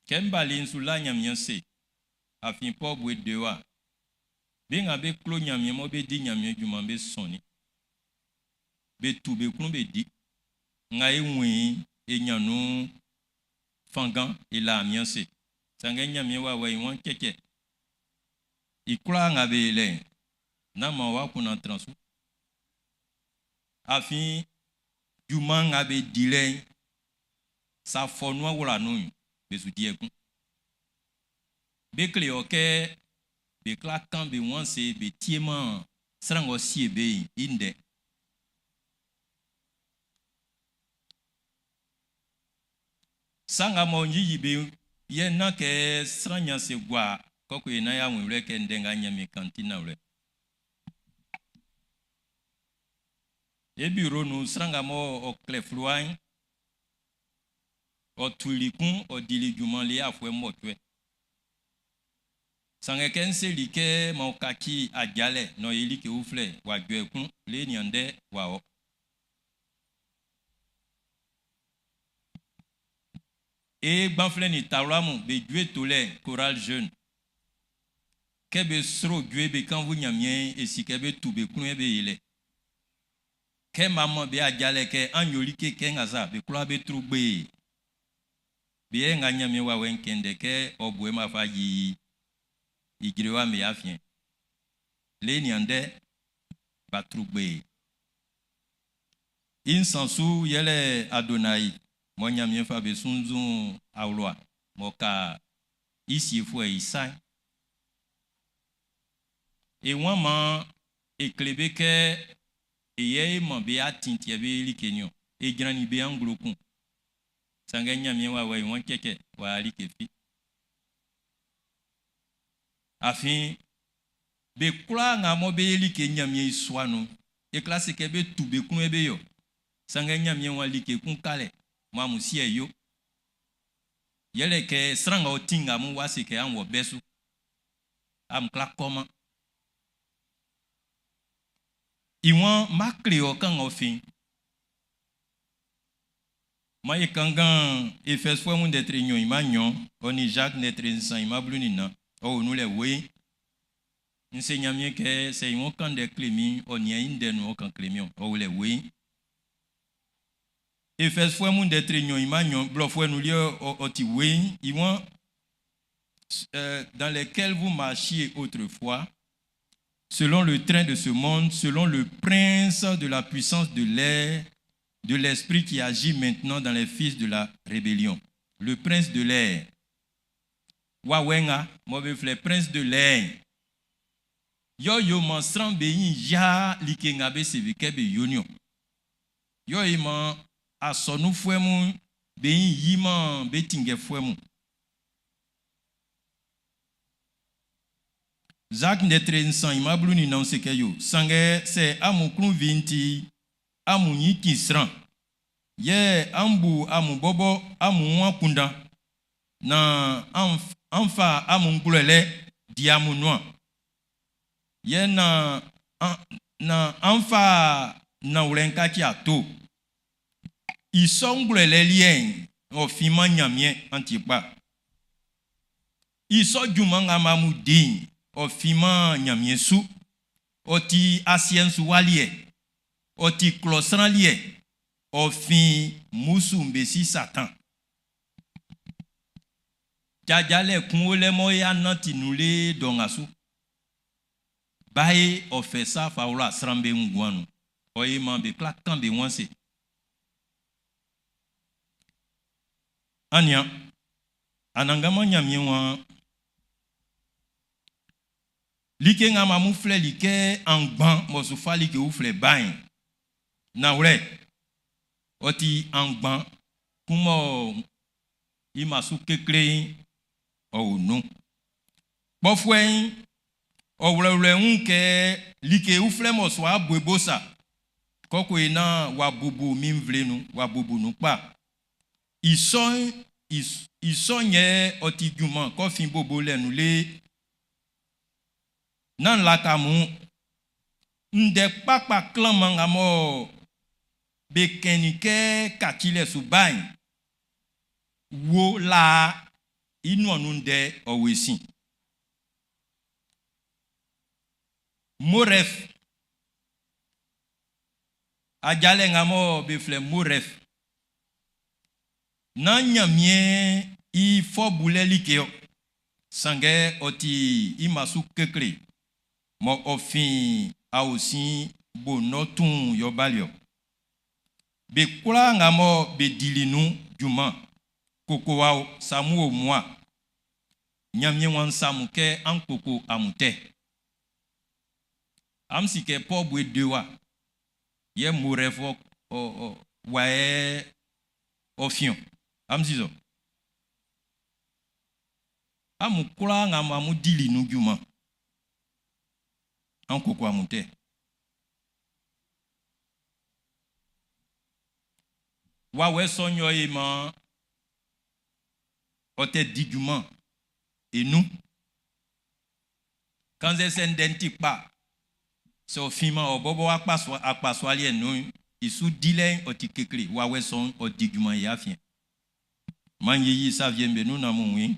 Kɛ n bali n su la Ɲanmiɛn se, afin Pɔl bue dewa. Be nga be klo Ɲanmiɛn mɔ be di Ɲanmiɛn junman be sɔnnin. Be tu be klun be di. Nga e wun i'n, e ɲan nun fanngan e la Ɲanmiɛn se. Sanngɛ Ɲanmiɛn wawɛ'n i wan cɛcɛ. I kwlaa nga be lɛ'n, nán maan w'a kunna tran su. Afin junman nga be di lɛ'n, sa fɔ nuan wla nun'n, be su di ekun. Be kle ɔ kɛ be kwla kan be wan se be tieman sran ng'ɔ sie be'n i ndɛ. Sa nga mɔ yiyi be yɛ nán kɛ sran ɲan se gua kɔkɔe na y'a wun wlɛ kɛ ndɛ nga Ɲanmiɛn kan ti nanwlɛ. E bureau nun sran nga mɔ ɔ klɛ fluwa'n, ɔ tuli kun ɔ dili junman le afuɛ mɔcuɛ. Sanngɛ kɛ n seli kɛ ma ɔ kaci ajalɛ na ɔ ye like uflɛ w'a jɔ ekun le nian ndɛ w'a ɔ. E gbanflɛn nin talua mun be jue tolɛ chorale jeune. Kɛ be sro jue be kanvu Ɲanmiɛn e si kɛ be tu be klun be yelɛ. Kɛ mama be ajalɛ kɛ an yo like kɛ nga sa be kwlaa be tru gbee. Be yɛ nga Ɲanmiɛn wawɛ'n kɛn ndɛ kɛ ɔ bue ma fa yi ijrewa me afiɛn. Le nian ndɛ ba tru gbee. I nsan su yɛlɛ Adonai mɔ Ɲanmiɛn fa be sunnzun awloa mɔ ka i siefuɛ i sa'n. E wan man e kle be kɛ e yɛ e man be atin tiɛ be like niɔn. E jrannin be anglo kun. Sanngɛ Ɲanmiɛn wawɛ i wan cɛcɛ w'a like fi. Afin be kwlaa nga mɔ be ye like Ɲanmiɛn i sua nun'n, e kwla se kɛ be tu be klun be yɔ. Sanngɛ Ɲanmiɛn wa like kun kalɛ mɔ amun sie yo. Yɛlɛ kɛ sran nga ɔ ti nga mun wá se kɛ an wɔ bɛ su. Amun kwla kɔman. I wan má kle ɔ kan ng'ɔ fin. Ma ye kanngan Efɛsfuɛ mun lɛtri nɲɔn i ma nɲɔn, ɔ nin Jacques lɛtri nsan i ma blu nin nnan, ɔ o nun lɛ weiin. N se Ɲanmiɛn kɛ sɛ i wɔn kan ndɛ kle min, ɔ nian i ndɛ nun ɔ kan kle min ɔ, ɔ o lɛ weiin. Efɛsfuɛ mun lɛtri nɲɔn i ma nɲɔn, blɔfuɛ nun liɛ ɔ ti weiin, i wan dans lesquels vous marchiez autrefois, selon le train de ce monde, selon le prince de la puissance de l'air, de l'esprit qui agit maintenant dans les fils de la rébellion. Le prince de l'air. Wawɛ nga, mɔ be flɛ prince de l'air. Yɔ yo man sran be yin ya like nga be se be kɛ be yo niɔn. Yɔ yi man asɔnufuɛ mun be yin yi man be tinngɛfuɛ mun. Jacques lɛtri nsan i ma blu nin nnan se kɛ yo. Sanngɛ sɛ amun klun vi'n ti amun ɲin ci sran. Yɛ an bu amun bɔbɔ amun wun akunndan na an fa amun ngwlɛlɛ di amun nuan. Yɛ na an fa nanwlɛ'n kaci ato. I sɔ ngwlɛlɛ liɛ'n ɔ finman Ɲanmiɛn an ti kpa. I sɔ junman nga ma mu di'n ɔ finman Ɲanmiɛn su. Ɔ ti asiɛ'n su wa liɛ. Ɔ ti klɔ sran liɛ. Ɔ fin mmusu'm be si Satan. Jajalɛ kun o lɛ mɔ ya nanti nun le dɔ nga su. Bae ɔ fɛ sa fa wla sran be nguan nun. Ɔ ye man be kwla kan be wan se. An nian, Anannganman Ɲanmiɛn waan, Like nga amun flɛli kɛ aunngban m'ɔ su fa like uflɛ ba'n, nanwlɛ, ɔ ti aunngban kun mɔ i mma su kekle'n ɔ o nun. Kpɔfuɛ'n, ɔ wlɛwlɛ wun kɛ like uflɛ m'ɔ su wa bo i bo sa, kɔkɔe naan w'a bubu min nvle nun, w'a bubu nun kpa. I sɔ'n, i sɔ'n yɛ ɔ ti junman kɔ fin bobo lɛ nun le. Nán laka mun. Ndɛ kpakpa klanman nga mɔ be kɛnnin kɛ kacilɛ su ba'n, wo laa i nuan nun ndɛ ɔ wo e sin. Moref. Ajalɛ nga mɔ be flɛ Moref. Nán Ɲanmiɛn i fɔ bulɛ like ɔ. Sanngɛ ɔ ti i ma su kekle mɔ ɔ fin aosin bo nɔ tuun yɔ bali ɔ. Be kwlaa nga mɔ be dili nun junman, kokowa o, samu o mua. Ɲanmiɛn waan samu kɛ an koko amun tɛ. Am si kɛ Pɔl bue de wa, yɛ Moref ɔ ɔ wa yɛ ɔ fiɔn. Am si sɔ. Amun kwlaa nga amun dili nun junman, an koko amun tɛ. Wawɛ sɔ'n yɔ e maan ɔ tɛ di junman e nun. Kannzɛ sɛ ndɛ'n ti kpa, sɛ ɔ finman ɔ bɔbɔ akpasua liɛ'n nun'n, i su dilɛ'n ɔ ti kekle. Wawɛ sɔ'n ɔ di junman i afiɛn. Man yiyi sa wie'm be nun amun wun.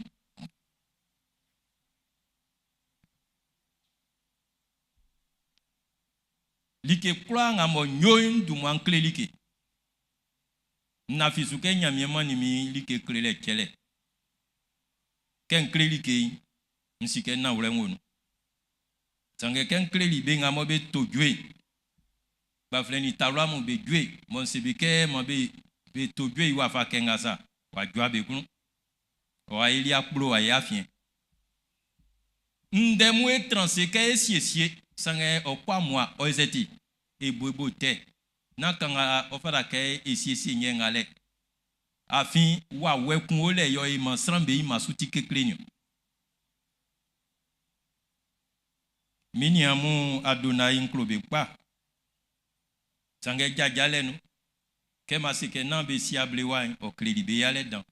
Like kwlaa nga mɔ nyo'n dunman kle like. Nafi su kɛ Ɲanmiɛn mannin min like klelɛ cɛlɛ. Kɛ n kle like'n, n si kɛ nanwlɛ wo nun. Sanngɛ kɛ n kleli be nga mɔ be to jue, gbaflɛn nin talua mun be jue, mɔ n se be kɛ man be be to jue i wafa kɛ nga sa, w'a jua be klun. Ɔ ayeli akplo wa ye afiɛn. Ndɛ mun e transe kɛ e siesie, sanngɛ ɔ kɔ amua ɔ ezɛti, e bo e bo tɛ. Nán kan nga ɔ fata kɛ e siesie nyɛ nga lɛ. Afin wa wɛ kun o lɛ yɔ e man sran be i ma su ti kekle niɔn. Mi ni amun Adonai n klo be kpa. Sanngɛ jajalɛ nun, kɛ ma se kɛ nán be si able wa'n, ɔ kleli be yalɛ dan.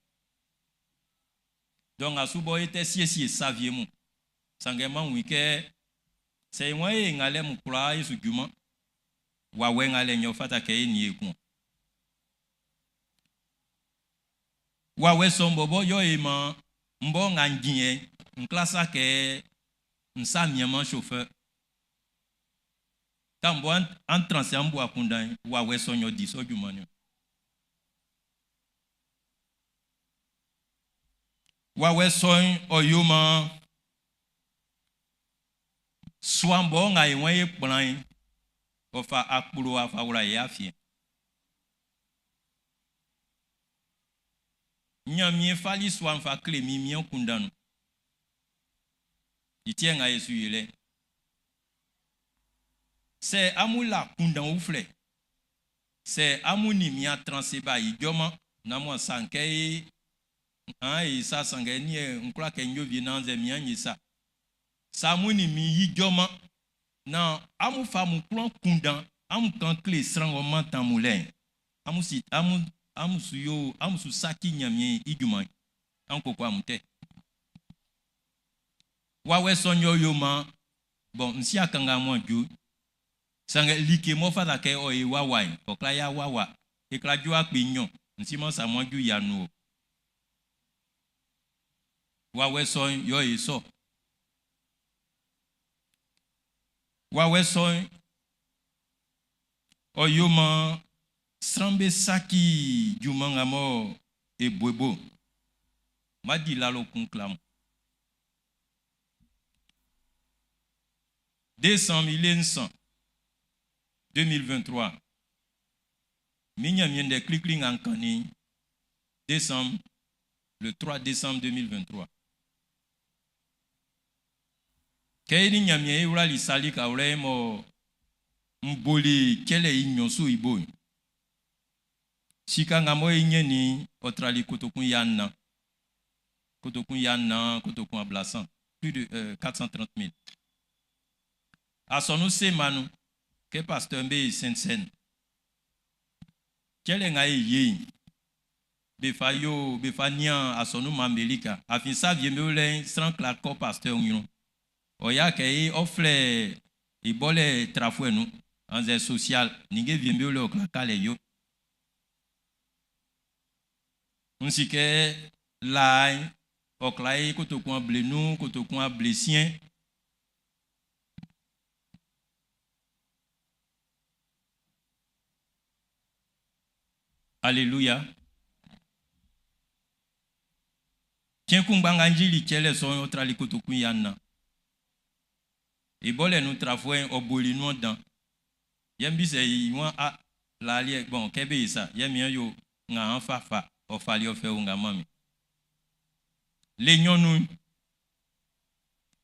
Dɔ nga su bɔ e tɛ siesie sa wie mun. Sanngɛ man wun kɛ sɛ e wan e ngalɛ mun kwlaa e su junman. Wa wɛ ngalɛ nyɛ ɔ fata kɛ e ni e kun. Wa wɛ sɔ'n bɔbɔ yɔ e man mbɔ nga n jin yɛ n klasa kɛ n sa mianman chauffeur. Ka mbɔ an transe an bu akundan wa wɛ sɔ'n yɔ di sɔ junman niɔn. Wa wɛ sɔ'n ɔ yo man suan bɔ nga e wan e kplan'n ɔ fa akplo afa wla e afiɛn. Ɲanmiɛn fali sua'n fa kle min miɛn kundan nun. I tiɛ nga e su yelɛ. Sɛ amun la kundan uflɛ, sɛ amun nin min atranse ba i jɔman, na mo san kɛ e an e sa sanngɛ ni e nkla kɛ nyo vie nan zɛ mi an ye sa. Sa amun nin min yi jɔman, na amun fa mun klɔn kundan, amun kan kle sran ng'ɔ mantan mun lɛ'n. Amun si amun amun su yo amun su saki Ɲanmiɛn i junman an koko amun tɛ. Wawɛ sɔ'n yɔ yo man bɔn n si akanga amun ju. Sanngɛ like m'ɔ fata kɛ ɔ e wawa'n, ɔ kla ya wawa. E kla ju akpi nɲɔn, n si man sa mo ju ya nu o. Wawɛ sɔ'n yɔ e sɔ. Wawɛ sɔ'n ɔ yo man sran be saki junman nga mɔ e boebo. Ma di lalo kun klam. Décembre il est 100 2023. Mi Ɲanmiɛn ndɛ klikli nga n kannin décembre. Le 3 décembre 2023. Kɛ e nin Ɲanmiɛn e wlali sa likawlɛ'n mɔ n boli cɛlɛ i nɲɔn su i bo'n, sika nga mɔ e ɲɛnnin i'n, ɔ trali kotokun 400. Kotokun 400, kotokun 30, plus de 430 000. Asɔnun sema nun, kɛ pasteur be yi Sainte Cène, cɛlɛ nga e ye'n, be fa yo, be fa nian asɔnun mma'm be lika. Afin sa wie'm be o lɛ'n, sran kwla kɔ pasteur ɲrun. Ɔ ya kɛ i ɔ flɛ i bɔlɛ trafuɛ nun, annzɛ social, ninnge wie'm be o lɛ ɔ kwla ka lɛ yo. N si kɛ laa'n, ɔ kwla yi kotokun 50, kotokun 60. Aleluya. Cɛn kunngba nga n yili cɛlɛ sɔ'n, ɔ trali kotokun 400. I bɔlɛ nun trafuɛ'n, ɔ boli nuan dan. Yɛ n bisɛ i waan, a, laa liɛ, bɔn, kɛ be yi sa, yɛ min yo nga an fa fa, ɔ fali ɔ fɛ o nga man min. Le nɲɔn nun'n,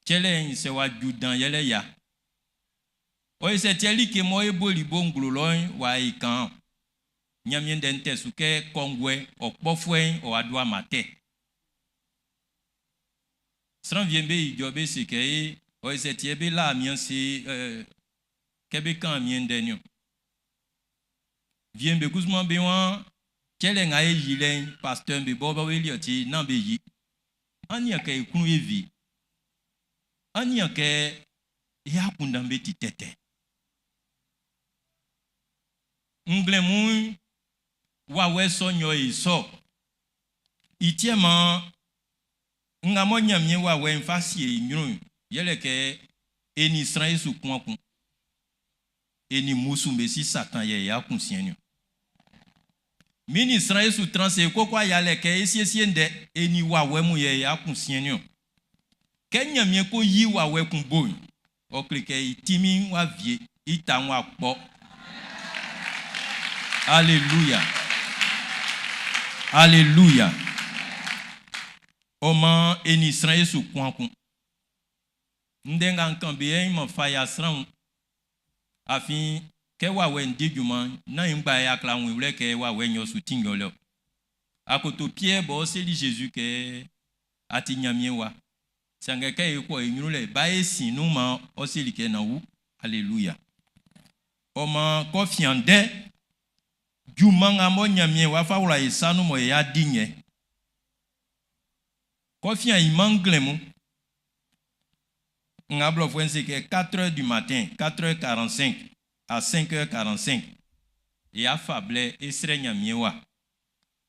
cɛlɛ'n sɛ w'a ju dan yɛlɛ ya. Ɔ yi sɛ tiɛ like mɔ e boli bo nglo lɔ'n w'a yi kan. Ɲanmiɛn ndɛ'n tɛ su kɛ kɔnguɛ ɔ kpɔfuɛ'n ɔ wa do ama tɛ. Sran wie'm be ijɔ be se kɛ e ɔ yi sɛ tiɛ be la amiɛn se kɛ be kan amiɛn ndɛ'n niɔn. Wie'm be kusuman be waan cɛlɛ nga e yi lɛ'n pasteur be bɔ be liɛ ti nán be yi. An nian kɛ e klun e vi. An nian kɛ e akunndan be ti tɛtɛ. Nglɛmun'n wawɛ sɔ nyɔ e sɔ. I tiɛ man nga mɔ Ɲanmiɛn wawɛ'n fa sie e ɲrun'n, yɛlɛ kɛ e nin sran e su kun kun. E nin mmusu'm be si Satan yɛ e akun siɛn'n niɔn. Mi nin sran e su tran se koko ayalɛ kɛ e siesie ndɛ e nin wawɛ mun yɛ e akun siɛn'n niɔn. Kɛ Ɲanmiɛn ko yi wawɛ kun bo'n, ɔ kle kɛ i tinmin'n w'a vie, i ta'n w'a kpɔ. Alléluia. Alléluia. Ɔ maan e nin sran e su kun kun. Ndɛ nga n kan be yɛ'n man fa ya sran Afin kɛ wawɛ'n di junman'n, nán e ngba e akla wun i wlɛ kɛ wawɛ'n yɛ ɔ su tinngɛ lɛ-ɔ. Akoto Piɛr b'ɔ seli Jésus kɛ, a ti Nyanmiɛn wa. Sanngɛ kɛ e kɔ e ɲrun lɛ, ba e sin nun man ɔ seli kɛ nan wu. Aleluya. Ɔ maan kɔ fian ndɛ junman nga mɔ Ɲanmiɛn wá fá wla e sa nun mɔ e y'a di nyɛ. Kɔ fian i man nglɛmun. Nga blɔfuɛ'n se kɛ 4 heures du matin, 4h45 à 5h45. E y'a fa blɛ e srɛ Ɲanmiɛn wa.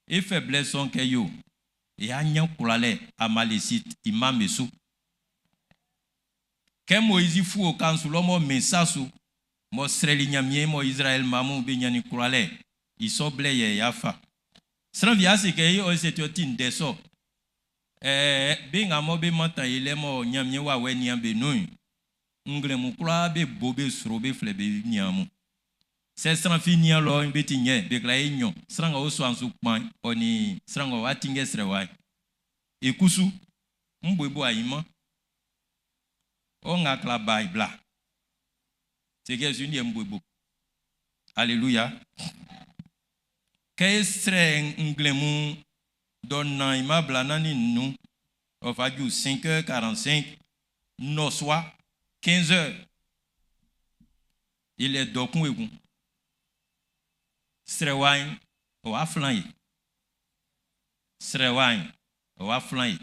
E fɛ blɛ sɔ'n kɛ yo. E y'a ɲan kwlalɛ Amalécite i mma'm be su. Kɛ Moizi fu oka'n su lɔ m'ɔ mɛn sa su, m'ɔ srɛli Ɲanmiɛn mɔ Izraɛl mma mun be ɲannin kwlalɛ, i sɔ blɛ yɛ e y'a fa. Sran fi a se kɛ e ɔ se ti ɔ ti ndɛ sɔ. Ɛɛ, be nga mɔ be mantan e lɛ mɔ Ɲanmiɛn wawɛ nian be nun'n, nglɛmun kwlaa be bo be sro be flɛ be niaan mun. Sɛ sran fi nian lɔ'n, be ti nyɛ, be kla e nɲɔn, sran nga o sua'n su kpa'n, ɔ nin sran nga w'a tinngɛ srɛwa'n. E kusu, m bo e bo ainman. Ɔ nga kla ba i bla. Se kɛ su ndiɛ m bo e bo. Aleluya. Kɛ e srɛ nglɛmun dɔ nan i ma bla nan ni nun, ɔ fa ju 5h45, nnɔsua 15h. I lɛ dɔ kun ekun. Srɛwa'n, ɔ wa flan ye. Srɛwa'n, ɔ wa flan ye.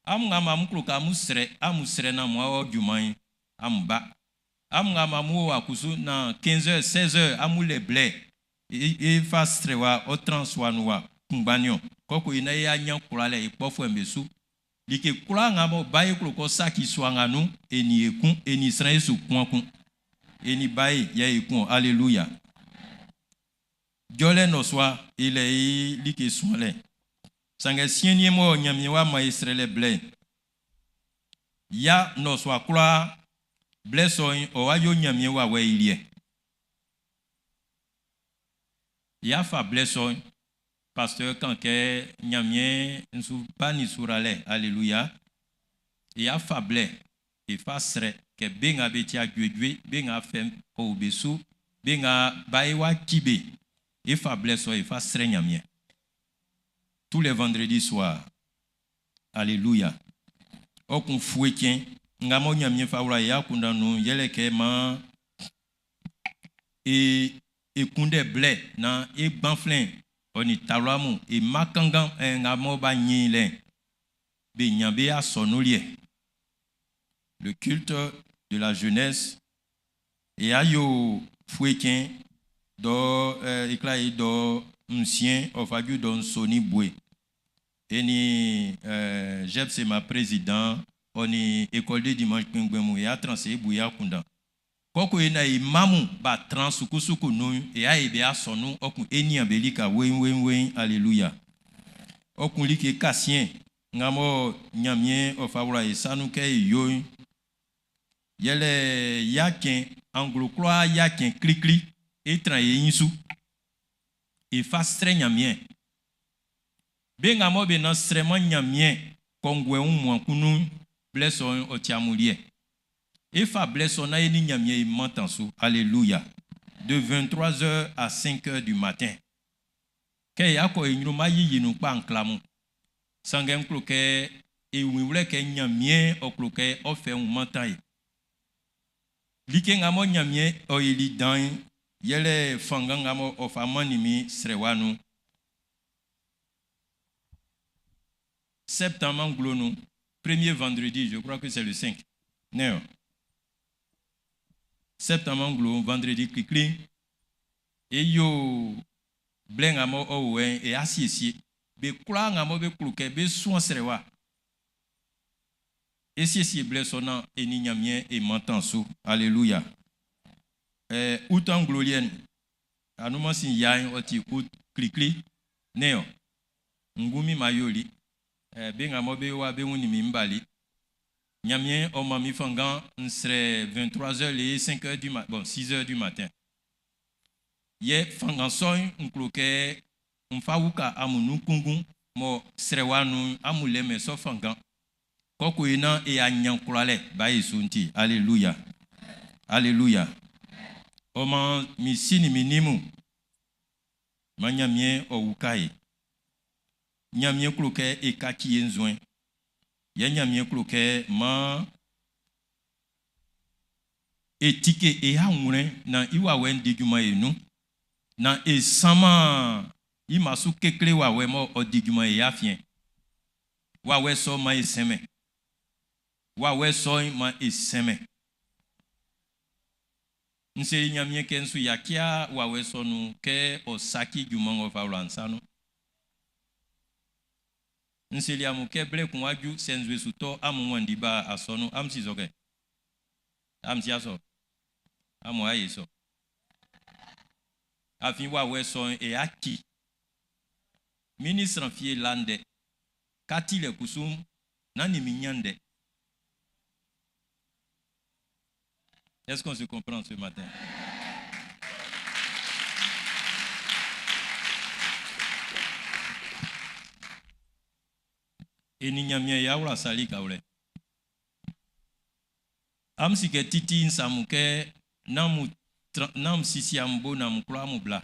Amun nga amun klo kɛ amun srɛ, amun srɛ nan amun awɔ junman'n, amun ba. Amun nga amun wo wa kusu nan 15h, 16h, amun lɛ blɛ e fa srɛwa ɔ tran sua nun wa kunngba niɔn. Kɔkɔ yi na e anya kwlalɛ e kpɔfuɛ'm be su. Like kwlaa nga mɔ ba e klo kɔ saki sua nga nun, e nin e kun, e nin sran e su kun kun. E nin ba e yɛ e kun, alléluia. Jɔlɛ nnɔsua e lɛ i like suanlɛ. Sanngɛ siɛn'n mɔ Ɲanmiɛn w'a man e srɛlɛ blɛ'n, ya nnɔsua kwlaa blɛ sɔ'n ɔ wá yó Ɲanmiɛn wawɛ i liɛ. Y'a fa blɛ sɔ'n. Pasteur kan kɛ Ɲanmiɛn su ba ni suralɛ. Alléluia. E y'a fa blɛ e fa srɛ kɛ be nga be tia juejue, be nga fɛn o be su, be nga ba e wa ci be, e fa blɛ sɔ e fa srɛ Ɲanmiɛn. Tous les vendredis soirs. Alléluia. Ɔ kun fue tiɛn nga mɔ Ɲanmiɛn fa wla e akunndan nun'n yɛlɛ kɛ maan e e kunndɛ blɛ na e gbanflɛn ɔ nin talua mun e mma kanngan nga mɔ b'a ɲin lɛ'n be ɲan be asɔnun liɛ. Le culte de la jeunesse e y'a yo fue tiɛn dɔ e kla ye dɔ nsiɛn ɔ fa ju dɔ nso ni bue. E ni Jepsema président ɔ ni école de dimanche kpɛngbɛn mun e y'a transe e bu e akunndan. Kɔkɔ e na e mamu ba tran sukusuku nun e y'a e be asɔnun ɔ kun e nian be lika wein wein wein. Alléluia. Ɔ kun like kasiɛn nga mɔ Ɲanmiɛn ɔ fa wla e sa nun kɛ e yo'n yɛlɛ ya cɛn anglo kwlaa ya cɛn klikli e tran e ɲin su e fa srɛ Ɲanmiɛn. Be nga mɔ be na srɛman Ɲanmiɛn kɔnguɛ wunmuan kun nun'n, blɛ sɔ'n ɔ ti amun liɛ. E fa blɛ sɔ'n na e ni Ɲanmiɛn e mantan su. Alléluia. De 23h à 5h du matin. Kɛ e akɔ e ɲrun ma yiyi nun kpa nklamu. Sanngɛ n klo kɛ e wun i wlɛ kɛ Ɲanmiɛn ɔ klo kɛ ɔ fɛ wun mantan e. Like nga mɔ Ɲanmiɛn ɔ yili dan'n yɛlɛ fanngan nga mɔ ɔ fa mannin min srɛwa nun. Septembre anglo nun, premier vendredi, je crois que c'est le 5. Non. Septembre anglo vendredi klikli e yo blɛ nga mɔ ɔ wɔ e asiesie be kwlaa nga mɔ be klo kɛ be suan srɛwa e siesie blɛ sɔ na e ni Ɲanmiɛn e mantan su. Alléluia. Août anglo liɛ'n anuma sin ya'n ɔ ti août klikli ne ɔ ngumi ma yoli be nga mɔ be wa be wun ni min bali Ɲanmiɛn ɔ ma mi fanngan n srɛ 23h le 5h du matin, bon 6h du matin. Yɛ fanngan sɔ'n n klo kɛ n fa wuka amun nun kunngun mɔ srɛwa nun amun lɛ mɛ sɔ fanngan. Kɔkɔ yi na e y'a ɲan kulalɛ ba ye su nti. Alléluia. Alléluia. Ɔ ma mi si ni mi ni mu ma Ɲanmiɛn ɔ wuka ye. Ɲanmiɛn klo kɛ e kaci ye nzuɛn. Yɛ Ɲanmiɛn klo kɛ ma e tike e awlɛn na i wawɛ'n di junman e nun. Na e sama i ma su kekle wawɛ mɔ ɔ di junman e afiɛn. Wawɛ sɔ ma e sɛmɛ. Wawɛ sɔ'n ma e sɛmɛ. N seli Ɲanmiɛn kɛ n su yacia wawɛ sɔ nun kɛ ɔ saki junman ng'ɔ fa wla n sa nun. N seli amun kɛ blɛ kun wá ju sɛ nzue su tɔ amun wanndi ba asɔnun amun si sɔ kɛ amun si asɔ amun ayɛ sɔ. Afin wawɛ sɔ'n e aki. Mi ni sran fie la ndɛ. Kati lɛ kusum na ni mi nya ndɛ. Est-ce qu'on se comprend ce matin? E ni Ɲanmiɛn y'a wla sali kawlɛ. Am si kɛ titi nsamu kɛ namu nam sisi am bo namu klo amu bla.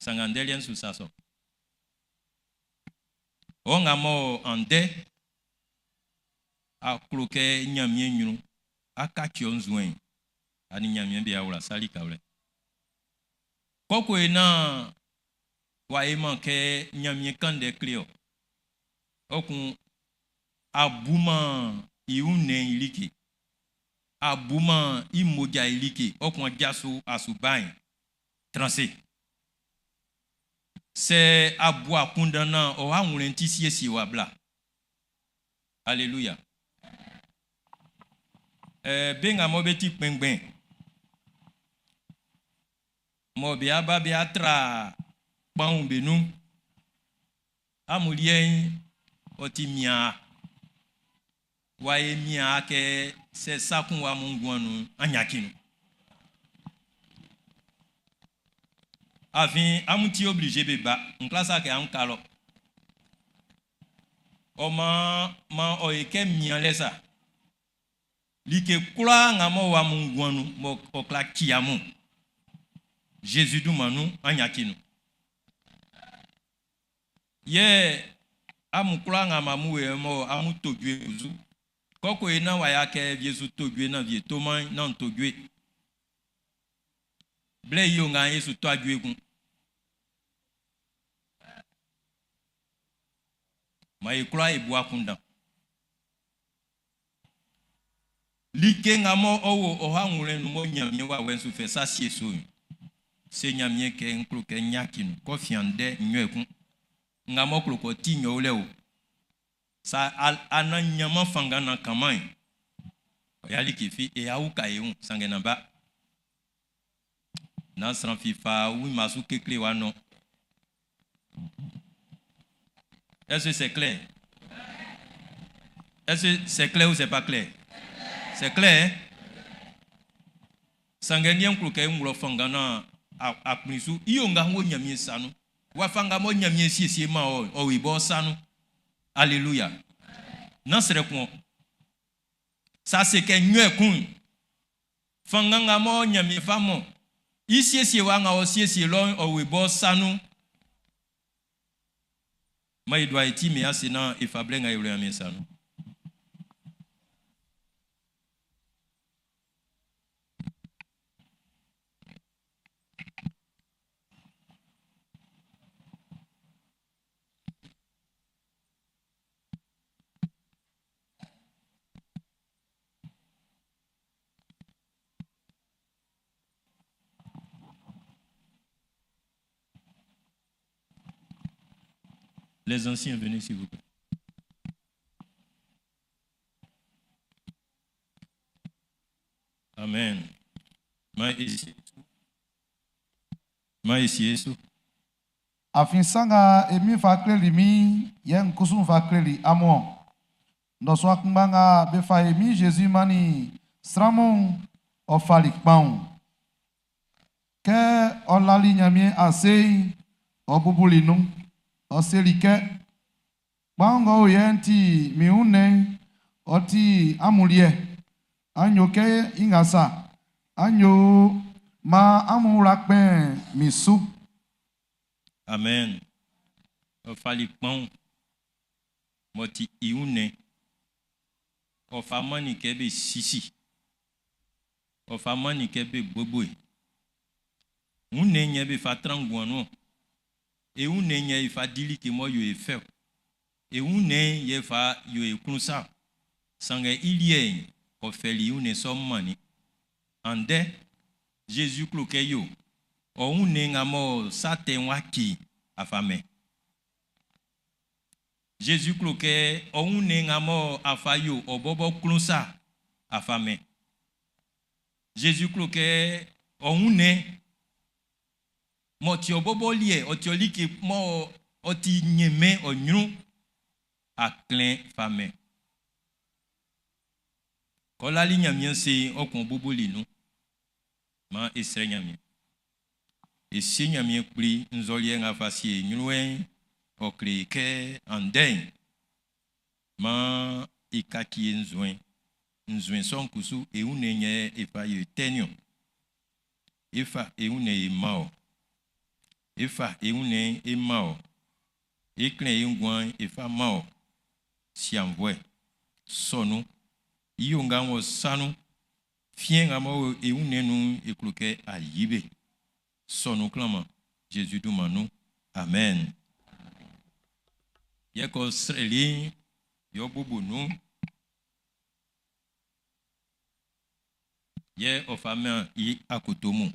Sanga ndɛ su sa sɔ. Ɔ nga mɔ andɛ a klo kɛ Ɲanmiɛn ɲrun aka tsi nzuɛn ani Ɲanmiɛn be awla sali kawlɛ. Kɔkɔ yi na wa ye man kɛ Ɲanmiɛn kan ndɛ kle ɔ. Ɔ kun abuma i wun nɛn i like. Abuma i moja i like. Ɔ kun ajaso asubain transe. Sɛ abu akundan na ɔ awlɛn ti siesie wa bla. Alléluia. Be nga mɔ be ti kpɛngbɛn. Mɔ be aba be atra kpaun be nun. Amun liɛ'n ɔ ti mia. Wa ye mia kɛ sɛ sakun wa mun guan nun anyaki nun. Afin amun ti obligé be ba. N kwla sa kɛ amun ka lɔ. Ɔ maan man ɔ ye kɛ mianlɛ sa. Like kwlaa nga mɔ wa mun nguan nun mɔ ɔ kwla ci amun. Jésus dunman nun an yaci nun. Yɛ amun kwlaa nga ma mu wɛ mɔ amun to due kusu. Kɔkɔ ye na wa ya kɛ vie su to due na vie to man na to due. Blɛ yi o nga Yesu to adue kun. Ma ye kwlaa e bu akundan. Like nga mɔ ɔwɔ ɔha ŋlɛ nu mɔ Ɲanmiɛn wa wɛ su fɛ sa sie so yi. Se Ɲanmiɛn kɛ nklo kɛ nyaki nu kɔ fian dɛ nyɔ kun. Nga mɔ klo kɔ ti nyɔ lɛ o. Sa ana nyama fanga na kama yi. Ɔya like fi e awu ka ye ŋu sange na ba. Na sran fifa wi masu kekle wa nɔ. Est-ce que c'est clair? Est-ce que c'est clair ou c'est pas clair? C'est clair, hein? Sange ni nklo kɛ ŋlɔ fanga na akpinsu iyo nga ŋo Ɲanmiɛn sanu. Wa fanga mo Ɲanmiɛn siesie ma ɔ ɔ wi bɔ sanu. Alléluia. Nan srɛ kun. Sa se kɛ nyɔɛ kun. Fanga nga mo Ɲanmiɛn fa mɔ. I siesie wa nga ɔ siesie lɔ ɔ wi bɔ sanu. Ma yi do ayi ti mi ase na efa blɛ nga yi wlɛ Ɲanmiɛn sanu. Les anciens, venez s'il vous plaît. Amen. Ma ici, Yesu. Afin sanga emi fa kleli mi yɛ nkusu fa kleli amuɔ. Ndɔsua kungba nga be fa emi Jésus mani sranmu ɔ fali kpaun. Kɛ ɔ lali Ɲanmiɛn ase ɔ bubuli nun. Ɔ seli kɛ kpaun ngɔ o yɛ'n ti min wunnɛn ɔ ti amun liɛ. An yo kɛ i nga sa. An yo ma amun wla kpɛn min su. Amen. Ɔ fali kpaun m'ɔ ti i wunnɛn. Ɔ fa mani kɛ be sisi. Ɔ fa mani kɛ be boboe. Wunnɛn yɛ be fa tran nguan nun. E wunnɛn yɛ fa di like mɔ yo e fɛ. E wunnɛn yɛ fa yo e klun sa. Sanngɛ i liɛ'n ɔ fɛli i wunnɛn sɔ mani. Andɛ Jésus klo kɛ yo. Ɔ wunnɛn nga mɔ sa tɛ wa ki afa mɛ. Jésus klo kɛ ɔ wunnɛn nga mɔ afa yo ɔ bɔbɔ klun sa afa mɛ. Jésus klo kɛ ɔ wunnɛn mɔ ti ɔ bɔbɔ liɛ ɔ ti ɔ like mɔ ɔ ti nyɛmɛ ɔ nyrun aklɛn fa mɛ. Kɔlali Ɲanmiɛn se ɔ kun boboli nu. Ma esrɛ Ɲanmiɛn. Esi Ɲanmiɛn kpli nzɔliɛ nga fa sie nyrun ɔ kle kɛ andɛ'n ma ikaki ye nzuen. Nzuen sɔn kusu e wunnɛn yɛ efa ye tɛniɔ. Efa e wunnɛn e ma ɔ. Efa e wunnɛn e ma ɔ. Eklɛn e nguan efa ma ɔ. Sianvɔɛ sɔnu. Iyo nga wɔ sanu. Fiɛ nga mɔ e wunnɛn nu eklo kɛ ayibe. Sɔnu klama. Jésus dunman nu. Amen. Yɛ kɔ srɛli yɔ bubu nu. Yɛ ɔfa mɛ i akoto mu.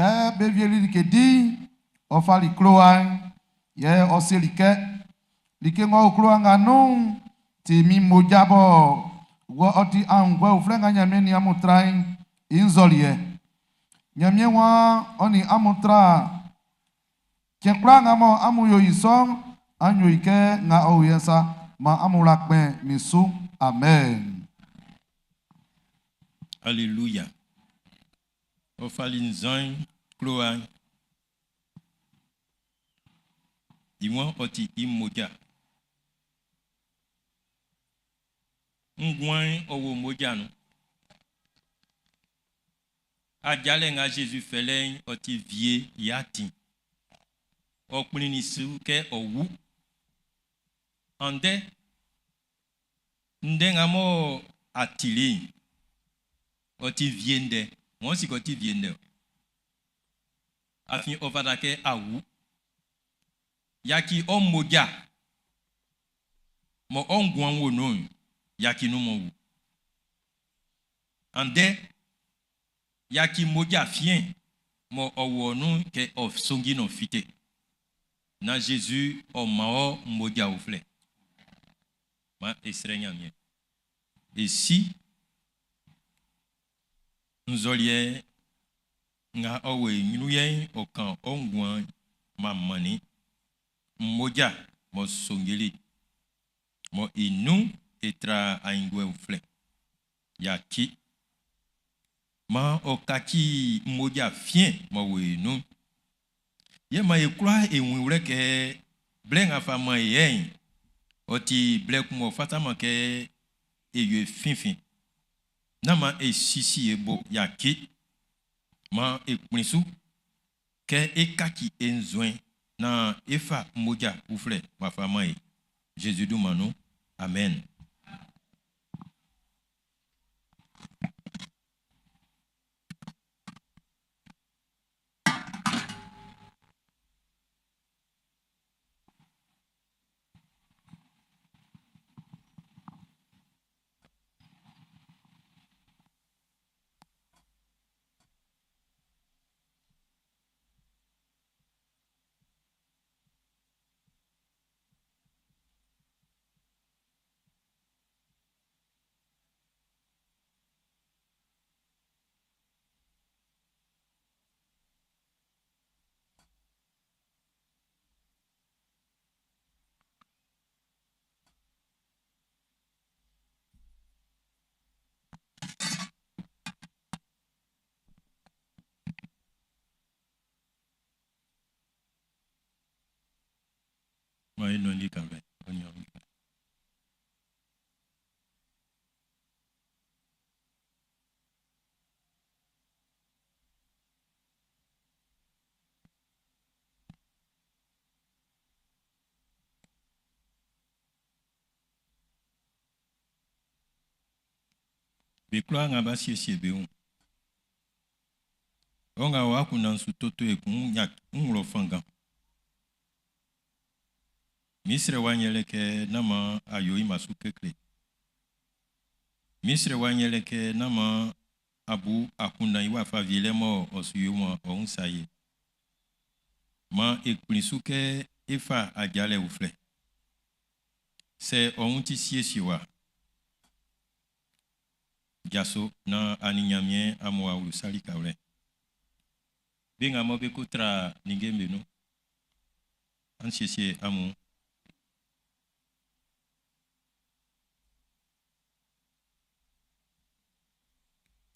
Kɛ be wieli like di'n, ɔ fali klowa'n, yɛ ɔ seli kɛ, Like ng'ɔ o klowa nga nun'n ti min mmoja bɔ ɔ ti aenguɛ uflɛ nga Ɲanmiɛn nin amun tra'n i nzɔliɛ. Ɲanmiɛn waan ɔ nin amun tra cɛn kwlaa nga mɔ amun yo i sɔ'n, an yo i kɛ nga ɔ o yɛ'n sa, maan amun wla kpɛn min su. Amen. Alléluia. Ɔ fali nzan'n klowa'n. I waan ɔ ti i mmoja. Nguan'n ɔ wo mmoja nun. Ajalɛ nga Zezi fɛlɛ'n ɔ ti vie i atin. Ɔ kplinnin su kɛ ɔ wu. Andɛ, ndɛ nga mɔ a tili'n, ɔ ti vie ndɛ. Wɔn si kɛ ɔ ti vie ndɛ o. Afin ɔ fata kɛ a wu. Yaci ɔ mmoja mɔ ɔ nguan wo nun'n, yaci nun m'ɔ wu. Andɛ, yaci mmoja fiɛn mɔ ɔ wɔ nun kɛ ɔ sonji nɔ fite. Na Jésus ɔ ma ɔ mmoja uflɛ. Ma e srɛ Ɲanmiɛn. E si nzɔliɛ nga ɔ wɔ e ɲrun yɛ'n ɔ kan ɔ nguan ma mannin mmoja mɔ sonjeli mɔ i nun e tra aenguɛ uflɛ. Yaci. Maan ɔ kaci mmoja fiɛn mɔ wɔ e nun. Yɛ maan e kwlaa e wun i wlɛ kɛ blɛ nga fa man e yɛ'n, ɔ ti blɛ kun m'ɔ fataman kɛ e yo e finfin. Nán maan e sisi e bo yaci. Maan e kplin su kɛ e kaci e nzuɛn naan e fa mmoja uflɛ w'a fa man e. Jésus dunman nun. Amen. Maan e nɔn lika bɛ. Ɔ nin ɔn. Be kwlaa nga b'a siesie be wun. Ɔ nga w'a kunnan su toto ekun nya n wlɔ fanngan. Mi srɛ wa nyɛlɛ kɛ nán maan a yo i ma su kekle. Mi srɛ wa nyɛlɛ kɛ nán maan a bu akunndan i wafa vielɛ mɔ ɔ su yo ma ɔ wun sa ye. Maan e kplin su kɛ e fa ajalɛ uflɛ. Sɛ ɔ wun ti siesie wa, jaso na a nin Ɲanmiɛn amun a wlu sali kawlɛ. Be nga mɔ be ko tra ninnge'm be nun, an siesie amun.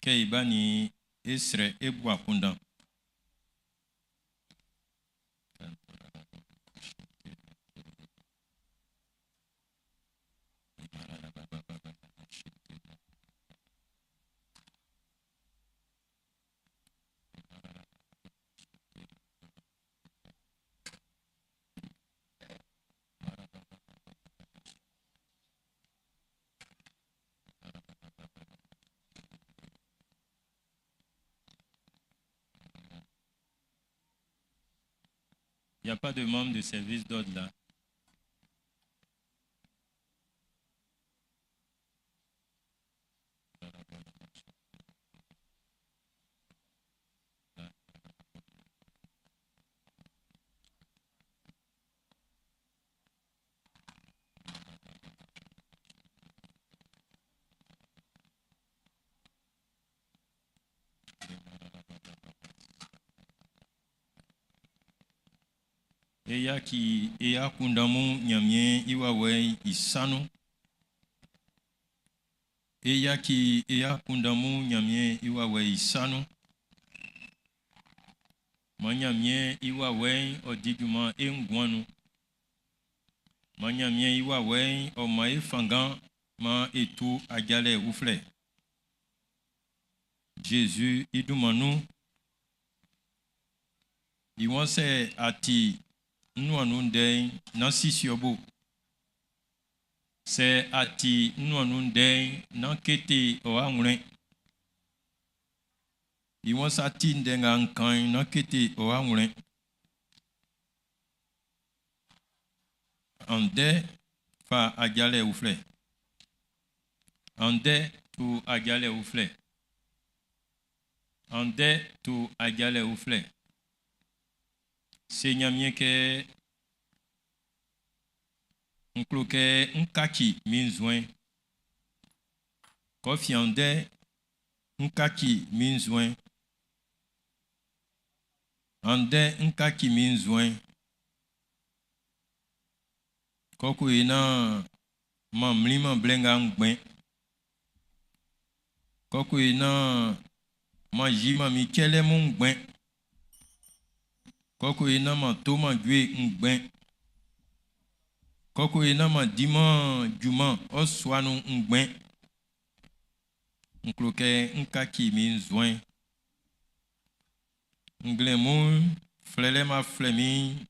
Kɛ i ba ni e srɛ e bu akunndan. Il n'y a pas de membre de service d'ordre là. E yaci e akunndan mun Ɲanmiɛn i wawɛ'n i sa nun. E yaci e akunndan mun Ɲanmiɛn i wawɛ'n i sa nun. Maan Ɲanmiɛn i wawɛ'n ɔ di junman e nguan nun. Maan Ɲanmiɛn i wawɛ'n ɔ man e fanngan maan e tu ajalɛ uflɛ. Zezi i dunman nun. I waan sɛ a ti n nuan nun ndɛ'n, nán sisi ɔ bo. Sɛ a ti n nuan nun ndɛ'n, nán kete ɔ awlɛn. I waan sɛ a ti ndɛ nga n kan'n, nán kete ɔ awlɛn. Andɛ fa ajalɛ uflɛ. Andɛ tu ajalɛ uflɛ. Andɛ tu ajalɛ uflɛ. Se Ɲanmiɛn kɛ n klo kɛ n kaci min nzuɛn. Kɔ fin andɛ n kaci min nzuɛn. Andɛ n kaci min nzuɛn. Kɔ ko yi naan man mlinman blɛ nga ngbɛn. Kɔ ko yi naan man yiman min cɛlɛ mun ngbɛn. Kɔ ko yi naan man toman jue ngbɛn. Kɔ ko yi naan man diman junman ɔ sua nun ngbɛn. N klo kɛ n kaci min nzuɛn. Nglɛmun flɛlɛ ma flɛ min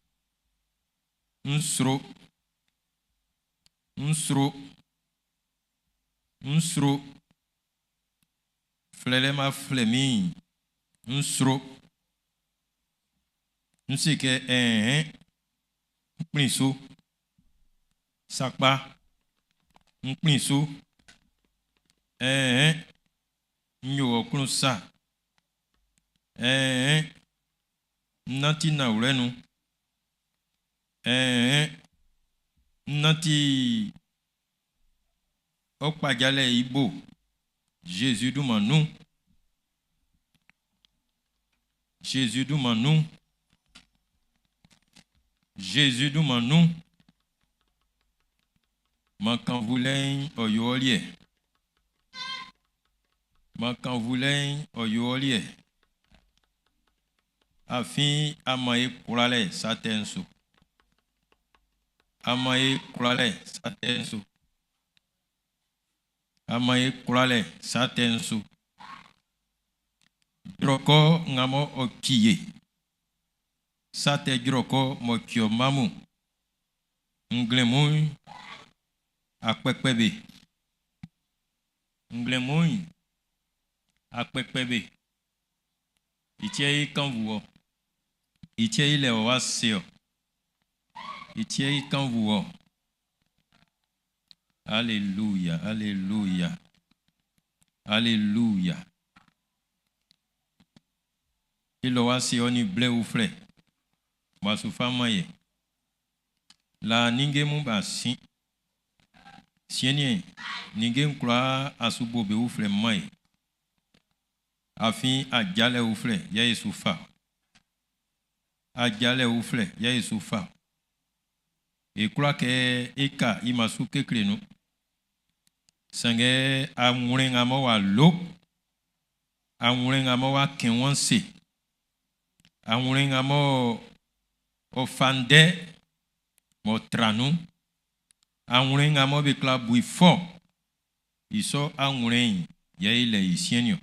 n sro. N sro. N sro. Flɛlɛ ma flɛ min n sro. N se kɛ ɛ̀ɛn n kplin su. Sakpa n kplin su. Ɛ̀ɛn n yo ɔ klun sa. Ɛ̀ɛn n nanti nanwlɛ nun. Ɛ̀ɛn n nanti ɔ kpajalɛ i bo. Jésus dunman nun. Jésus dunman nun. Jésus dunman nun. Man kanvulɛ'n ɔ yo ɔ liɛ. Man kanvulɛ'n ɔ yo ɔ liɛ. Afin a man e kwlalɛ sa tɛ'n su. A man e kwlalɛ sa tɛ'n su. A man e kwlalɛ sa tɛ'n su. Jrɔkɔ nga mɔ ɔ ci ye. Sa tɛ jrɔkɔ mɔ ci ɔ mma mun. Nglɛmun'n akpɛkpɛ be. Nglɛmun'n akpɛkpɛ be. I tiɛ i kanvu ɔ. I tiɛ i lɛ ɔ wa se ɔ. I tiɛ i kanvu ɔ. Alléluia, alléluia. Alléluia. I lɔ wa se ɔ ni blɛ uflɛ. Wa su fa man yɛ. La ninnge mun b'a sin. Siɛn'n ninnge'n kwlaa a su bo be uflɛ man yɛ. Afin ajalɛ uflɛ yɛ e su fa. Ajalɛ uflɛ yɛ e su fa. E kwla kɛ e ka i ma su kekle nun. Sanngɛ awlɛn nga mɔ w'a lo. Awlɛn nga mɔ w'a kɛn wɔn se. Awlɛn nga mɔ ɔ fa ndɛ mɔ tra nun. Awlɛn nga mɔ be kla bui fɔ. I sɔ awlɛn yɛ i lɛ i siɛn niɔn.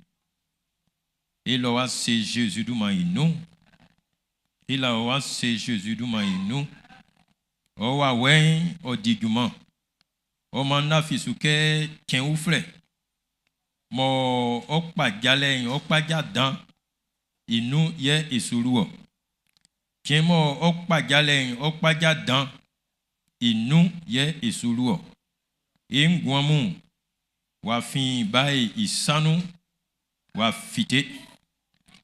I lɔ wa se Jésus dunman i nun. I la wa se Jésus dunman i nun. Ɔ wa wɛn ɔ di junman. Ɔ man nafi su kɛ cɛn uflɛ. Mɔ ɔ kpajalɛ'n ɔ kpaja dan i nun yɛ e su lu ɔ. Cɛn mɔ ɔ kpajalɛ'n ɔ kpaja dan i nun yɛ e su lu ɔ. E nguan mun w'a fin ba e i sa nun w'a fite.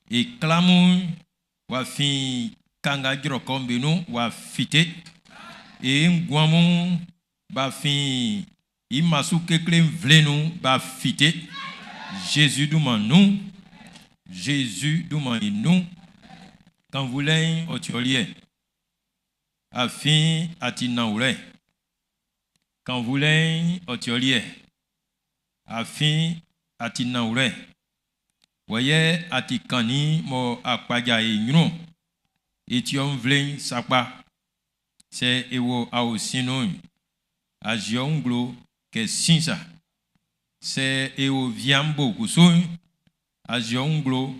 E klamun w'a fin kanga jrɔkɔ'm be nun w'a fite. E nguan mun b'a fin i masu kekle nvle nun b'a fite. Jésus dunman nun. Jésus dunman i nun. Kanvulɛ'n ɔ ti ɔ liɛ. Afin a ti nanwlɛ. Kannvulɛ'n ɔ ti ɔ liɛ. Afin a ti nanwlɛ. Wɔ yɛ a ti kannin mɔ a kpaja e ɲrun. E ti ɔ nvle'n sakpa. Sɛ e wo aosin nun'n, a yi ɔ wun nglo kɛ sin sa. Sɛ e wo wia'n bo kusu'n, a yi ɔ wun nglo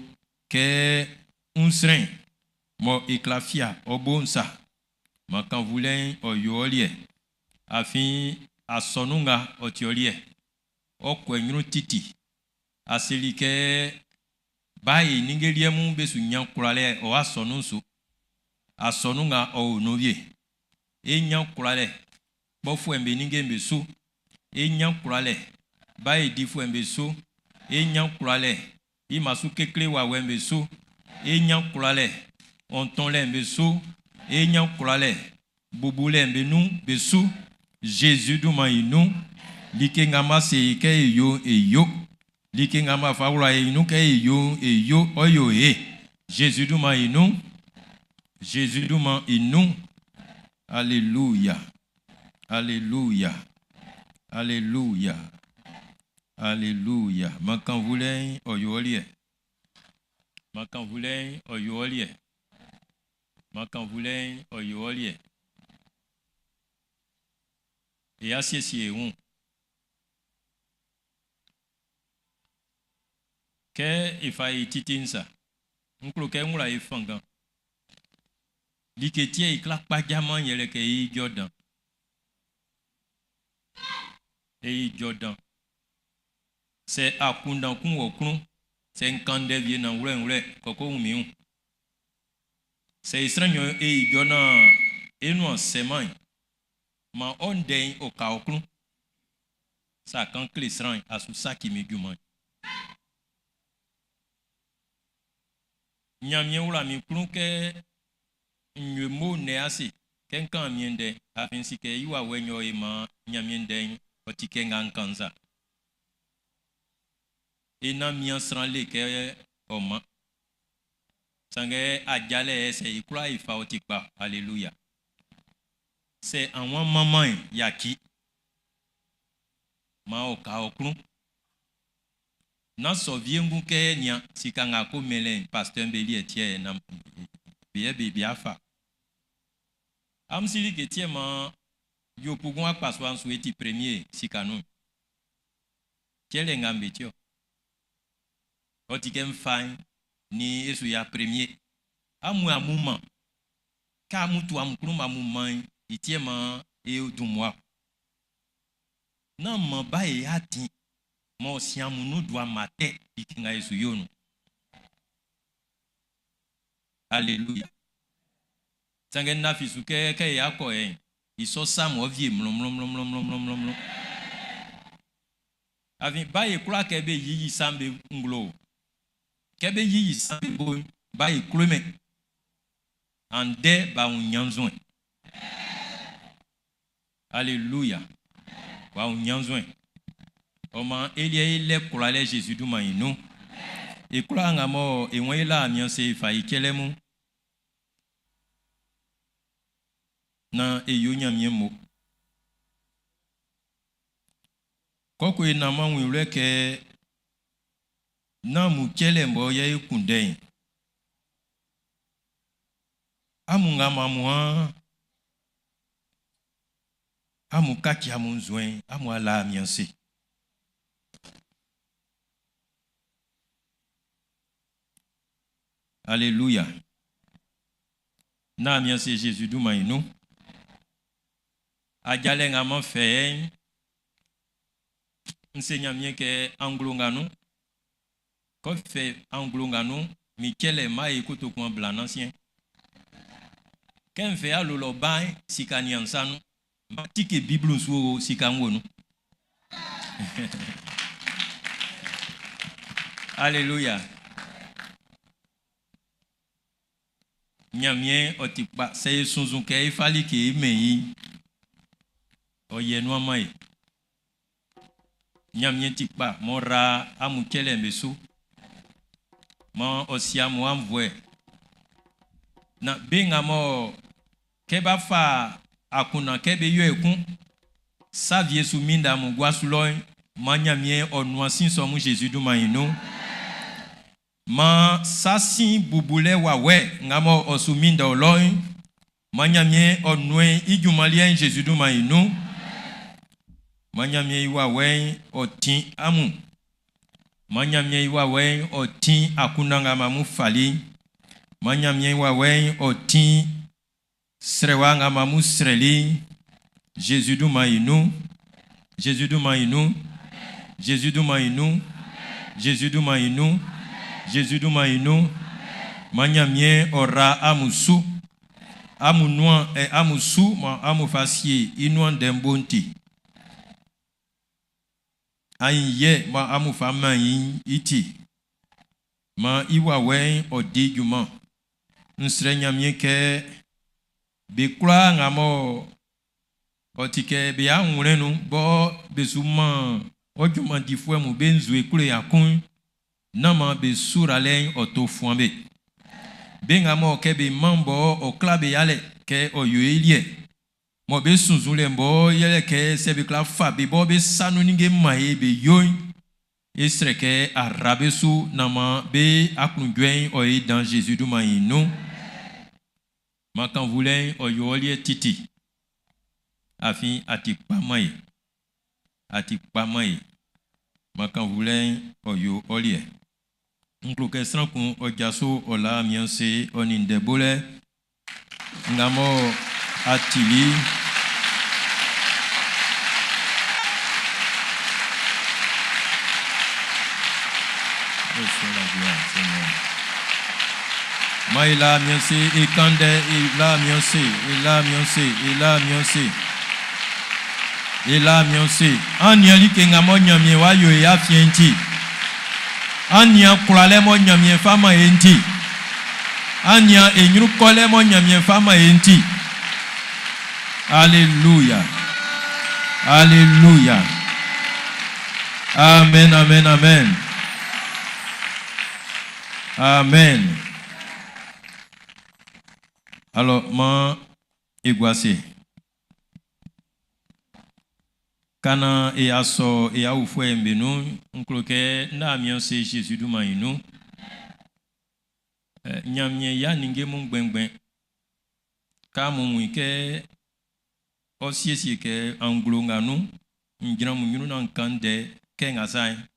kɛ wunsrɛn mɔ e kwla fia ɔ bo'n sa. Maan kannvulɛ'n ɔ yo ɔ liɛ. Afin asɔnun nga ɔ ti ɔ liɛ. Ɔ kɔ i ɲrun titi. A seli kɛ bae ninnge liɛ mun be su ɲan kwlalɛ ɔ asɔnun'n su. Asɔnun nga ɔ o nun wie. E ɲan kwlalɛ kpɔfuɛ'm be ninnge'm be su. E ɲan kwlalɛ bae difuɛ'm be su. E ɲan kwlalɛ i masu kekle wawɛ'm be su. E ɲan kwlalɛ ɔntɔnlɛ'm be su. E ɲan kwlalɛ bubulɛ'm be nun be su. Jésus dunman i nun. Like nga ma se i kɛ e yo'n, e yo. Like nga ma fa wla e nun kɛ e yo'n, e yo, ɔ yo e. Jésus dunman i nun. Jésus dunman i nun. Alléluia. Alléluia. Alléluia. Alléluia. Man kannvulɛ'n ɔ yo ɔ liɛ. Man kannvulɛ'n ɔ yo ɔ liɛ. Man kannvulɛ'n ɔ yo ɔ liɛ. E asiesie e wun. Kɛ e fa e titi'n sa, n klo kɛ n wla e fanngan. Like tie i kwla kpajaman yɛlɛ kɛ e ijɔ dan. E ijɔ dan. Sɛ akunndan kun wɔ klun, sɛ n kan ndɛ wie na wlɛwlɛ kɔkɔ wun min wun. Sɛ e sran nɲɔn e ijɔ na e nuan sɛman, ma ɔ ndɛ'n ɔ ka ɔ klun. Sa kan kle sran asu saki mi junman. Ɲanmiɛn wla min klun kɛ nwe mo ne ase kɛ n kan miɛn ndɛ afin si kɛ i wa wɛ nyɔ e ma Ɲanmiɛn ndɛ'n ɔ ti kɛ nga n kan sa. E na mian sran le kɛ ɔ ma. Sanngɛ ajalɛ sɛ i kwla e fa ɔ ti kpa. Alléluia. Sɛ àwọn manman yaki. Ma ɔ ka ɔ klun. Na sɔ vie ngun kɛ nia sika nga ko mɛlɛn pasteur be li etie na be be be afa. Am sili ke tie ma yo pugun akpasua nsu eti premier sika nu. Tiele nga mbe tio. O ti ke mfa ni esu ya premier. Amu amu ma. Ka amu tu amu kunu ma mu man itie ma e odun Na ma ba e ati ma o si amu nu do amate ikinga esu yonu. Alléluia. Sange na fisu ke ke ya ko e. Iso sam o vie mlon mlon mlon mlon mlon mlon mlon. Avin ba e kula ke be yiyi sambe nglo. Ke be yiyi sambe bo ba e klome. Ande ba un nyanzon. Alléluia. Ba un nyanzon. O ma elie ile kula le Jésus du ma inu. E kula nga mo e won ila amian se fa ikelemu. Na e yo nyamie mo. Koko e na ma wun re ke na mu kele mbo ye kunde. Amu nga ma mu ha. Amu kaki amu nzwen, amu ala amianse. Alléluia. Na amianse Jésus du ma inu. Ajale nga ma fe. Nse nyamie ke anglo nga nu. Ko fe anglo nga nu, mi kele ma e koto kun blan ancien. Ken fe alo lo ba sika ni ansanu. Ma tike Bible su sika ngonu. Alléluia. Nyamie otikpa se sunzun ke ifali ke meyi. Oye nu amai. Nyamie tikpa mo ra amukele mesu. Mo osia mo amvwe. Na benga mo Kɛ b'a fa akunndan kɛ be yo ekun. Sa wie su minda mun gua su lɔ'n, man Ɲanmiɛn ɔ nuan sin sɔ mun Zezi dunman i nun. Man sa sin bubulɛ wawɛ nga mɔ ɔ su minda o lɔ'n, man Ɲanmiɛn ɔ nuen i junman liɛ'n Zezi dunman i nun. Man Ɲanmiɛn i wawɛ'n ɔ tin amun. Man Ɲanmiɛn i wawɛ'n ɔ tin akunndan nga amun fali'n. Man Ɲanmiɛn i wawɛ'n ɔ tin srɛwa nga amun srɛli'n. Jésus dunman i nun. Jésus dunman i nun. Jésus dunman i nun. Jésus dunman i nun. Jésus dunman i nun. Man Ɲanmiɛn ɔ ra amun su. Amun nuan ɛ amun su ma amun fa sie i nuan ndɛ'n bo'n ti. Ayin yɛ ma amun fa man i'n i ti. Man i wawɛ'n ɔ di junman. N srɛ Ɲanmiɛn kɛ be kwlaa nga mɔ ɔ ti kɛ be anwlɛn nun bɔ be su man ɔ junman difuɛ mun be nzue klo akun nán man be su ralɛ'n ɔ to fuan be. Be nga mɔ kɛ be man bɔ ɔ kla be yalɛ kɛ ɔ yo i liɛ mɔ be sunnzun lɛ bɔ yɛlɛ kɛ sɛ be kla fa be bɔ be sa nun ninnge man e be yo'n e srɛ kɛ ara be su nán man be aklunjuɛ'n ɔ ye dan Jésus dunman i nun. Man kannvulɛ'n ɔ yo ɔ liɛ titi. Afin a ti kpa man e. A ti kpa man e. Man kannvulɛ'n ɔ yo ɔ liɛ. N klo kɛ sran kun ɔ jaso ɔ la mian se ɔ nin ndɛ bolɛ nga mɔ a tili. Reçois la gloire, Seigneur. Ma ila mian se e kande ila mian se ila mian se ila mian se ila mian se an nian like nga mɔ Ɲanmiɛn w'a yo e afiɛn ti an nian kwlalɛ mɔ Ɲanmiɛn fa man e'n ti an nian e ɲrun kɔlɛ mɔ Ɲanmiɛn fa man e'n ti. Alléluia, alléluia, amen, amen, amen, amen. Alors man eguase kana e asɔ e awufuɛ'm be nun n klo kɛ na mian se Jésus dunman i nun. Ɲanmiɛn ya ninnge mun ngbɛngbɛn ka mun wun kɛ ɔ siesie kɛ anglo nga nun n jran mun ɲrun na n kan ndɛ kɛ nga sa'n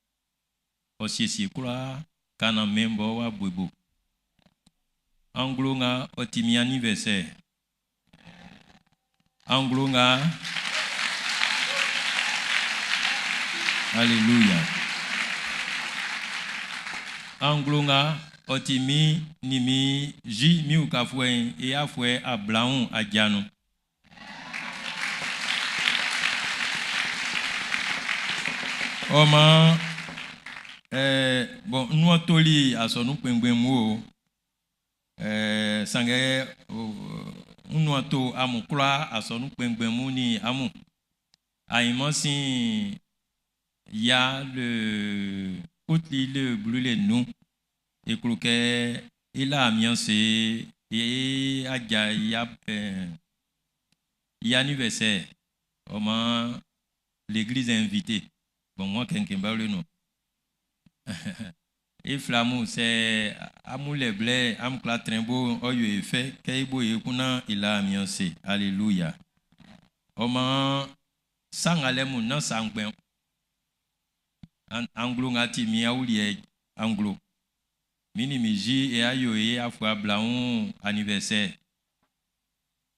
ɔ siesie kwlaa ka na mɛn bɔ wa buebo. Anglo nga ɔ ti mi anniversaire. Anglo nga. Alléluia. Anglo nga ɔ ti mi ni mi ji mi ukafuɛ'n e afuɛ ablaun ajanu. Ɔ maan bon nuan toli asɔnun kpɛnngbɛn mun o sanngɛ nuan to amun kwlaa asɔnun kpɛnngbɛn mun ni amun ayiman sin ya le utli le brûlé nu e klo kɛ i la amian se e aja ya i anniversaire ɔ maan l'église est invitée. Bon moi kenken ba le non e flamu c'est amu le blé am kla trembo o yo e fait kɛ ibo e kuna i la amian se. Alléluia. Ɔ maan sangale mun nan sangbɛn anglo nga ti mi awuliɛ anglo mi ni mi ji e ayo e afuɛ ablaun anniversaire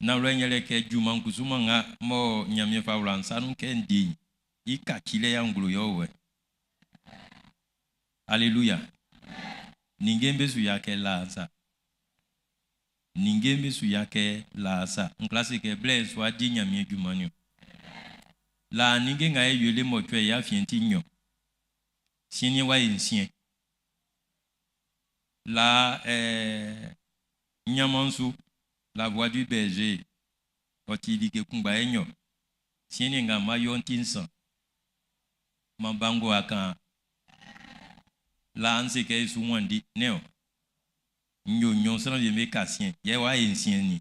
na wlɛ nyɛlɛ kɛ junman kusuma nga mɔ Ɲanmiɛn fa wla nsa nun kɛ n di i kacilɛ anglo yɔ wɛ. Alléluia. Ninge be su ya kɛ laasa. Ninge be su ya kɛ laasa. N klasi kɛ blɛ so adi Ɲanmiɛn junman ni o. La ninge nga e yole mɔcuɛ ya fiɛn ti nyɔ. Siɛn wa ye nsiɛn. La ɲamansu la voix du berger ɔ ti like kunngba e nyɔ. Siɛn nga ma yɔ ti nsan. Ma bango akan. La n se kɛ e su wandi ne o. N yo nyɔ sran wie me ka siɛn. Yɛ wa ye nsiɛn ni.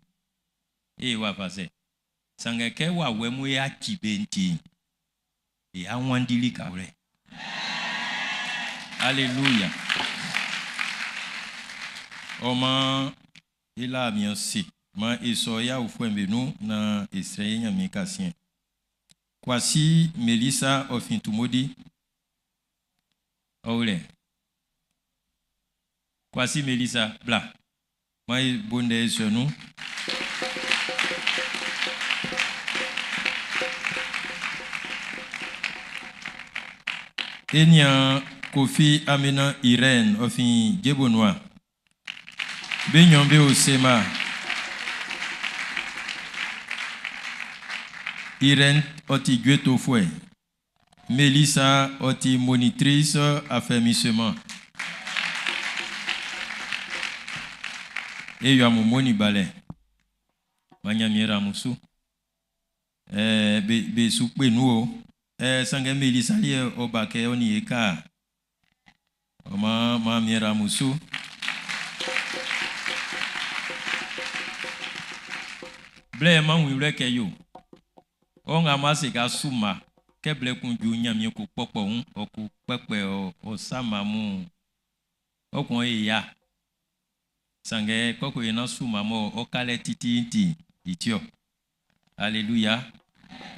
E wa fa se. Sanngɛ kɛ wawɛ mu e aci be ti. E awandili kawlɛ. Alléluia. Ɔma ila mi se ma esɔ ya ufue benu na esrɛ nyame kasien. Kwasi Melissa Ofintumodi. Ɔwlɛ. Kwasi Melissa bla. Ma bonde senu. Enya Kofi Amena Irene Ofin Djebonoa. Benyombe Osema. Irene Oti Guetofoué. Mélissa Oti monitrice affermissement. E yo amomoni balẹ̀. Manyamiera musu. Be be soupe nou o. Sange Mélissa li obake oni eka. Ma ma miera musu. Ble ma wi ke yo. O nga ma se ka suma. Ke ble kun ju nyamie ko popo hun o ku pepe o o sama mu. O kun e ya. Sange koko ina suma mo o kale titi nti itio. Alléluia.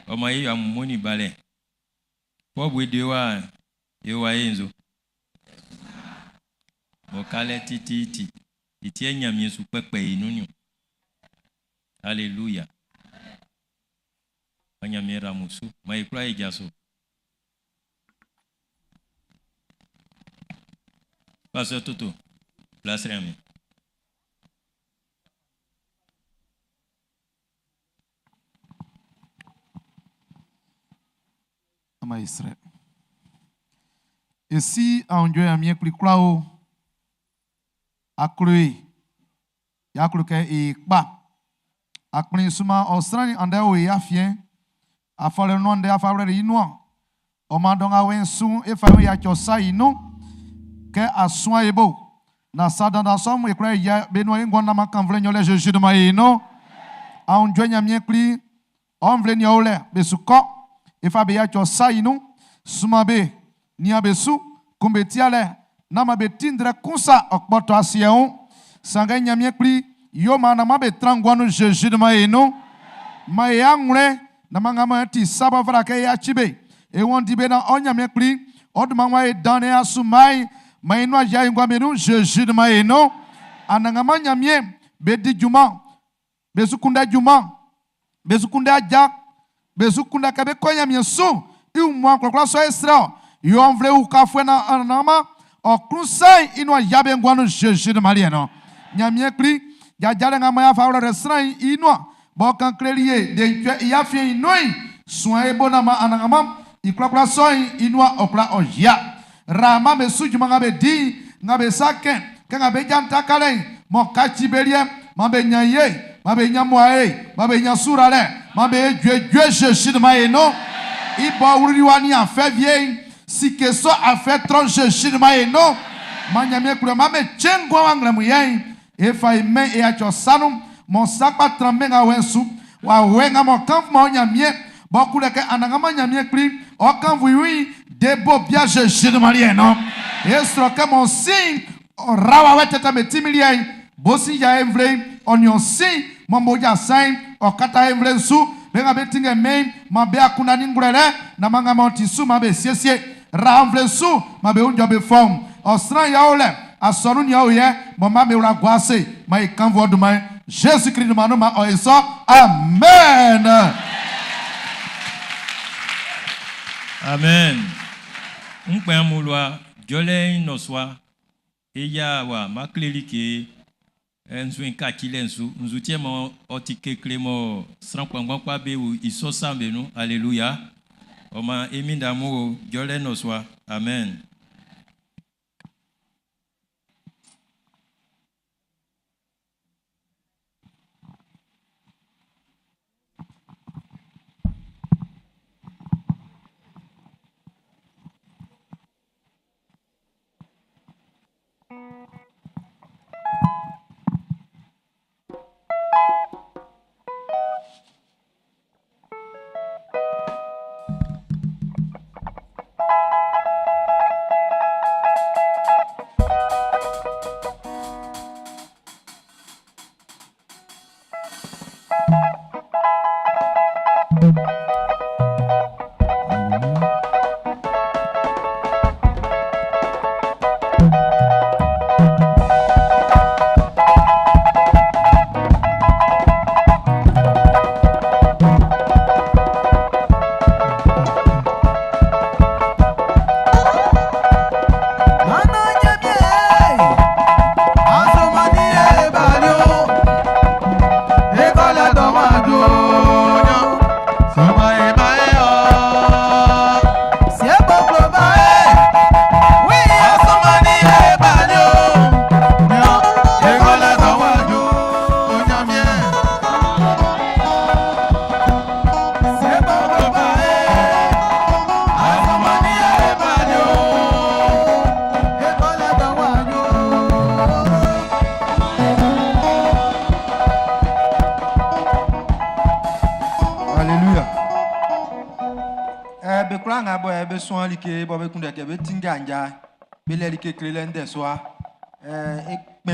O ma ye amomoni balẹ̀. Po de wa e wa enzo. O kale titi ti. Iti enyamie su pepe inu ni. Alléluia. Anyamie ramusu. Ma ikura ijaso. Pasteur Toto. Place Rami. Ama Israël. Et si en Dieu a mis kli o akloe ya klo ke e pa akpin suma osran ande o ya fien afale no ande afale ri no o ma don awen sun e fa ya cho sa inu ke asun ebo na sa dan dan som e kra ya be no ngon na ma kan vle nyole Jésus de ma ino en Dieu nya mien kli on vle ni ole be su ko e fa be ya cho sa inu suma be ni abesu kumbe tiale na ma be tindre kunsa okpoto asieun sanga nyamie kpli yo ma na ma be trangwanu Jésus de ma eno ma ya ngre na ma ngama ti saba vra ke ya chibe e won di be na onyamie kpli oduma wa e dane asumai ma ino aja ngwa menu Jésus de ma eno ananga ma nyamie be di juma be sukunda juma be sukunda aja be sukunda ka be konya mie su i mo klokla so esra yo vle ou ka fwe na anama o krusai ino yabe ngwanu Jésus de Marie no nyamie kpli jajale nga maya fa re sran ino bo kan klelie de twe ya fie ino soin e bona ma anangama i klokla so ino okla oya rama me sujuma nga be di nga be saken ke nga be janta kale mo kachi belie ma be nyaye ma be nyamoae ma be nyasurale ma be djue djue Jésus de Marie no i bo wuri wa ni afa vie si que so a fait trop Jésus de Marie no ma nyamie kure ma me chengo wa mu yen e fa me e a cho sanu mon sak pa trembe nga wensu wa we nga mo kan mo nyamie bo kure ke ananga ma nyamie kri o kan vu wi de bo bia Jésus de Marie no e sro ke mon sin rawa we tete me timilien bo si ya envle onion sin mo mo ja sign o kata envle su be nga be tinge me ma be akuna ni ngurele na manga mo ti su ma be siesie ramvle su ma be unjo be form osran ya ole asonu ni o ye mo ma me wura gwase ma e kan vo duma Jésus Christ ma no ma o eso amen. Amen. Nkpe amulwa jole noswa eya wa makleli ke nzu nkakile nzu nzu tie mo oti kekle mo sran kwangwan kwa be wu isosa benu alléluia. O ma eminda mu jole noswa amen. Be kwlaa nga bɔ be suan like bɔ be kunndɛ kɛ be tinngɛ anja, be lɛ like klelɛ ndɛ sua. E kpɛn